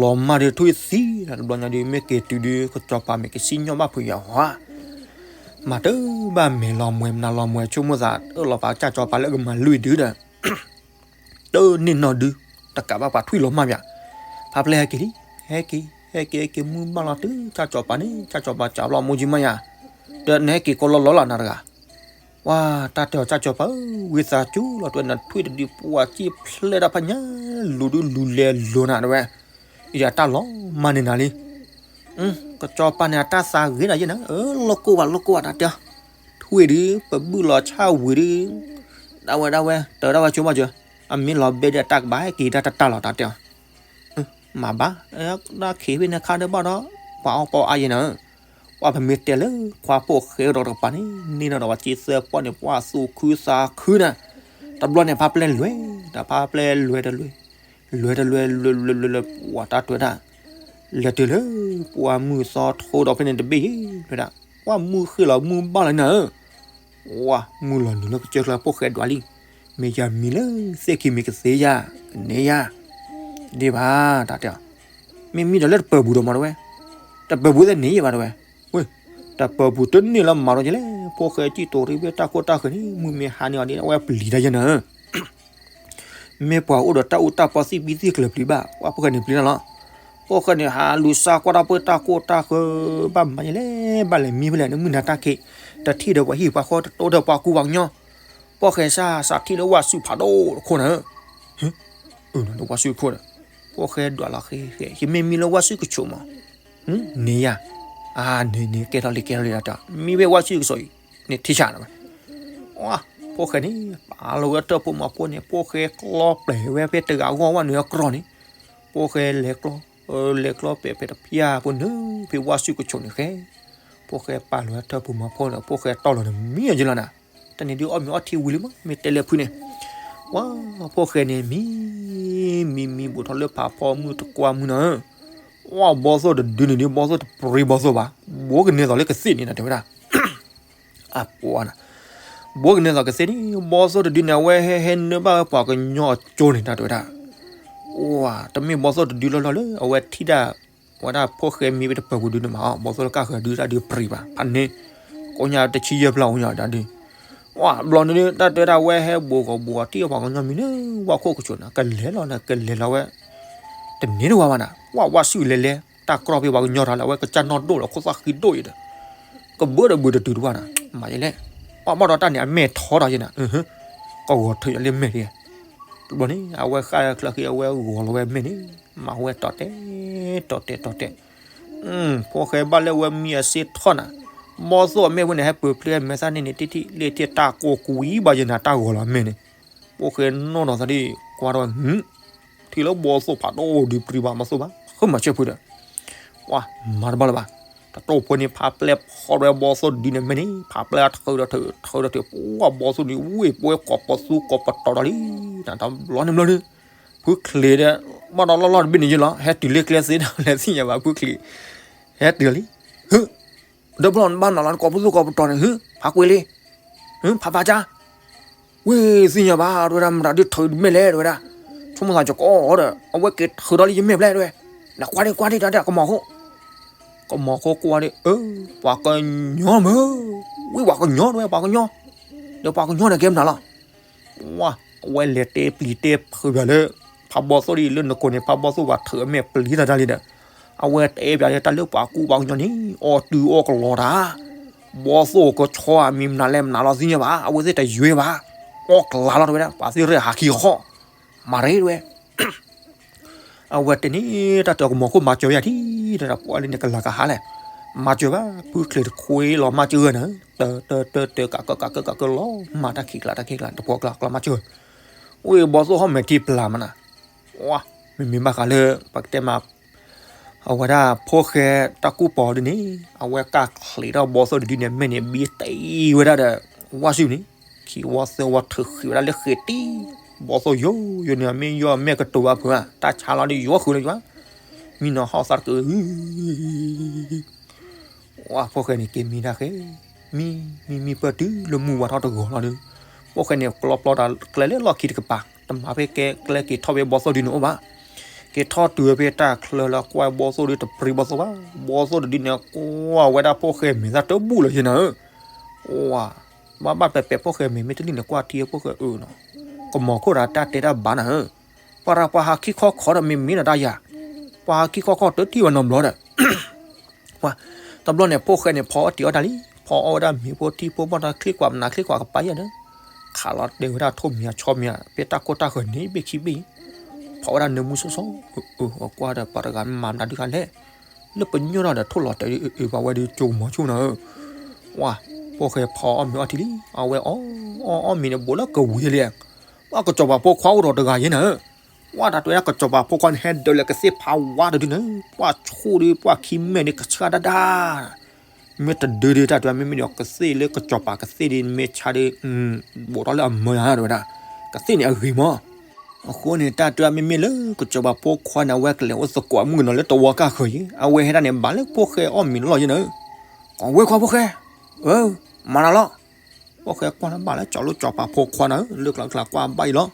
လီၤမၢ်ဒီးထွံၣ်သံ, တဘျီညါဒုး မ့ၢ်က့ၤတုၤဒုး ကစီၤပၤမ့ၢ်ကစံၣ်ညီၣ်ဘၣ်ဖုးယၤဟီ မၤတဘၣ်မဲာ်လီၤမှဲၤ မနၤလီၤမှဲၤ ဆိကမိၣ်သး အၢၣ်လီၤပာ်ကစၢ်ကစီၤပၤလၢကမၤလွံၢ်ဒုဒီး တန့ၢ်နီၢ်ဒု, တကးဘၣ်ပှၤထွံၣ်လီၤမၢ်ဘၣ်, ဖါပျဲၢ်ဟဲက့ၤလံ, ဟဲက့ၤ, ဟဲက့ၤ ဟဲက့ၤမုၢ်ဘၣ်လီၤတုၤ ကစၢ်ကစီၤပၤန့ၣ် ကစၢ်ကစီၤပၤစံးဘျီမိၢ်ကၠံမးယၤ, ဒီးနဟဲက့ၤကိးလီၤလီၤလၢနၤတဂၤ, ပှၤတၢ်တဲအီၤ ကစၢ်ကစီၤပၤဧၢ, ဝံသးစူၤလီၤ တဲဝဲ နထွံၣ်တဒုပှၤကံၣ်ဖျဲၣ်တၢ်ဖးညါ, လူၤဒုလူၤလဲၤလိၤနၤတဲဝဲ, ယတၢ်လီၤမၢ်န့ၢ်နၤလံ ကစီၤပၤန့ၣ် အတၢ်သးဂ့ၤဒၣ်ယဲနၤ, အၢ လိၣ်ကိၢ်ဘၣ် လိၣ်ကိၢ်ဘၣ် တၢ်တဲအီၤ, ထွံၣ်ဒု ပဘုၣ်လီၤဆၣ်ဝံၤဒု, ဒၣ်ဝဲဒၣ်ဝဲ တၢၤဒၣ်ဝဲဆိကမိၣ်စၢၤ, အမ့ၢ်လီၤဘဲဒၣ်တၢ်ကဘၣ်ဟဲက့ၤတၢ်တတၢ်လီၤ တၢ်တဲအီၤ, မၤဘၣ်, ဒၣ်ခံဖဲန့ၣ်ခါဒၣ်ဘၣ်ဒီး, ပှၤအီၣ်ပီအါယဲနၤဧၢ, ပှၤပမ့ၢ်တဲလၢခွါဖိၣ်ဃဲကဒီးတကပၤန့ၣ် န့ၢ်နီၢ်ဒီးပှၤက့သၢပီၣ်န့ၣ် ပှၤသူၣ်ခုသးခုနၤ, တဘျီန့ၣ် ဖါပျဲၢ်လဲၤ, ဒီးဖါပျဲၢ်လဲၤတလဲၤ လဲၤတလဲၤ လဲၤလဲၤလဲၤလဲၤ ပှၤတၢ်တဲဝဲဒၣ်, လဲၤတုၤလၢ ပှၤမုၢ်သီထိဒီးဖဲန့ၣ်တဘ့ၣ်ယဲ, တဲဝဲဒၣ်, ပှၤမုၢ်ဃ့ၢ်လီၤမုၢ်ဘၣ်လီၤနၤဧၢ, ပှၤမုၢ်လီၤနုာ်လၢကစၢၢ်ကျါ ဖိၣ်ဃဲဒွးလံ, မ့ၢ်ယၤမံၤလၢသ့ၣ်ခံမံၤကသ့ယၤ, ကန့ၢ်ယၤ, ဒ်ဘၣ် တၢ်တဲအီၤ, မ့မ့ၢ်ဒီးလၢတပၢၤပူၤဒီးမၤတဝဲ, တပၢၤပူၤသ့ၣ်န့ၣ်ယဲဘၣ်တဝဲ, ဝဲ, တပၢၤပူၤတန့ၢ်လၢမၤဒီးယဲလဲၣ်, ဖိၣ်ဃဲစံၣ်တိၤရံၣ်ဖဲတၢ်ကိၢ်တၢ်ဃၢၤန့ၣ် မုၢ်မ့ၢ်ဟါန့ၢ်အီၤဒ်အဝဲပျံၤတၢ်ယဲနၤဧၢ မ့ၢ်ပှၤအိၣ်ဒီးတၢ်အူတၢ်ပီသံၣ်ဘံသံၣ်ကျၢၤပျံၤဘၣ်, ပှၤဖိၣ်ဃဲန့ၣ်ပျံၤတၢ်လီၤ. ဖိၣ်ဃဲန့ၣ်ဟးလူၤစၢ်ကွၢ်တၢ်ပၢတၢ်ကိၢ်တၢ်ဃၢၤ, ဘၣ်မၤယဲလဲၣ်, ဘၣ်လဲၤမံဖဲလဲၣ်, နမုၢ်နၤတၢ်ခံး, တထံၣ်ဒီးပှၤဟံၣ်ပှၤဃီ, တတိၢ်ဒီးပှၤကူပှၤကညီ, ဖိၣ်ဃဲစၢ်စးထံၣ်လၢဝၣ်စုဖးဒိၣ်တခိၣ်နၤဧၢ, လၢဝၣ်စုခိၣ်ဒီး, ဖိၣ်ဃဲဒွးလီၤဃဲဃဲ, ယမ့ၢ်မံလၢဝၣ်စုကဆိးမး, န့ၢ်ယၤ, အန့ၣ်န့ၣ် ကဲထီၣ်လံကဲထီၣ်လံဒီး, မံဖဲဝၣ်စုကဆိးအံၤ, န့ၣ်ထံၣ်ဆးလီၤဝဲ ဖိၣ်ဃဲန့ၣ် ပာ်လီၤဝဲအထၢၣ်ဖိမၤဖိန့ၣ် ဖိၣ်ဃဲကျီပျဲၤဝဲဖဲတဂၤအဂီၢ်ဝဲနုာ်အကြီၤန့ၣ်, ဖိၣ်ဃဲလဲၤကျီ, လဲၤကျီပျဲၤဖဲတဖၠၣ်ဖိနုာ်ဖဲဝၣ်စုကဆိးန့ၣ်ဃဲ, ဖိၣ်ဃဲပာ်လီၤဝဲအထၢၣ်ဖိမၤဖိဒီး ဖိၣ်ဃဲတီၢ်လီၤန့ၣ်မံအီၤယလီၤနၤ, တၢ်န့ၣ်ဒုးအီၣ်မ့ၤအီထံဝံၤလံမး မ့ၢ်တဲလၢဖုန့ၣ်, ဝဲ, ဖိၣ်ဃဲန့ၣ်မံ, မံမံဘူးထီၣ်လၢဖးဖီမုၢ်တကွၢ်မုၢ်နၤဧၢ, ဝဲဘီသိၣ်တဒုန့ၣ်ဒုး ဘီသိၣ်တပြံဘီသိၣ်ဘၣ်, ဘိကနဲသိးလၢကသ့ၣ်န့ၣ်နတဲဝဲဒၣ် အပှၤနၤ, ဘိကနဲသိးကသ့ၣ်န့ၣ် ဘီသိၣ်တဒုန့ၣ် အဝဲဟဲဟဲနၢဘၣ်ဝဲပှၤကညီအကၠိန့ၣ် တၢ်တဲဝဲဒၣ်, ဝဲ, တမ့ၢ်ဘီသိၣ်တဒုလီၢ်လီၢ်လၢ အဝဲထံၣ်ဒၣ်, ဝဲဒၣ်ဖိၣ်ဃဲမံဖဲတပၢၤပူၤဒုန့ၣ်မး ဘီသိၣ်လၢကၢ်ဃၢၤဒုတၢ်ဒုးပြံဘၣ် ဖးန့ၣ်, ကိးညါတဆံယဲၢ်ဖျၢၣ်အိၣ်ညါဒၣ်ဒုး, ဝဲ, ဘျီန့ၣ်ဒုး တၢ်တဲဝဲဒၣ်ဝဲဟဲဘူးဂီၤဘူးဂီၤထံၣ်ပှၤကညီမံၤလၢဝၣ်ခိၣ်ကဆိးန့ၣ် ကလဲၤလီၤန့ၣ် ကလဲၤလီၤဝဲ တန့ၢ်တဝါဘၣ်နၤ, ဝဲဝၣ်ဆူၣ်လဲၤလဲၤ တၢ်ကြီဖဲပှၤကညီထီၣ်လၢအဝဲကစၢ်နီၢ်ဒိၣ်လီၤ ခိၣ်သၣ်ဃံဒိၣ်အံၤဒီး, ကဘၢတဘုးတတုၤတဝါနၤ, မၤယလဲၣ်, ပှၤဘၣ်ဒီးတၢ်န့ၣ် အမဲာ်ထီထီၣ်ယဲနၤ, ကဂီၤထၢၣ်ယလၢမဲာ်ဒ်, တဘျီန့ၣ် အဝဲဃၣ်ချၢဃံ အဝဲဂီၤလီၤဝဲမဲာ်န့ၣ်, မၤဝဲတီၤတဲာ်, တီၤတဲာ် တီၤတဲာ်, ဖိၣ်ဃဲဘၣ်လၢဝဲမံအစ့ထီၣ်နၤ, ဘီသိၣ်အမဲာ်ဝဲန့ၣ် ဟဲပၢၤဖျဲးမဲာ်သၣ်န့ၣ်န့ၣ် တထံၣ်လၢထံၣ်တၢ်ကိၢ်ကွံာ်ဘၣ်ယဲနၤ တၢ်ဂီၤလီၤအမဲာ်န့ၣ်, ဖိၣ်ဃဲနီၢ်နီၢ်သးဒ် ကွၢ်ထီၣ်ဝဲ ထံၣ်လၢဘီသိၣ်ဖးဒိၣ်ဒုးပြံဘၣ်မၤသိၣ်ဘၣ် ဃုမၤဆၢဖုဒီး, ပှၤမၤတဘၣ်လၢၤဘၣ်, တတိၢ်ဖိန့ၣ် ဖးပျဲၢ်ဖီၣ်ဝဲဘီသိၣ်တဒုန့ၣ်မဲာ်န့ၣ် ဖးပျဲၢ်ထၢထၢထၢထၢထၢ ပှၤဘီသိၣ်န့ၣ် ဝ့ၢ်ပဝဲကိးပသူကိးပတီၤဒီးလံ, တဘျီန့ၣ်ဘျီန့ၣ်, ဖုချံးဒီး, ဘၣ်ဒီးလီၢ်လီၢ်တဘ့ၣ်န့ၣ်ယလီၤ ဟဲတုၤလၢကျဲသ့ဒီးလဲၤသ့ၣ်ညါဘၣ်ဖုချံး, ဟဲတုၤလံ, ဟၢ ဒီးဘျီနဘၣ်နီၤလီၤ နကိးပသူကိးပတီၤန့ၣ် ဟၢ ဖးကွံာ်လံ, ဟၢ ဖးဖးကါ, ဝ့ၢ်သ့ၣ်ညါဘၣ် တဲဝဲဒၣ် မတၤဒုးထၢမဲာ်လဲၣ် တဲဝဲဒၣ်, ဆိကမိၣ်သးကကိးဒီး အဝဲက့ၤထၢဒီးလံယမဲာ်ဖျဲၣ် တဲဝဲ, နကွၢ်ဒံးကွၢ်ဒံး တၢ်တဲ ကမီၤခိၣ်, ကမီၤခိၣ်ကွၢ်ဒံး အၢ, ပှၤကညီမ့ၢ်, ဝ့ၢ်ပှၤကညီ တဲဝဲ ပှၤကညီ ဒီးပှၤကညီန့ၣ်ကဲမနုၤလီၤ. ဝါ, အဝဲလဲၤတဲပျံၤတဲဖုးပၠးလၢ ဖးဘီသိၣ်ဒ်အံၤလၢနကိာ်န့ၣ် ဖးဘီသိၣ်ဘၣ်ထုးအမဲာ်ပျံၤတၢ်တၢ်လံဒီး အဝဲတဲပၠးလၢတၢ်လၢပှၤကူပှၤကညီန့ၣ် အီၣ်တုၤအီၣ်ကလီတၢ်, ဘီသိၣ်ကဆီအမံၤမနုၤလဲၣ်မနုၤလီၤသ့ၣ်ညါဘၣ်, အဝဲသ့ၣ်တယွဲဘၣ်, အီၣ်ကလီလီၤတဝဲဒၣ်, ပှၤသ့ၣ်ရဲၣ်ဟးခံခီ, မၤရ့တဝဲ အဝဲတဲန့ၣ် တၢ်တၢ်ကမီၤခိၣ်မၤစၢၤယၤထံၣ်, တၢ်တၢ်ပှၢ်လၢန့ၣ်ကလၤကဟါလဲၣ်, မၤစၢၤဘၣ် ဖုချ့တခွ့လီၤမၤစၢၤဂၢၢ်နၤ, တၢ်တၢ်တၢ်တၢ် ကးကးကးကးကးလီၤ, မၤတၢ်ခံးကျါတၢ်ခံးကျါ တပှီၢ်ကျါကျါမၤစၢၤ, အိၣ်ဘီသိၣ်ဟီၣ်မဲာ်ထံပျၢ်မနၤ, ဝါ, မ့မ့ၢ်ဘၣ်ဃးလၢ ပကတဲမး အဝဲဒၣ်ဖိၣ်ဃဲတၢ်ကူၣ်ပီၤဒ်န့ၣ် အဝဲကၢ်ချံးထီၣ်ဘီသိၣ်တဒုန့ၣ် မဲာ်န့ၣ်ဘံတ့ဝဲဒၣ်ဒီး ဝါစုန့ၣ် ခံဝီသၢဝီထုးဃံးဝဲဒၣ်လၢဃ့ၢ်တံၢ်, ဘီသိၣ်ယိယိန့ၣ် မ့ၢ်ယီၢ်မဲာ်ကတိၤဘၣ်ဖုးဧါ, တၢ်ဆါလီၤဒီးယွၤဃုာ်လၢယွၤ, မံနီၤဟီၣ်သးတကၢၢ် ဝါ, ဖိၣ်ဃဲန့ၣ်က့ၤမံတၢ်ဃဲ, မံ, မံမံပၢၢ်တုၤလၢမုၢ်ဝါထီၣ်တဂီၤလီၤဒီး ဖိၣ်ဃဲန့ၣ် ကျီပျီတၢ်ကျဲလၢလီၢ်ခံတကပၤ, တမၤဖဲကဲကျဲက့ၤထီၣ်ဖဲဘီသိၣ်ဒုန့ၣ်အိၣ်ဘၣ်, က့ၤထီၣ်တုၤဖဲတၢ်ချၢလၢကွၢ်ဘီသိၣ်ဒုတပြံဘီသိၣ်ဘၣ်, ဘီသိၣ်တဒုန့ၣ် ကွၢ်ဝဲဒၣ်ဖိၣ်ဃဲမဲာ်သၣ်တဘူၣ်လၢၤယဲနၤဧၢ, ဝါ, ဘၣ်ဘၣ်ပဲာ်ပဲာ်ဖိၣ်ဃဲမဲာ်မ့ၢ်တလံၣ်န့ၣ် ကွၢ်ထံဖိၣ်ဃဲအၢနီၤ, ကမီၤခိၣ်ဒီးတၢ်တဲတၢ်ဘၣ်နၤဧၢ, ပှၤရၣ်ပှၤဟးခံခီခီဒီးမ့မ့ၢ်ဒီးတၢ်ယၤ, ပှၤဟးခံခီခီတထံၣ်ဝဲနီတဘျီဒီး ပှၤ, တဘျီန့ၣ် ဖိၣ်ဃဲန့ၣ် ဖီအီၣ်တံၤအီၣ်တၢ်လံ, ဖီအီၣ်ဝဲဒၣ်မ့ၤဖိထံဖိဘီၣ်ဒီးချံကွၢ်မနၤ ချံကွၢ်ကပၤယဲဒီး, ခးလီၤတဲာ်ဝဲဒၣ်ထိၣ်မံၤအဆီမံၤ ဖဲတၢ်ကိၢ်တၢ်ဃၢၤန့ၣ် ဘ့ၣ်ခံဘ့ၣ်အံၤ, ဖီဝဲဒၣ်နၢမူစီစီ, အၢ အၢ အကွၢ်ဒီးပှၤတဂၤမၤမနုၤဒုးခါလဲၣ်, လၢပညိၣ်ထီၣ်ဒီးထိၣ်လီၤတဲာ်အၢ အၢ ပှၤဝဲဒုးကၠိမီၤဆိၣ်နၤဧၢ, ဝါ, ဖိၣ်ဃဲဖီအီၣ်မ့ၤအီၣ်ထံလံ, အဝဲအီၣ်အီၣ်အီၣ်မ့ၤန့ၣ် ဘူးလၢကဝံၤလံ ပှၤကစီၤပၤဖိခွါအိၣ်ဒီးတဂၤယဲနၤဧၢ, ပှၤတၢ်တဲဝဲဒၣ်ကစီၤပၤဖိခွါန့ၣ် ဟဲဒၢးလၢကသ့ၣ်ဖးဝါတဒုန့ၣ်, ပှၤဆိၣ်ဒီးပှၤခံမဲာ်န့ၣ်ကဆှၣ်ဒၣ်ဒၣ်, မ့ၢ်တဒုဒုတၢ်တဲဝဲ မ့မ့ၢ်ဒီးကသ့ၣ်လၢကစီၤပၤကသ့ၣ်ဒု မ့ၢ်ဆါဒု ဘူးထီၣ်လၢအမၢယၤတဲဝဲဒၣ်, ကသ့ၣ်န့ၣ်အဂ့ၤမး အဃိန့ၣ် တၢ်တဲဝဲမ့မ့ၢ်လၢကစီၤပၤဖိခွါန့ၣ် အဝဲကလဲၤအိၣ်သကိးမုၣ်ကနီၤလၢတဝီကၢ်ဃၢၤအံၤ, အဝဲဟဲဒၣ်န့ၣ် ဘၣ်လၢဖိၣ်ဃဲအီၣ်မ့ၤလီၤယဲနၤဧၢ, ကီၢ်ဝဲခွါဖိၣ်ဃဲ, အၢ, မၤနၤလီၤ, ဖိၣ်ဃဲကွၢ်လၢဘၣ်လၢကၠီၤလိၣ်ကၠီၤပၤဖိခွါနၤဧၢ, လၢကျါကျါကွၢ်ဘၣ်အံၤလီၤ,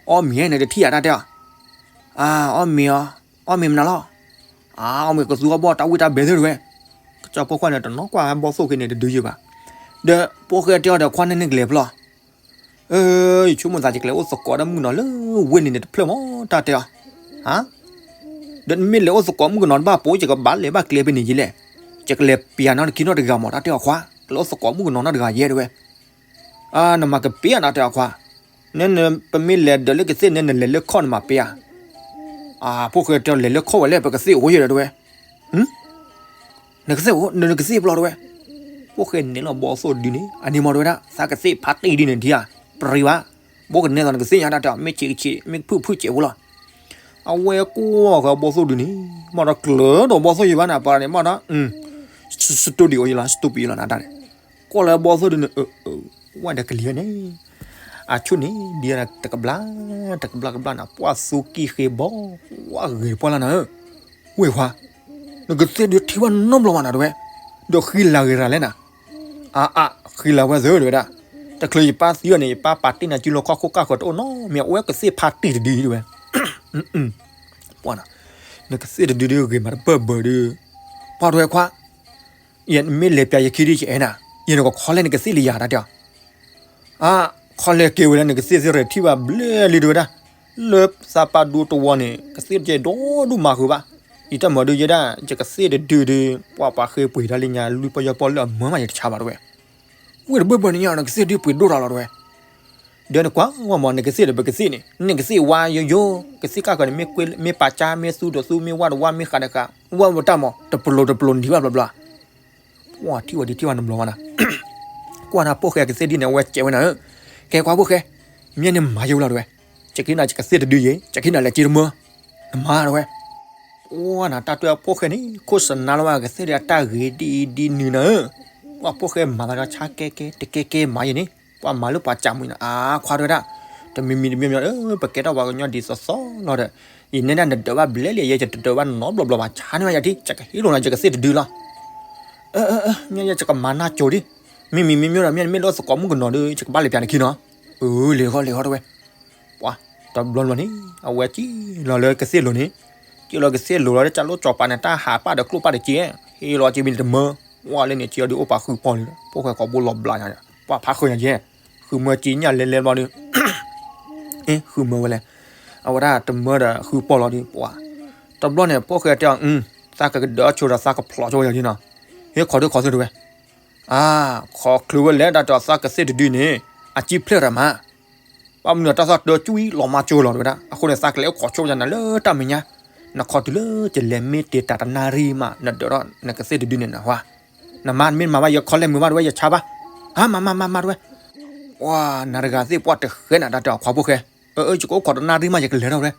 အီၣ်မ့ၤဟဲန့ၣ်တထံၣ်ယၤတၢ်တဲအီၤ, အါ, အီၣ်မ့ၤအီၤ, အီၣ်မ့ၤမနုၤလီၤ, အါ, အီၣ်မ့ၤကသူအီၣ်ဘီၣ်တၢ်ဝံၣ်တၢ်ဘဲသ့ၣ်တဝဲ, ကစီၤပၤဖိခွါန့ၣ် တနီၤကွၢ်ဘီၣ်သိၣ်က့ၤန့ၣ်တဒုယဲဘၣ်, ဒီးဖိၣ်ဃဲတဲအီၤဒီးခွါန့ၣ်နကလဲၤဖျီ အၢ, ယဆိကမိၣ်သးယကလဲၤအိၣ်သကိးဒီးမုၣ်ကနီၤလၢဝ့ၢ်န့ၣ်န့ၣ်တဖျၢၣ်မး တၢ်တဲအီၤ, ဟါ, ဒီးနမ့ၢ်လဲၤအိၣ်သကိးမုၣ်ကနီၤတဘၣ်ပိာ် ယကဘၣ်လဲၤဘၣ်ကျဲဖဲန့ၣ်ယဲလဲၣ်, ယကလဲၤပျးနီတခံနီတဂၤမး တၢ်တဲအီၤခွါ, ကလဲၤအိၣ်သကိးမုၣ်ကနီၤနီတဂၤယဲတဝဲ, အါ, နမၤကပျးနၤတဲအီၤခွါ, နနပမ့ၢ်လဲၤဒၢးလၢကသ့ၣ်န့ၣ် နလဲၤလၢခီၣ်နမၤပျး, အါ, ဖိၣ်ဃဲတဲအီၤလဲၤလၢခီၣ်ဝဲလဲၣ် ပကသ့ၣ်အိၣ်ယဲဒီးတဝဲ နကသ့ၣ်အိၣ် နကသ့ၣ်ပျီတဝဲ, ဖိၣ်ဃဲနဲၣ်လီၤဘီၣ်သိၣ်တဒုန့ၣ် အန့ၣ်မးတဝဲဒၣ် သးကသ့ၣ်ဖးတံၢ်ဒ်န့ၣ်ဒံးဧါ, ပြံဘၣ်, ဘိကနဲၣ်သိးနကသ့ၣ်ညါတၢ်တဲအီၤ မ့ၢ်ဆံးကဆံး မ့ၢ်ဖုၣ်ဖုၣ်စဲးဖိလီၤ, အဝဲကွၢ်ဃီဘီၣ်သိၣ်တဒုန့ၣ် မ့ၢ်ဒီးကျၢၤဒီးဘီၣ်သိၣ်ယံၤဘၣ်န့ၣ် ပှၤန့ၣ်မ့ၢ်ဒီး စတူဒီယိယံၤလီၤ စတူပံယံၤလီၤနတၢ်န့ၣ်, ကွၢ်လၢဘီၣ်သိၣ်တဒုန့ၣ် ဝဲဒီးကလံၤဝဲန့ၣ် အဆိၣ်န့ၣ် ဒ်တကဘျၣ် တကဘျၣ်ကဘျၣ်န့ၣ် ပှၢ်သူကံၢ်ဃ့ဘီ ဝဲဂ့ၤတပှၢ်လၢနၤဧၢ, ဝ့ၢ်ခွါ, နကသ့ၣ်ဒုးထံၣ်ဘၣ်နီတဘျီဘၣ်နၤတဝဲ, ဒီးဃံလၤဂ့ၤရၤလဲၣ်နၤ, အါအါ ဃံလၤဝဲသၢတဝဲဒၣ်, တချုးယပၢ်သံအီၤန့ၣ် ယပၢ်ပာ်တ့ၢ်နၤစုလီၤခီၣ်ခိၣ်ကၢ်ဃၢၤတအိၣ်နီတမံၤ အဝဲကသ့ၣ်ဖးတံၢ်တဒုတဝဲ ပှၢ်, နကသ့ၣ်တဒုဒုဂ့ၤမးတပၢၢ်ဘၢၣ်ဒု, ပှၢ်တဝဲခွါ, ယမ့ၢ်လဲၤပျးယခံဒုယအဲၣ်နၤ, ယနကခီလဲၣ်နကသ့ၣ်လၢယၤတၢ်တဲအီၤ, အါ, ခီလဲၣ်က့ၤဝဲလၢနကသ့ၣ်သ့ၣ်ရဲၣ်ထံၣ်ဘၣ်ဘျဲၣ်လံတဝဲဒၣ်, လၢသးပာ်ဒိတဝီန့ၣ် ကသ့ၣ်တကဲဒီဒူၣ်မၤဃုာ်ဘၣ်, ယတၢ်မၤဒုးယဲဒၣ် ယကသ့ၣ်တဒုဒု, ပှၤပှၤဃ့ပှ့ၤတၢ်လၢညါ လွံၢ်ပီၢ်ယီၢ်ပီၢ်လၢအမၢမးယတဆါဘၣ်တဝဲ, ဝ့ၢ်တဘၢၣ်ဘၢၣ်န့ၣ်ညါ နကသ့ၣ်ဒုပှ့ၤဒိၣ်တၢ်လီၤတဝဲ ဒီးနကွၢ်ဝဲမး နကသ့ၣ်ဒီးပကသ့ၣ်န့ၣ် နကသ့ၣ်ဝါယိယိ, ကသ့ၣ်ကၢ်ဃၢၤန့ၣ် မ့ၢ်ပာ်ကၢ် မ့ၢ်သူဒီးသူ မ့ၢ်ဝၣ်ဒီးဝၣ် မ့ၢ်ဃးဒီးဃး, ဝဲဝဲတၢ်မး တပျိၤတပျိၤနံၤဘၣ်ဘျီဘျီ, ပှၢ်ထံၣ်ဝဲဒ်ထံၣ်ဝဲနဘျီမးနၤ, ကွၢ်နၤဖိၣ်ဃဲကသ့ၣ်ဒ်န့ၣ် အဝဲစဲးဝဲနၤဧၢ, ကဲကွၢ်ဖိၣ်ဃဲ, မ့ၢ်န့ၣ်မၤယဲဝဲလီၤတဝဲ, ယကဟ့ၣ်နၤယကသ့ၣ်တဒုယဲ, ယကဟ့ၣ်နၤလဲၤက့ၤတမၢ, နမၤတဝဲ ကွၢ်နၤတၢ်တွဲအဖိၣ်ဃဲန့ၣ် ခိၣ်စနါလီၤဝဲကသ့ၣ်ဒီးအတၢ်ဂ့ၤဒ်အံၤဒ်နုၤနၤဧၢ, ပှၢ်ဖိၣ်ဃဲမၤသးဒီးဆါကဲကဲ တကဲကဲမၤယဲန့ၣ် ပှၤမၤလၢပှၤစၢ်မုၢ်နၤ အါခွါတဝဲဒၣ်, တမံၤမံၤတမံၤမံၤ ပကဲထီၣ်ပှၤကညီဒ်သိးသိးလီၤဒီး, ယနဲဒၣ်နဒၢးဘၣ်ဘျဲၣ်လံ ယဲယတဒၢးဘၣ်နီတဘျီဘျီဘၣ် ဆါန့ၢ်ဝဲယၤထံ ယကဟ့ၣ်လိာ်နၤယကသ့ၣ်တဒုလီၤ, အၢ အၢ အၢ မ့ၢ်ယဲယကမၤနၢ်ကၠိဒံး, မ့မံၤမ့မံၤဒီး မ့ၢ်နမ့ၢ်လၢသကိးမုၣ်ကနီၤဒီး ယကဘၣ်လဲၤပျးနခံနီၤ, အၢ လဲၤဃီလဲၤဃီတဝဲ ပှၤ, တဘျီဘျီန့ၣ် အဝဲစံၣ်လီၤလၢကသ့ၣ်လိၤန့ၣ်, စံၣ်လီၤကသ့ၣ်လိၤလီၤလၢတၢ်လိၣ်ကၠီၤပၤန့ၣ် တၢ်ဟးပၢ်ဒီးကျိၣ်ပၢ်ဒီးက့, ဟ့ၣ်လီၤက့မံၤတမၢ, ဝဲလၢန့ၣ် စံၣ်လီၤဒုးအိၣ်ပာ်ဃုာ်ပီၢ်လံ, ဖိၣ်ဃဲကိးဘိလီၤဘျးညါ, ပှၤဖးဃုာ်ညါယဲ, ဃ ဃုမၢက့ညၣ်လဲၤလဲၤဘျီဒီး ဃုမၢဝဲလဲၣ်, အဝဲဒၣ်တမၢဒီးဃုပီၢ်လီၤဒီး ပှၤ တဘျီန့ၣ် ဖိၣ်ဃဲတဲအီၤ သးကကဒၢအီၤဆိဒီး သးကဖျိးဆိဝဲယၤနီၤ, ဟ့ၣ်ခိးဒုးခိးသုတဝဲ, အါ ခိးချုးဝဲလဲၣ် တၢ်တဲအီၤ သးကသ့ၣ်တဒုန့ၣ် အစံၣ်ဖျဲၣ်တၢ်မး ဘၣ်မနုၤတၢ်သီၣ်တၢ်ကွံလီၤမၢ်ကၠိလီၤတဝဲဒၣ်, အဃိန့ၣ် သးကလဲၤအိၣ်ခိးဆိယၤနၤလၢတၢ်မဲာ်ညါ, နခိးတုၤလၢကလဲၤမ့ၢ်တ့ၢ်တၢ်တနၣ်ရံၣ်မး နဒၢးထီၣ်နကသ့ၣ်တဒုန့ၣ်နဟါ, နမါမ့ၢ်မၤဘၣ် ယခီလဲၣ်မုာ်ဘၣ်တဝဲ ယဆါဘၣ်, အါ မၤမၤမၤမၤတဝဲ, ပှၤနၤတဂၤသ့ၣ်ပှၢ်တဃဲနၤ တၢ်တဲအီၤ ခွါဖိၣ်ဃဲ, အၢ ယကအိၣ်ခိးတနၣ်ရံၣ်မး ယကလဲၤထီၣ်ဝဲ,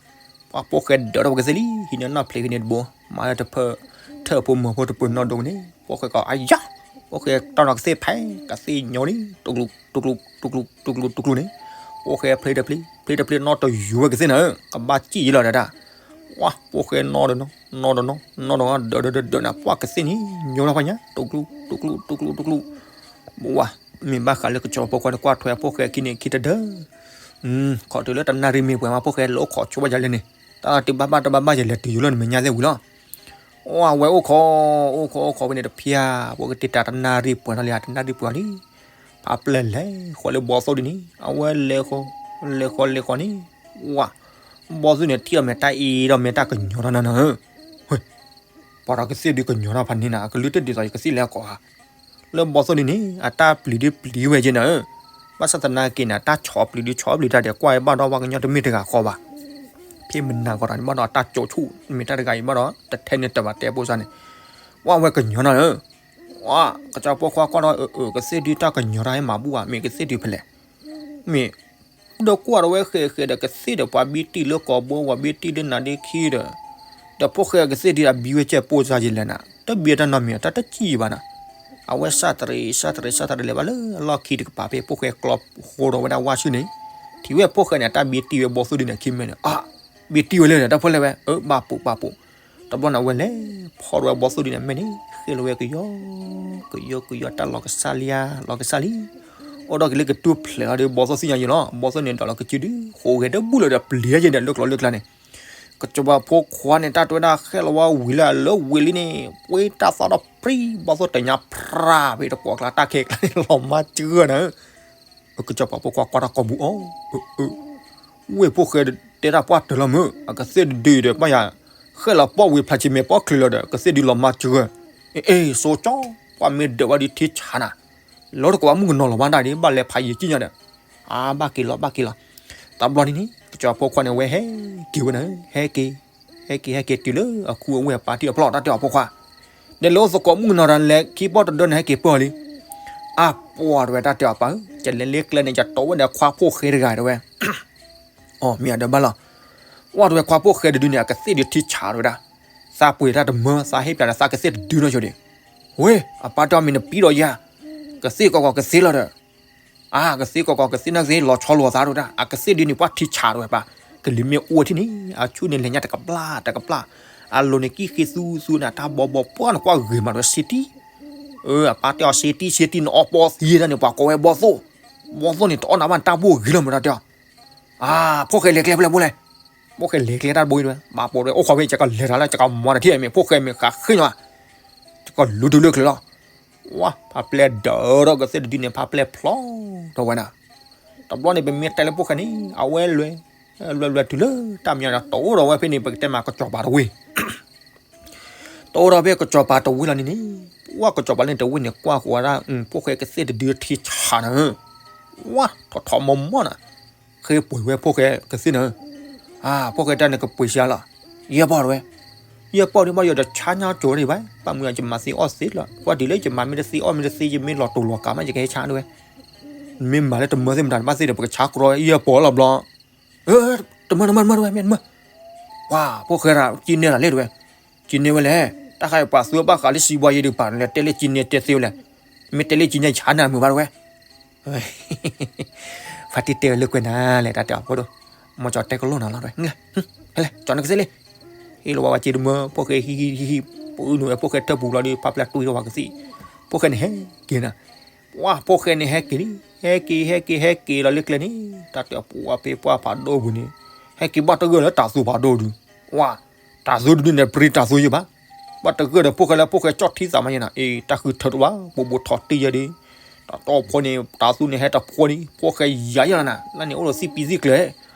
ပှၤဖိၣ်ဃဲဒၢးထီၣ်ဝဲကသ့ၣ်လံ ဟံးန့ၢ်နီၣ်ဖျ့ဟံးန့ၢ်တဘိ, မၤလၢတဖၢၣ် ထၢၣ်ဖိမၢဖိတပၢၤနီၣ်ဒိန့ၣ် ဖိၣ်ဃဲကီး အယါ, ဖိၣ်ဃဲတီၢ်နီၣ်ကသ့ၣ်ဖဲ ကသ့ၣ်ညိန့ၣ် တူၢ်ကျူၢ် တူၢ်ကျူၢ် တူၢ်ကျူၢ် တူၢ်ကျူၢ် တူၢ်ကျူၢ်န့ၣ်, ဖိၣ်ဃဲဖျ့တဖျ့ ဖျ့တဖျ့နီၣ်တယူၤဝဲကသ့ၣ်နၤဧၢ, ကဘၣ်စံၣ်ယံလီၤဒၣ်, ပှၤဖိၣ်ဃဲနီၣ်တနီၣ် နီၣ်တနီၣ် နီၣ်တနီၣ် ဒၢးဒၢးဒၢးဒၢးနၤ ပှၤကသ့ၣ်န့ၣ် ညိလီၤဖဲညါ တူၢ်ကျူၢ် တူၢ်ကျူၢ် တူၢ်ကျူၢ် တူၢ်ကျူၢ်, ပှၤ မ့ၢ်ဘၣ်ဃးလၢကစီၤပၤဖိခွါန့ၣ် ကွၢ်ထွဲဖိၣ်ဃဲခံန့ၣ်ခံတဒၢ ခိးတုၤလၢတနၣ်ရံၣ်မ့ၢ်ပှဲၤမး ဖိၣ်ဃဲလဲၤအိၣ်ခိးဆိဘၣ်ယၤလဲၣ်န့ၣ်, တၢ်တဘၣ်ဘၣ်တဘၣ်ဘၣ်ယလဲၤတုၤယိလီၤန့ၣ် မဲာ်ညါသ့ၣ်ဝံၤလီၤ, အဝဲအိၣ်ခိး အိၣ်ခိးအိၣ်ခိးဝဲန့ၣ်တဖျၢၣ် ဖိၣ်ဃဲကတဲတၢ်တနၣ်ရံၣ်ပှဲၤထီၣ်လံ တနၣ်ရံၣ်ပှဲၤလံ, ဖးပျဲၢ်လဲၤဃီၤလၢဘီသိၣ်ဒ်န့ၣ် အဝဲလဲၤဃီၤ လဲၤဃီၤလဲၤဃီၤန့ၣ်, ဝါ ဘီသိၣ်န့ၣ်ထံၣ်အီၤမဲာ်တၢ်အံၤဒီးမဲာ်တၢ်ကညီၤထီၣ်နၤနၤဧၢ, ပှၤဒီးကသ့ၣ်ဒုးကညီၤထီၣ်ဖးန့ၣ်နၤ အကလုၢ်တဒ်သိးယကသ့ၣ်လဲၤကိးဧါ လၢဘီသိၣ်ဒ်န့ၣ် အတၢ်ပျံၤဒုးပျံၤဝဲက့နၤဧၢ, ဘၣ်ဆၣ်သနာ်က့န့ၣ် တၢ်ဆီပျံၤဒုးဆီပျံၤတၢ်ဒီး ကွၢ်အံၤဘၣ်ဒီးပှၤကညီတမ့ၢ်တဂၤဃီဘၣ်, ဖဲမနၤကီးတၢ်န့ၣ်ဘၣ်ဒီးတၢ်ကၠိဆူၣ် မ့ၢ်တၢ်တဂၤအံၤဘၣ်ဒီး တထဲန့ၣ်တဘၣ်တဲပိစါန့ၣ်, ဝဲကညီၤနၤဧၢ, ဝါ ကစၢ်ဖိခွါကွၢ်ဒီး အၢ ကသ့ၣ်ဒုးတၢ်ကညီၤတၢ်ဟဲမၤဘူၣ်ဘၣ် မ့ၢ်ကသ့ၣ်ဒုးဖဲလဲၣ်, မ့ၢ် ဒီးကွၢ်ဒီးဝဲဃဲးဃဲးဒီးကသ့ၣ်ဒီးပှၤဘံတံၢ်လၢကီၢ်ဘိ ပှၤဘံတံၢ်လၢနၤဒ့ခံဒီး, ဒီးဖိၣ်ဃဲကသ့ၣ်ဒုးအဘံဝဲကဲပိစါယလဲၣ်နၤ တဘံတၢ်နီတမံၤ တၢ်တစံၣ်ဘၣ်နၤ, အဝဲစၢ်တရံး စၢ်တရံး စၢ်တရံးလဲၤဘၣ်လၢအလီၢ်ခံတကပၤဖဲ ဖိၣ်ဃဲကျီဃိဒီးဝဲဒၣ်ဝါဆူၣ်န့ၣ်, ထံၣ်ဝဲဖိၣ်ဃဲန့ၣ် တၢ်ဘံတံၢ်ဝဲဘီသိၣ်ဒုန့ၣ် ခံမဲာ်န့ၣ် အါ ဘံတံၢ်ဝဲလၢန့ၣ် တၢ်ဖိလဲၣ်ဝဲ အၢ ဘၣ်ပိာ် ဘၣ်ပိာ်, တဘျီန့ၣ် အဝဲလဲၤဖီၣ်ဒီးဝဲဘီသိၣ်ဒုန့ၣ် မဲာ်န့ၣ် ဃ့လီၤဝဲကယီ ကယီ ကယီ တၢ်လီၤကစၢ်လံဧါ လီၤကစၢ်လံ, အိၣ်ဒီးက့ၤလၢကတူၢ်ဖျဲးအီၤဒီး ဘီသိၣ်သ့ၣ်ညါယံၤလီၤ, ဘီသိၣ်န့ၣ် ဒီးလီၤကစုဒု ဃိးဂဲၤတဘူၣ်လၢၤဒီး ပျံၤယဲန့ၣ် လၢကျိၤလၢကျါန့ၣ်, ကစီၤပၤဖိခွါန့ၣ် တၢ်တဝဲဒၣ်ဃဲလီၤဝဲဝံၤလၢအလၢဝံၤလံန့ၣ် ပှ့ၤတၢ်သီဒီးပြံ ဘီသိၣ်တညါဖြးဖဲတပှီၢ်ကျါ တၢ်ခဲကျါန့ၣ် လီၤမၢ်စှၢၢ်နၤဧၢ ကစီၤပၤဖိခွါကွၢ်တၢ်ကိာ်ပူၤအီၤ, ဝ့ၢ်ဖိၣ်ဃဲတဲတၢ်ပှၢ်တၢၢ်လီၤမုၢ် အကသ့ၣ်တဒုဒီး ဘၣ်ယၤ ဃဲလီၤပီၣ်ဝံၤဖျါဆံးမဲာ်ပီၣ်ချံးလီၤဒီး ကသ့ၣ်ဒုလီၤမၢ်စှၢၢ်, အ့ၣ် စိကၠီ ပှၢ်မ့ၢ်ဒၢးဝဲဒုးထံဆးနၤ, လီၤတကိးဘၣ်မုၣ်ကနီၤလီၤဘၣ်ဒၣ်ဒ် ဘၣ်လဲၤဖးယံာ်ကံၣ်ညါဒီး, အါ ဘၣ်က့ၤလီၤ ဘၣ်က့ၤလီၤ, တဘျီန့ၣ်န့ၣ် ကစီၤပၤဖိခွါန့ၣ် ဝဲဟဲက့ၤဝဲနၤ ဟဲက့ၤ ဟဲက့ၤ ဟဲက့ၤတုၤလၢအခူအဝ့ၢ်အပၢ်တံၢ်အဖျီၣ် တၢ်တဲအီၤဖိခွါ, ဒီးလၢအိၣ်သကိးမုၣ်ကနီၤဒီးလဲၤခံပီၣ်တဒၢန့ၣ် ဟဲက့ၤပၢၢ်လံ, အါ ပှၢ်တဝဲတၢ်တဲအီၤပၢ်ဧၢ ယလဲၤလၢကျဲန့ၣ် ယတီၢ်ဝဲဒီးခွါဖိၣ်ဃဲတဂၤတဝဲ အီ မ့ၢ်အဒၢးဘၣ်လီၤ, ဝဲတဝဲခွါဖိၣ်ဃဲတဒုန့ၣ် အကသ့ၣ်ဒုးထံဆးတဝဲဒၣ်, သးပှ့ၤတၢ်တမၢ သးဟ့ၣ်ပျးဒီးသးကသ့ၣ်တဒုနီၢ်ဆိဒံး, ဝ့ၢ် အပၢ်တဲအီၤမ့ၢ်နပံဒီးယၤ, ကသ့ၣ်ကီးကီးကသ့ၣ်လီၤဒီး အါ ကသ့ၣ်ကီးကီးကသ့ၣ်နီၢ်ကသ့ၣ်လီၤဆီလိာ်သးတဝဲဒၣ် အကသ့ၣ်ဒုးန့ၣ် ပှၢ်ထံဆးတဝဲပၢ်, ကလံၤမ့ၢ်အိၣ်ဝဲထံၣ်န့ၣ် အဆူၣ်န့ၣ်လဲၤညါတကပျၢ်တကပျၢ်, အလိၤန့ၣ်ကံၣ်ဃ့သူသူန့ၣ် တၢ်ဘီဘီပှၢ်န့ၣ် ကွၢ်ဂ့ၤမးတဝဲ safety, အၢ အပၢ်တဲအီၤ safety safety နအီပီသံဒၣ်န့ၣ် ပှၤကိးဝဲဘီသိၣ်, ဘီသိၣ်န့ၣ် တအီၣ်နၤဘၣ်န့ၣ် တၢ်ဘိၣ်ဂ့ၤလီၤမးတၢ်တဲအီၤ, အါ ဖိၣ်ဃဲလဲၤကျဲဖဲလဲၣ်ဘိလဲၣ်, ဖိၣ်ဃဲလဲၤကျဲတၢ်တဘိအံၤတဝဲ ဘၣ်ပိာ်တဝဲ အိၣ်ခိးဖဲ ယကလဲၤတၢ်လၢ ယကမၤတထံၣ်မ့ၢ် ဖိၣ်ဃဲမ့ၢ်ဃးဃ့ညါ ယကလူၤတုၤလၢချၢလီၤ, ဝါ ဖးပျဲၢ်ဒၢးဒီးကသ့ၣ်တဒုန့ၣ် ဖးပျဲၢ်ဖျီထီၣ်ဝဲနၤ, တဘျီန့ၣ် ပမ့ၢ်တဲလၢဖိၣ်ဃဲန့ၣ် အဝဲလဲၤ လဲၤလဲၤတုၤလၢတၢ်မညီဒီး တအိၣ်ဒီးဝဲဖဲန့ၣ် ပကတဲမးကစီၤပၤတဝ့ၢ် တအိၣ်ဒီးဖဲကစီၤပၤတဝ့ၢ်လီၤန့ၣ်န့ၣ်, ဝါ ကစီၤပၤလၢန့ၣ်တဝ့ၢ်န့ၣ် ကွၢ်ဃီၤဝဲဒၣ် ဖိၣ်ဃဲကသ့ၣ်တဒုထံဆးနၤဧၢ, ဝါ ထီၣ်ထီၣ်မီၢ်မီၢ်နၤ, ဃ့ပှ့ၤဝဲဖိၣ်ဃဲကသ့ၣ်နၤဧၢ, အါ ဖိၣ်ဃဲတၢ်န့ၣ်ကပှ့ၤစှၤလီၤ, ယဲၢ်ပီၢ်တဝဲ, ယဲၢ်ပီၢ်ဒုးဘၣ်ယီၤတဆါညါကၠိၤဒံးဘၣ် ဘၣ်မနုၤ ယမၤသ့အီၣ်သ့လီၤ ကွၢ်ဒ်လၢယမၤမ့ၢ်တသ့အီၣ်မ့ၢ်တသ့ ယမ့ၢ်လီၤတိၢ်လီၤကးမး ယကဟဲဆါဒၢဝဲ, မ့ၢ်မၤလၢတမၢသ့ၣ်မတၤဘၣ်သ့ၣ်ဒီး ပကဆါကြီယဲၢ်ပီၢ်လီၤဘျီ တမၢ တမၢ တမၢ တမၢ မ့ၢ်တမၢ, ပှၤ ဖိၣ်ဃဲရၤ ကံနဲလီၤလဲၣ်တဝဲ, ကံနဲဝဲလဲၣ်, တၢ်ဃးပှၤသူဘၣ်ဃးလၢစံးဘှါယဲဒုးပာ်နလဲၣ် တဲလၢကံနဲတဲသ့ဝဲလဲၣ်, မ့ၢ်တဲလၢကံနဲယဟါနၤမုာ်ဘၣ်တဝဲ, ဖါတံၢ်တဲဝဲလၢကွဲးနၤလဲၣ် တၢ်တဲအီၤဖိဒိၣ်, မ့ၢ်ကၠီတဲကလိၣ်နၤလီၤတဝဲ, ဟဲလဲၣ် ကၠီနကသ့လံ, ဟံးလီၤဝဲဝဲက့တမၢ ဖိၣ်ဃဲဟံးဟံးဟံးဟံး ပအုၣ်နုာ်ဝဲဖိၣ်ဃဲထၢၣ်ပူၤလီၤဒီး ဖါပျဲၢ်တွံၢ်ထီၣ်ဝဲကသ့ၣ်, ဖိၣ်ဃဲန့ၣ်ဟဲက့ၤနၤ ပှၤဖိၣ်ဃဲန့ၣ်ဟဲက့ၤလံ, ဟဲက့ၤ ဟဲက့ၤ ဟဲက့ၤလီၤလၢကျဲန့ၣ် တၢ်တဲအီၤပှၤဖဲပှၢ်ဖးဒိၣ်ပူၤန့ၣ်, ဟဲက့ၤဘၣ်တဂၢၢ်လၢတၢ်သူဖးဒိၣ်ဒုး, ပှၤ တၢ်သူတဒုန့ၣ် ပြံတၢ်သူယံၤဘၣ်, ဘၣ်တဂၢၢ်ဒီးဖိၣ်ဃဲလၢဖိၣ်ဃဲကၠီၣ်ထံသးမးယဲနၤ, အ့ တၢ်ဃုထၢတအိၣ်ဘၣ် ဘိးဘိးထီၣ်တံၢ်ယဲဒုး, တၢ်တီၢ်ဖိန့ၣ် တၢ်သူန့ၣ်ဟဲတဖိန့ၣ် ဖိၣ်ဃဲယၤယၤလီၤနၤ လၢန့ၣ်အိၣ်ဒီးသံပံၤသံကျၢၤ,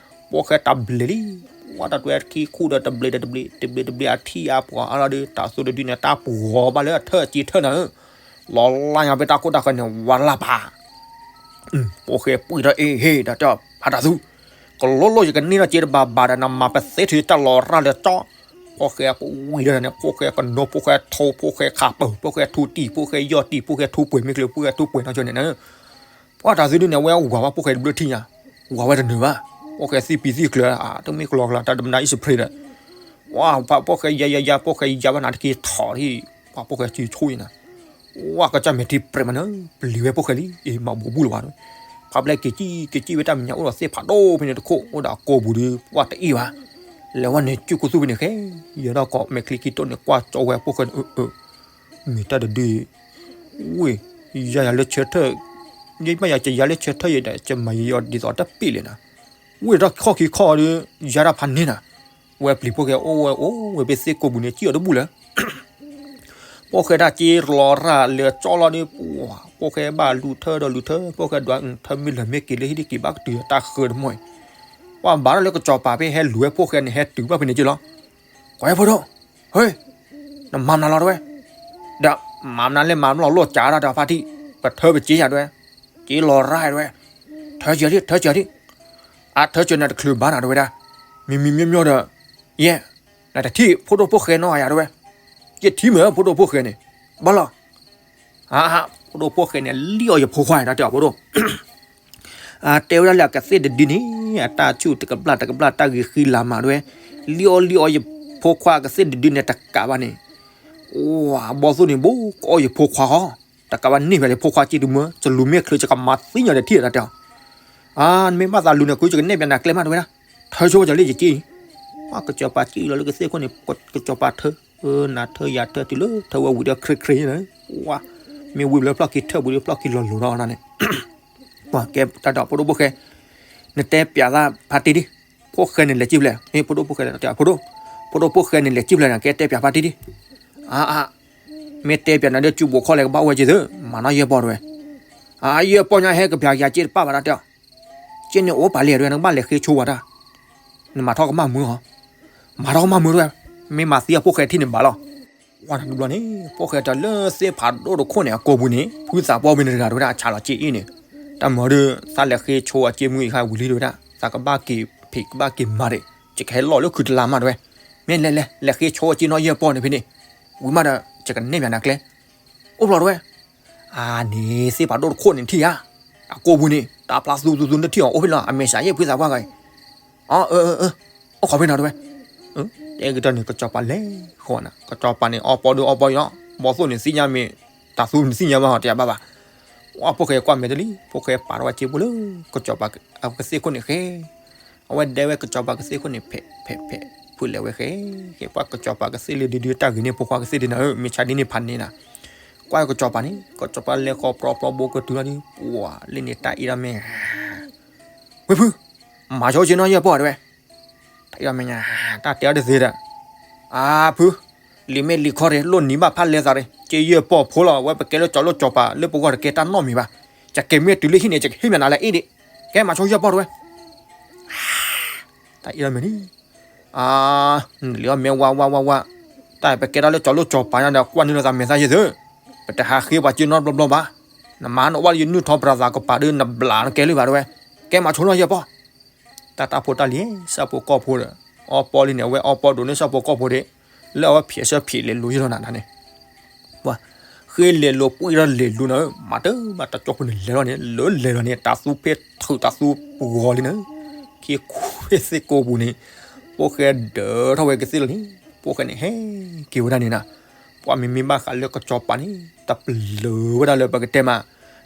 ဖိၣ်ဃဲတၢ်ဘျဲးလံ, ဝဲတၢ်တွဲခံခူၣ်ဒီးတဘျဲးတဘျဲး တဘျဲးတဘျဲး အထံၣ်အါပှၤအါလီၤဒီး တၢ်သူတဒုန့ၣ် တၢ်ပှီၤဘၣ်လၢအထၢၣ်အစ့ထၢၣ်နၤဧၢ, လီၤလါညါဖဲတၢ်ခိၣ်တၢ်ဃၢၤန့ၣ် ဝါလၢ်ပာ် ဖိၣ်ဃဲပှံၢ်ထီၣ်အ့ၣ်ဟ့ၣ်ဒီးတဲအီၤ ဖးတၢ်သူ, ကလီလီယကန့ၢ်ထီၣ်စ့တဘၣ်ဘၣ်ဒီး နမၤပသ့ထုးတၢ်လီၤရၣ်လၢကၠီ, ဖိၣ်ဃဲပှံၢ်ထီၣ်န့ၣ် ဖိၣ်ဃဲကနိ ဖိၣ်ဃဲထိ ဖိၣ်ဃဲခးပၢၤ ဖိၣ်ဃဲထူတံၢ် ဖိၣ်ဃဲယီၢ်တံၢ် ဖိၣ်ဃဲထူပှဲၤမ့ၢ်ကျၢၤ ဖိၣ်ဃဲထူပှဲၤနီၢ်ကၠီန့ၣ်နၤ, ပှၤတၢ်သူဒုန့ၣ် အဝဲဝၤဘၣ်ဖိၣ်ဃဲတဘျုးထံၣ်ညါ, ဝၤဝဲတနၢၤဘၣ်, ဖိၣ်ဃဲသံပံၤသံကျၢၤ တမ့ၢ်ကလီကလီ တၢ်တမနၤအံၣ်စဖရ့ဒီး ဝဲဖိၣ်ဃဲယၤယၤယၤ ဖိၣ်ဃဲယၤဘၣ်နၤတက့ၤထီၣ်ထံၣ်, ပှၤဖိၣ်ဃဲစုဆိအံၤနၤ, ဝဲကစၢ်မဲာ်ထံပြဲးမးနၢၤ ပျံၤဝဲဖိၣ်ဃဲလံ အ့ၣ်မၤဘူးဘူးလီၤဘၣ်, ဖးဘျဲက့ၤကံၣ် က့ၤကံၣ်ဝဲတၢ်မဲာ်ညါ အိၣ်ဒီးသ့ၣ်ဖးဒိၣ်ဖဲန့ၣ်တခိၣ် အိၣ်ဒီးအကိာ်ပူၤဒီး ပှၤတအ့ၣ်ဘၣ်, လဲၤဝဲန့ၣ် ကၠုၢ်ကူသူၣ်ဖဲန့ၣ်ဃဲ, ယဲဒီးကိးမဲာ်ချံခံတိၢ်န့ၣ် ကွၢ်ကၠီဝဲဖိၣ်ဃဲန့ၣ် မ့ၢ်တၢ်တဒု ဝ့ၢ် ယၤယၤလၢဆၢထၢၣ်, ယမ့ၢ်ယၤကယၤလၢဆၢထၢၣ်ယဲဒီး ကမၤယံၤအီၤဒ်သိးတပ့ၢ်လဲၣ်နၤ, ဝ့ၢ်ဒီးခီၣ်ခံခီဒီး ယၤတၢ်ဖးန့ၢ်နၤ, ဝဲပျံၤဖိၣ်ဃဲအိၣ်ဝဲအိၣ်ဝဲဖဲသ့ၣ်ကိာ်ပူၤန့ၣ် ကံၣ်အီၤတဘူၣ်လၢ ဖိၣ်ဃဲတၢ်က့ၤလီၤရၣ်လၢကၠီလီၤဒီး ပှၤ ဖိၣ်ဃဲဘၣ်လူၤထၢဒီးလူၤထၢ ဖိၣ်ဃဲဒွးအုထၢမ့ၢ်လၢာ်မ့ၢ်က့ၤလၢဟံၣ်ဒ်က့ၤဘၣ်ကတုၤတၢ်ဃၢတမီၢ်အံၤ, ပှၤဘၣ်ထီၣ်လၢကစီၤပၤဖဲဟဲလူၤဝဲဖိၣ်ဃဲန့ၣ် ဟဲတုၤဘၣ်ဖဲန့ၣ်က့ၤလီၤ, ကွၢ်ဖိဒိၣ်, ဟ့ၣ် နမၤမနုၤလီၤတဝဲ, ဒီးမၤမနုၤလဲၣ် မၤမနုၤလီၤ လီၢ်ကးဒၣ်တၢ်ဖါတံၢ်, ပထၢပစ့ယၤတဝဲ, က့ၤလီၤရၣ်တဝဲ, ထၢစၢၤဒံး ထၢစၢၤဒံး, အထၢစၢၤနၤတချုးဘၣ်နၤတဝဲဒၣ်, မံၤမံၤမံၤမံၤဒီး, ယဲ, နတထံၣ်ဖိဒိၣ်ဖိၣ်ဃဲနီၢ်ဂၤယၤတဝဲ, ယထံၣ်မ့ၢ်ဖိဒိၣ်ဖိၣ်ဃဲန့ၣ်, ဘၣ်လီၤ အါ ဖိဒိၣ်ဖိၣ်ဃဲန့ၣ် လံၣ်အီၤယဖိခွါတၢ်တဲအီၤဖိဒိၣ်, တဲဝဲဒၣ်လၢအကသ့ၣ်တဒုန့ၣ် အတၢ်ဆူၣ်တကဘျၣ်တကဘျၣ် တၢ်ဂ့ၤဃံလၤမးတဝဲ, လံၣ်အီၣ်လံၣ်အီယဖိခွါအကသ့ၣ်တဒုန့ၣ် တကးဘၣ်န့ၣ်, အိ အဘီၣ်သိၣ်န့ၣ် ဘိကအီၣ်ယဖိခွါဃီ, တကးဘၣ်န့ၢ်ဖဲလၢ ဖိခွါစ့တမၢ စလူၤမ့ၢ်ချုး ယကမၤသံညီဒီးထံၣ်တၢ်တဲအီၤ, အါ နမ့ၢ်ဘၣ်သးလူၤန့ၣ် ဃုယကနဲၣ်ပၠးနၤကျဲမးတဝဲဒၣ်, ထၢဆိဝဲကၠီလၢယက့ၢ်အံၤ, ကစီၤပၤကံၣ်လီၤလၢကသ့ၣ်ခိၣ်န့ၣ် ကစီၤပၤထၢ နၤထၢယၤထၢတုၤလၢထၢဝဲဝံၤဒီး ခရံခရံန့ၣ်, မ့ၢ်ဝံၤလၢဖျီၣ်ခံထၢပူၤဒီး ဖျီၣ်ခံလီၤလိၤထီၣ်န့ၣ်, ကဲတၢ်ဒီးဖိဒိၣ်ဖိၣ်ဃဲ, နတဲပၠးသးဖါတံၢ်ဒံး, ဖိၣ်ဃဲန့ၣ်လဲၤကံၣ်ဖျဲး, မ့ၢ်ဖိဒိၣ်ဖိၣ်ဃဲန့ၣ်တဲ ဖိဒိၣ်, ဖိဒိၣ်ဖိၣ်ဃဲန့ၣ်လဲၤကံၣ်ဖျဲးန့ၣ် ကဲတဲပၠးဖါတံၢ်ဒံး, အါ မ့ၢ်တဲပၠးနၤဒီး စုဘိးခီလဲၣ် ကဘၣ်အိၣ်ဝဲက့ၤသု, မၤနီၢ်ယဲၢ်ပီၢ်တဝဲ, အါ ယဲၢ်ပီၢ်ညါဟဲကပၠးကယၤက့တပၣ်ဘၣ်တၢ်တဲအီၤ, က့န့ၣ်အိၣ်ပာ်လံတဝဲ နကဘၣ်လဲၤဃ့ဆိဝဲတၢ်, နမၤထီၣ်ကမၣ်မုာ်ဟီ, မၤထီၣ်ကမၣ်မုာ်တဝဲ, မ့ၢ်မၤသံအဖိၣ်ဃဲထံၣ်န့ၣ်ဘၣ်လီၤ. ဝဲတဘျီန့ၣ် ဖိၣ်ဃဲတၢ်လၢသ့ၣ်ဖးဒိၣ်တခိၣ်န့ၣ် အကိာ်ပူၤန့ၣ် ဖုသးပှၢ်ဝဲန့ၣ်တဂၤတဝဲဒၣ် အဆးလီၤက့အံၤန့ၣ်, တၢ်မၤဒီး သးလဲၤဃ့ဆိအက့မုၢ်အံၤခါဝံၤလံတဝဲဒၣ် သးကဘၣ်က့ၤဖံးကဘၣ်က့ၤမၤဒံး ယကဟဲလီၤလၢခုတလါမးတဝဲ, မ့ၢ်လဲၤလဲၤ လဲၤဃ့ဆိအက့နီၢ်ယဲၢ်ပီၢ်န့ၣ်ဖဲန့ၣ်, ဝံၤမးဒီး ယကနဲၣ်ပၠးနၤကျဲ အိၣ်ဘျီတဝဲ, အါန့ၣ် သ့ၣ်ဖးဒိၣ်တခိၣ်န့ၣ်ထံၣ်ဧါ, အကိာ်ပူၤန့ၣ် တၢ်ဖျါသူသူသူနထံၣ်အီၤအိၣ်ဖဲလီၤ အမဲာ်ဆှးယဲၢ်ဖုသးပှၢ်ဂၤအံၤ, အၢ အၢ အၢ အိၣ်ခိးဖဲနီၤတဝဲ, တဲကတၢၢ်န့ၣ် ကစီၤပၤလဲၤဃီနၤ ကစီၤပၤန့ၣ် အီပီဒုးအီပီယီၤ, ဘီသိၣ်န့ၣ်သ့ၣ်ညါမ့ၢ် တၢ်သူန့ၣ်သ့ၣ်ညါဘၣ်ဟီ တယၤဘၣ်ဘၣ်, ဝဲဖိၣ်ဃဲကွၢ်မဲာ်တလံ ဖိၣ်ဃဲပာ်ထီၣ်ဝဲက့ဖိလၢ ကစီၤပၤအကသ့ၣ်ခိၣ်န့ၣ်ဃဲ အဝဲဒဲဝဲကစီၤပၤကသ့ၣ်ခိၣ်န့ၣ် ဖဲးဖဲးဖဲး ဖုလဲၤဝဲဃဲ, ဃဲကွၢ်ကစီၤပၤကသ့ၣ်လၢဒုဒုတၢ်ဂ့ၤန့ၣ် ဖိခွါကသ့ၣ်ဒုနၤဧၢ မ့ၢ်ဆါဒ်န့ၣ်ဖးန့ၣ်နၤ, ကွၢ်ကစီၤပၤန့ၣ် ကစီၤပၤလဲၤဃီၤပြီပြီဘိကတုၤလီၤဒီး ပှၤလၢန့ၣ်တၢ်အံၤဒီးမဲာ် ဝဲဖု မၤဆိက့နီၢ်ယဲၢ်ပီၢ်တဝဲ, တၢ်အံၤဒီးမဲာ်ညါ တၢ်တဲအီၤတသ့ဒီး, အါဖု လံာ်မ့ၢ်လံာ်ခီဒံး လိၣ်နံၤဘၣ်ဖးလဲၤသးဒံး က့ယဲၢ်ပီၢ်ဖိလီၤ ဝဲပကဲလၢကၠီလၢကၠီၤပၤ လၢပဂီၢ်တကဲတၢ်နီတမံၤဘၣ်, ယက့ၤမ့ၢ်တုၤလၢဟံၣ်န့ၣ် ယကဟ့ၣ်မနုၤလၢအ့ၣ်ဒံး, ကဲမၤဆိယဲၢ်ပီၢ်တဝဲ တၢ်အံၤဒီးမဲာ်န့ၣ်, အါ, နလံၤအီၣ်မဲာ်ဝါဝါဝါဝါ, တၢ်ပကဲတၢ်လၢကၠီၤလိၣ်ကၠီၤပၤညါဒီး ကွၢ်န့ၢ်လိာ်သးမဲာ်သၣ်ယဲၢ်သု, ပတဟးဃ့ပှၤက့နီတဘျီဘျီဘၣ်, နမၤနအိၣ်ဘၣ်လၢယနုၢ်ထီပရၤသးကပၤဒီး နဘျးနကဲလၢၤဘၣ်တဝဲ, ကဲမၤဆိနီၢ်ယဲၢ်ပီၢ်, တၢ်တၢ်ဖိတၢ်လံၤ ဆၣ်ဖိကီၢ်ဖိဒီး, အီပီလံန့ၣ် အဝဲအီပီဒိၣ်န့ၢ်ဆၣ်ဖိကီၢ်ဖိဒံး, လၢအဝဲဖံးအဆၢဖံးလဲၤလိၤယဲၢ်လီၤနၤန့ၣ် ပှၤ, ဃ့လဲၤလိၤပှံၢ်ထီၣ်လဲၤလိၤနၤ, မၤတၢ်မၤတၢ်ကၠီဖိန့ၣ်လဲၤလီၤန့ၣ် လၢလဲၤလီၤန့ၣ် တၢ်သူဖဲထုးတၢ်သူပဂီၤလံနၤ, ခံခူဝဲသ့ၣ်ကိာ်ပူၤန့ၣ်, ဖိၣ်ဃဲဒၢးထီၣ်ဝဲကသ့ၣ်လီၤန့ၣ်, ဖိၣ်ဃဲန့ၣ်ဟဲက့ၤဝဲဒၣ်န့ၣ်နၤ, ပှၤမ့မ့ၢ်ဘၣ်ဃးလၢကစီၤပၤန့ၣ် တပျၢၤဝဲဒၣ်လၢပကတဲမး,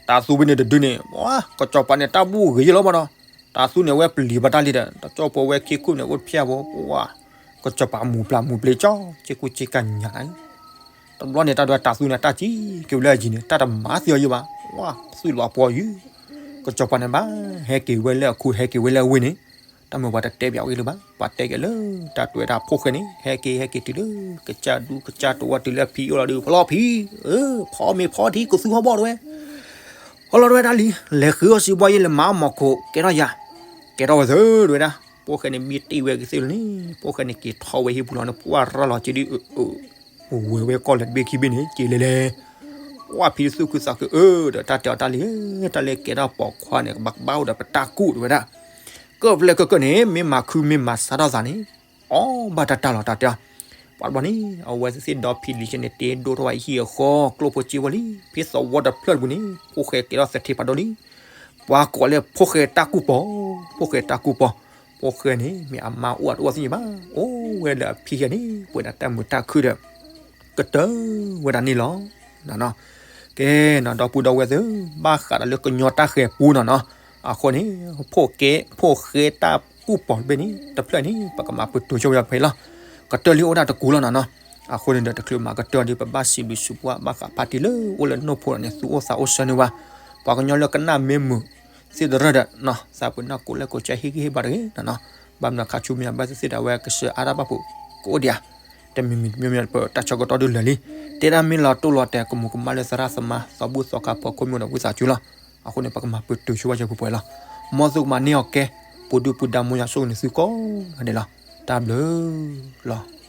တၢ်သူဖဲန့ၣ်တဒုန့ၣ်, ပှၤ ကစီၤပၤန့ၣ် တၢ်ဘူၣ်ဂ့ၤယဲၢ်လီၤဘၣ်ဒီး, တၢ်သူန့ၣ် အဝဲပျံၤဘၣ်တၢ်လံဒီး တၢ်ကၠီဖိဝဲခံခူန့ၣ် အိၣ်ဖျဲၣ်ဖိ, ပှၤ ကစီၤပၤမူၤပျၢ်မူၤပျ့ၤကၠီ, က့ကူက့ကညးနၤ, တဘျီန့ၣ် တၢ်ဒွဲတၢ်သူန့ၣ် တၢ်စံးက့ၤဝဲလၢအယံၤန့ၣ် တၢ်တမၤသံအီၤယံၤဘၣ်, ပှၤ သူၣ်လီၤပှီၤယုၢ်, ကစီၤပၤန့ၣ်ဘၣ် ဟဲက့ၤဝဲလၢအခု ဟဲက့ၤဝဲလၢအဝ့ၢ်န့ၣ်, တၢ်မုာ်ပှၤတတဲပၠးဝဲလၢၤဘၣ်, ပှၤတဲက့ၤလၢ တၢ်တွဲတၢ်ဖိၣ်ဃဲန့ၣ် ဟဲက့ၤဟဲက့ၤတုၤလၢ ကစၢ်ဒူကစၢ်တိၤဝဲတုၤလၢအဖံအိၣ်လီၤဒီး ဖီလီၤဖံ, ဖီမ့ၤဖီထံကသူဟီဘီၣ်တဝဲ, အလီၤတဝဲဒၣ်လံ, လဲၤဃုအီၣ်စံးဘီယဲလၢမၤအီၣ်မီၤခိၣ် ကဲထီၣ်ယၤ, ကဲထီၣ်ဝဲသၢတဝဲဒၣ်, ဖိၣ်ဃဲန့ၣ်မံတ့ၢ်ဝဲကသ့ၣ်လၢန့ၣ်, ဖိၣ်ဃဲန့ၣ်က့ၤထီၣ်ဝဲဟံၣ်ပူၤလီၤန့ၣ် ပှၢ်ရၢ်လီၤက့ၤဒ်အ, ဝဲၤဝဲကီၢ်လဲၤတဘ့ၣ်ခံဘ့ၣ်န့ၣ် က့ၤလဲၤလဲၤ, ပှၢ်ဖံးသူၣ်ခုသးခုအၢဒီး တၢ်တဲအီၤတၢ်လံ, တၢ်လၢကဲထီၣ်ပိာ်ခွါန့ၣ် ကဘၣ်ကဘၣ်အိၣ်ဒီးပတၢ်ကူၣ်တဝဲဒၣ်, ကၢၢ်ဖျဲၣ်ကၢၢ်ကၢၢ်န့ၣ် မ့ၢ်မၤခုမ့ၢ်မၤဆါထီၣ်သးန့ၣ် အီၣ်ဘၣ်တၢ်တၢ်လီၤတၢ်တဲအီၤ, ပှၤတဘျီန့ၣ် အဝဲသ့ၣ်ဒီဖံးလံၤကဲန့ၣ် တ့ဒိၣ်ထီၣ်ဝဲဟံၣ်အဃီ ကျိၣ်ဖိစ့ဖိလံ, ဖဲသဝီတဖျၢၣ်တပူၤန့ၣ် ဖိၣ်ဃဲကဲထီၣ်သထ့ဖးဒိၣ်လံ, ပှၤကိးလၢဖိၣ်ဃဲတၢ်ကူၣ်ပီၤ, ဖိၣ်ဃဲတၢ်ကူၣ်ပီၤ, ဖိၣ်ဃဲန့ၣ် မ့ၢ်အမါအိၣ်အတအိၣ်သ့ၣ်ညါဘၣ်, အိၣ်ဝဲလၢအဖံးဃဲန့ၣ် ပှဲၤဒီးတၢ်မုာ်တၢ်ခုၣ်ဒီး ကတၢၢ်ဝဲဒၣ်န့ၣ်လီၤ. ကဲနီၤ ဒီပုၢ်ဒီဝဲၢ်သ့ၣ်, ဘၣ်ဃးဒီးလၢကညီတၢ်ဃဲၤပူနီၤနီၤ, အဃိန့ၣ် ဖိၣ်ဃဲတၢ်ကူၣ်ပီၤတဘ့ၣ်န့ၣ် တဖျၢၣ်န့ၣ် ပကမၤပတုာ်ဆိဝဲဖဲလီၤ, ကတၢၢ်လံအိၣ်ဒၣ်တကူလီၤနီၤနီၤ, အဃိန့ၣ်ဒီးတချုးမၤကတၢၢ်ဒီး ပဘၣ်စံးဘျုးစံးပှၢ် ဘၣ်ဃးဖါတံၢ်လၢအိၣ်လၢနိၣ်ဖိဒီးန့ၣ် သူၣ်အိၣ်သးအိၣ်ဆၢန့ၢ်ဝဲ, ပှၤကညီလၢကနၣ်မ့ၢ်မုာ်သ့ၣ်တရၢၢ်ဒီး သးပှၢ်နီၢ်ကိးလၢကိးကၢဟ့ၣ်ဂံၢ်ဟ့ၣ်ဘါတဂ့ၤနီၤနီၤ, ဘၣ်မနုၤခါဆူမဲာ်ညါဘၣ်သ့ၣ်သ့ၣ်ဒီး အဝဲကစၢ်အါတၢ်ဘၣ်ဖှိၣ်ကအိၣ်ဒံးဧါ, တမံၤမံၤတမံၤမံၤဒီး ပတၢ်ဆၢကတီၢ်ဒုးလၢာ်လံ, တဲဒၣ်မ့ၢ်လီၤတိၢ်လီၤတဲာ် ကမူၤကမၣ်လၢသရၣ်သမါ သီဘူၣ်သီခါ ဖီခိၣ်မ့ၢ်ဒီးဝံသးစူၤလီၤ, အဃိန့ၣ် ပကမၤပတုာ်ဆိဝဲယပှဲၤပှဲၤလီၤ, မ်သုကမၤန့ၢ်အီၤကဲ, ပူၤဒုပူၤဒါမူယၤဆိၣ်ဂ့ၤန့ၣ်သုကိးဂၤဒဲးလီၤ, တၢ်ဘျုးလီၤ.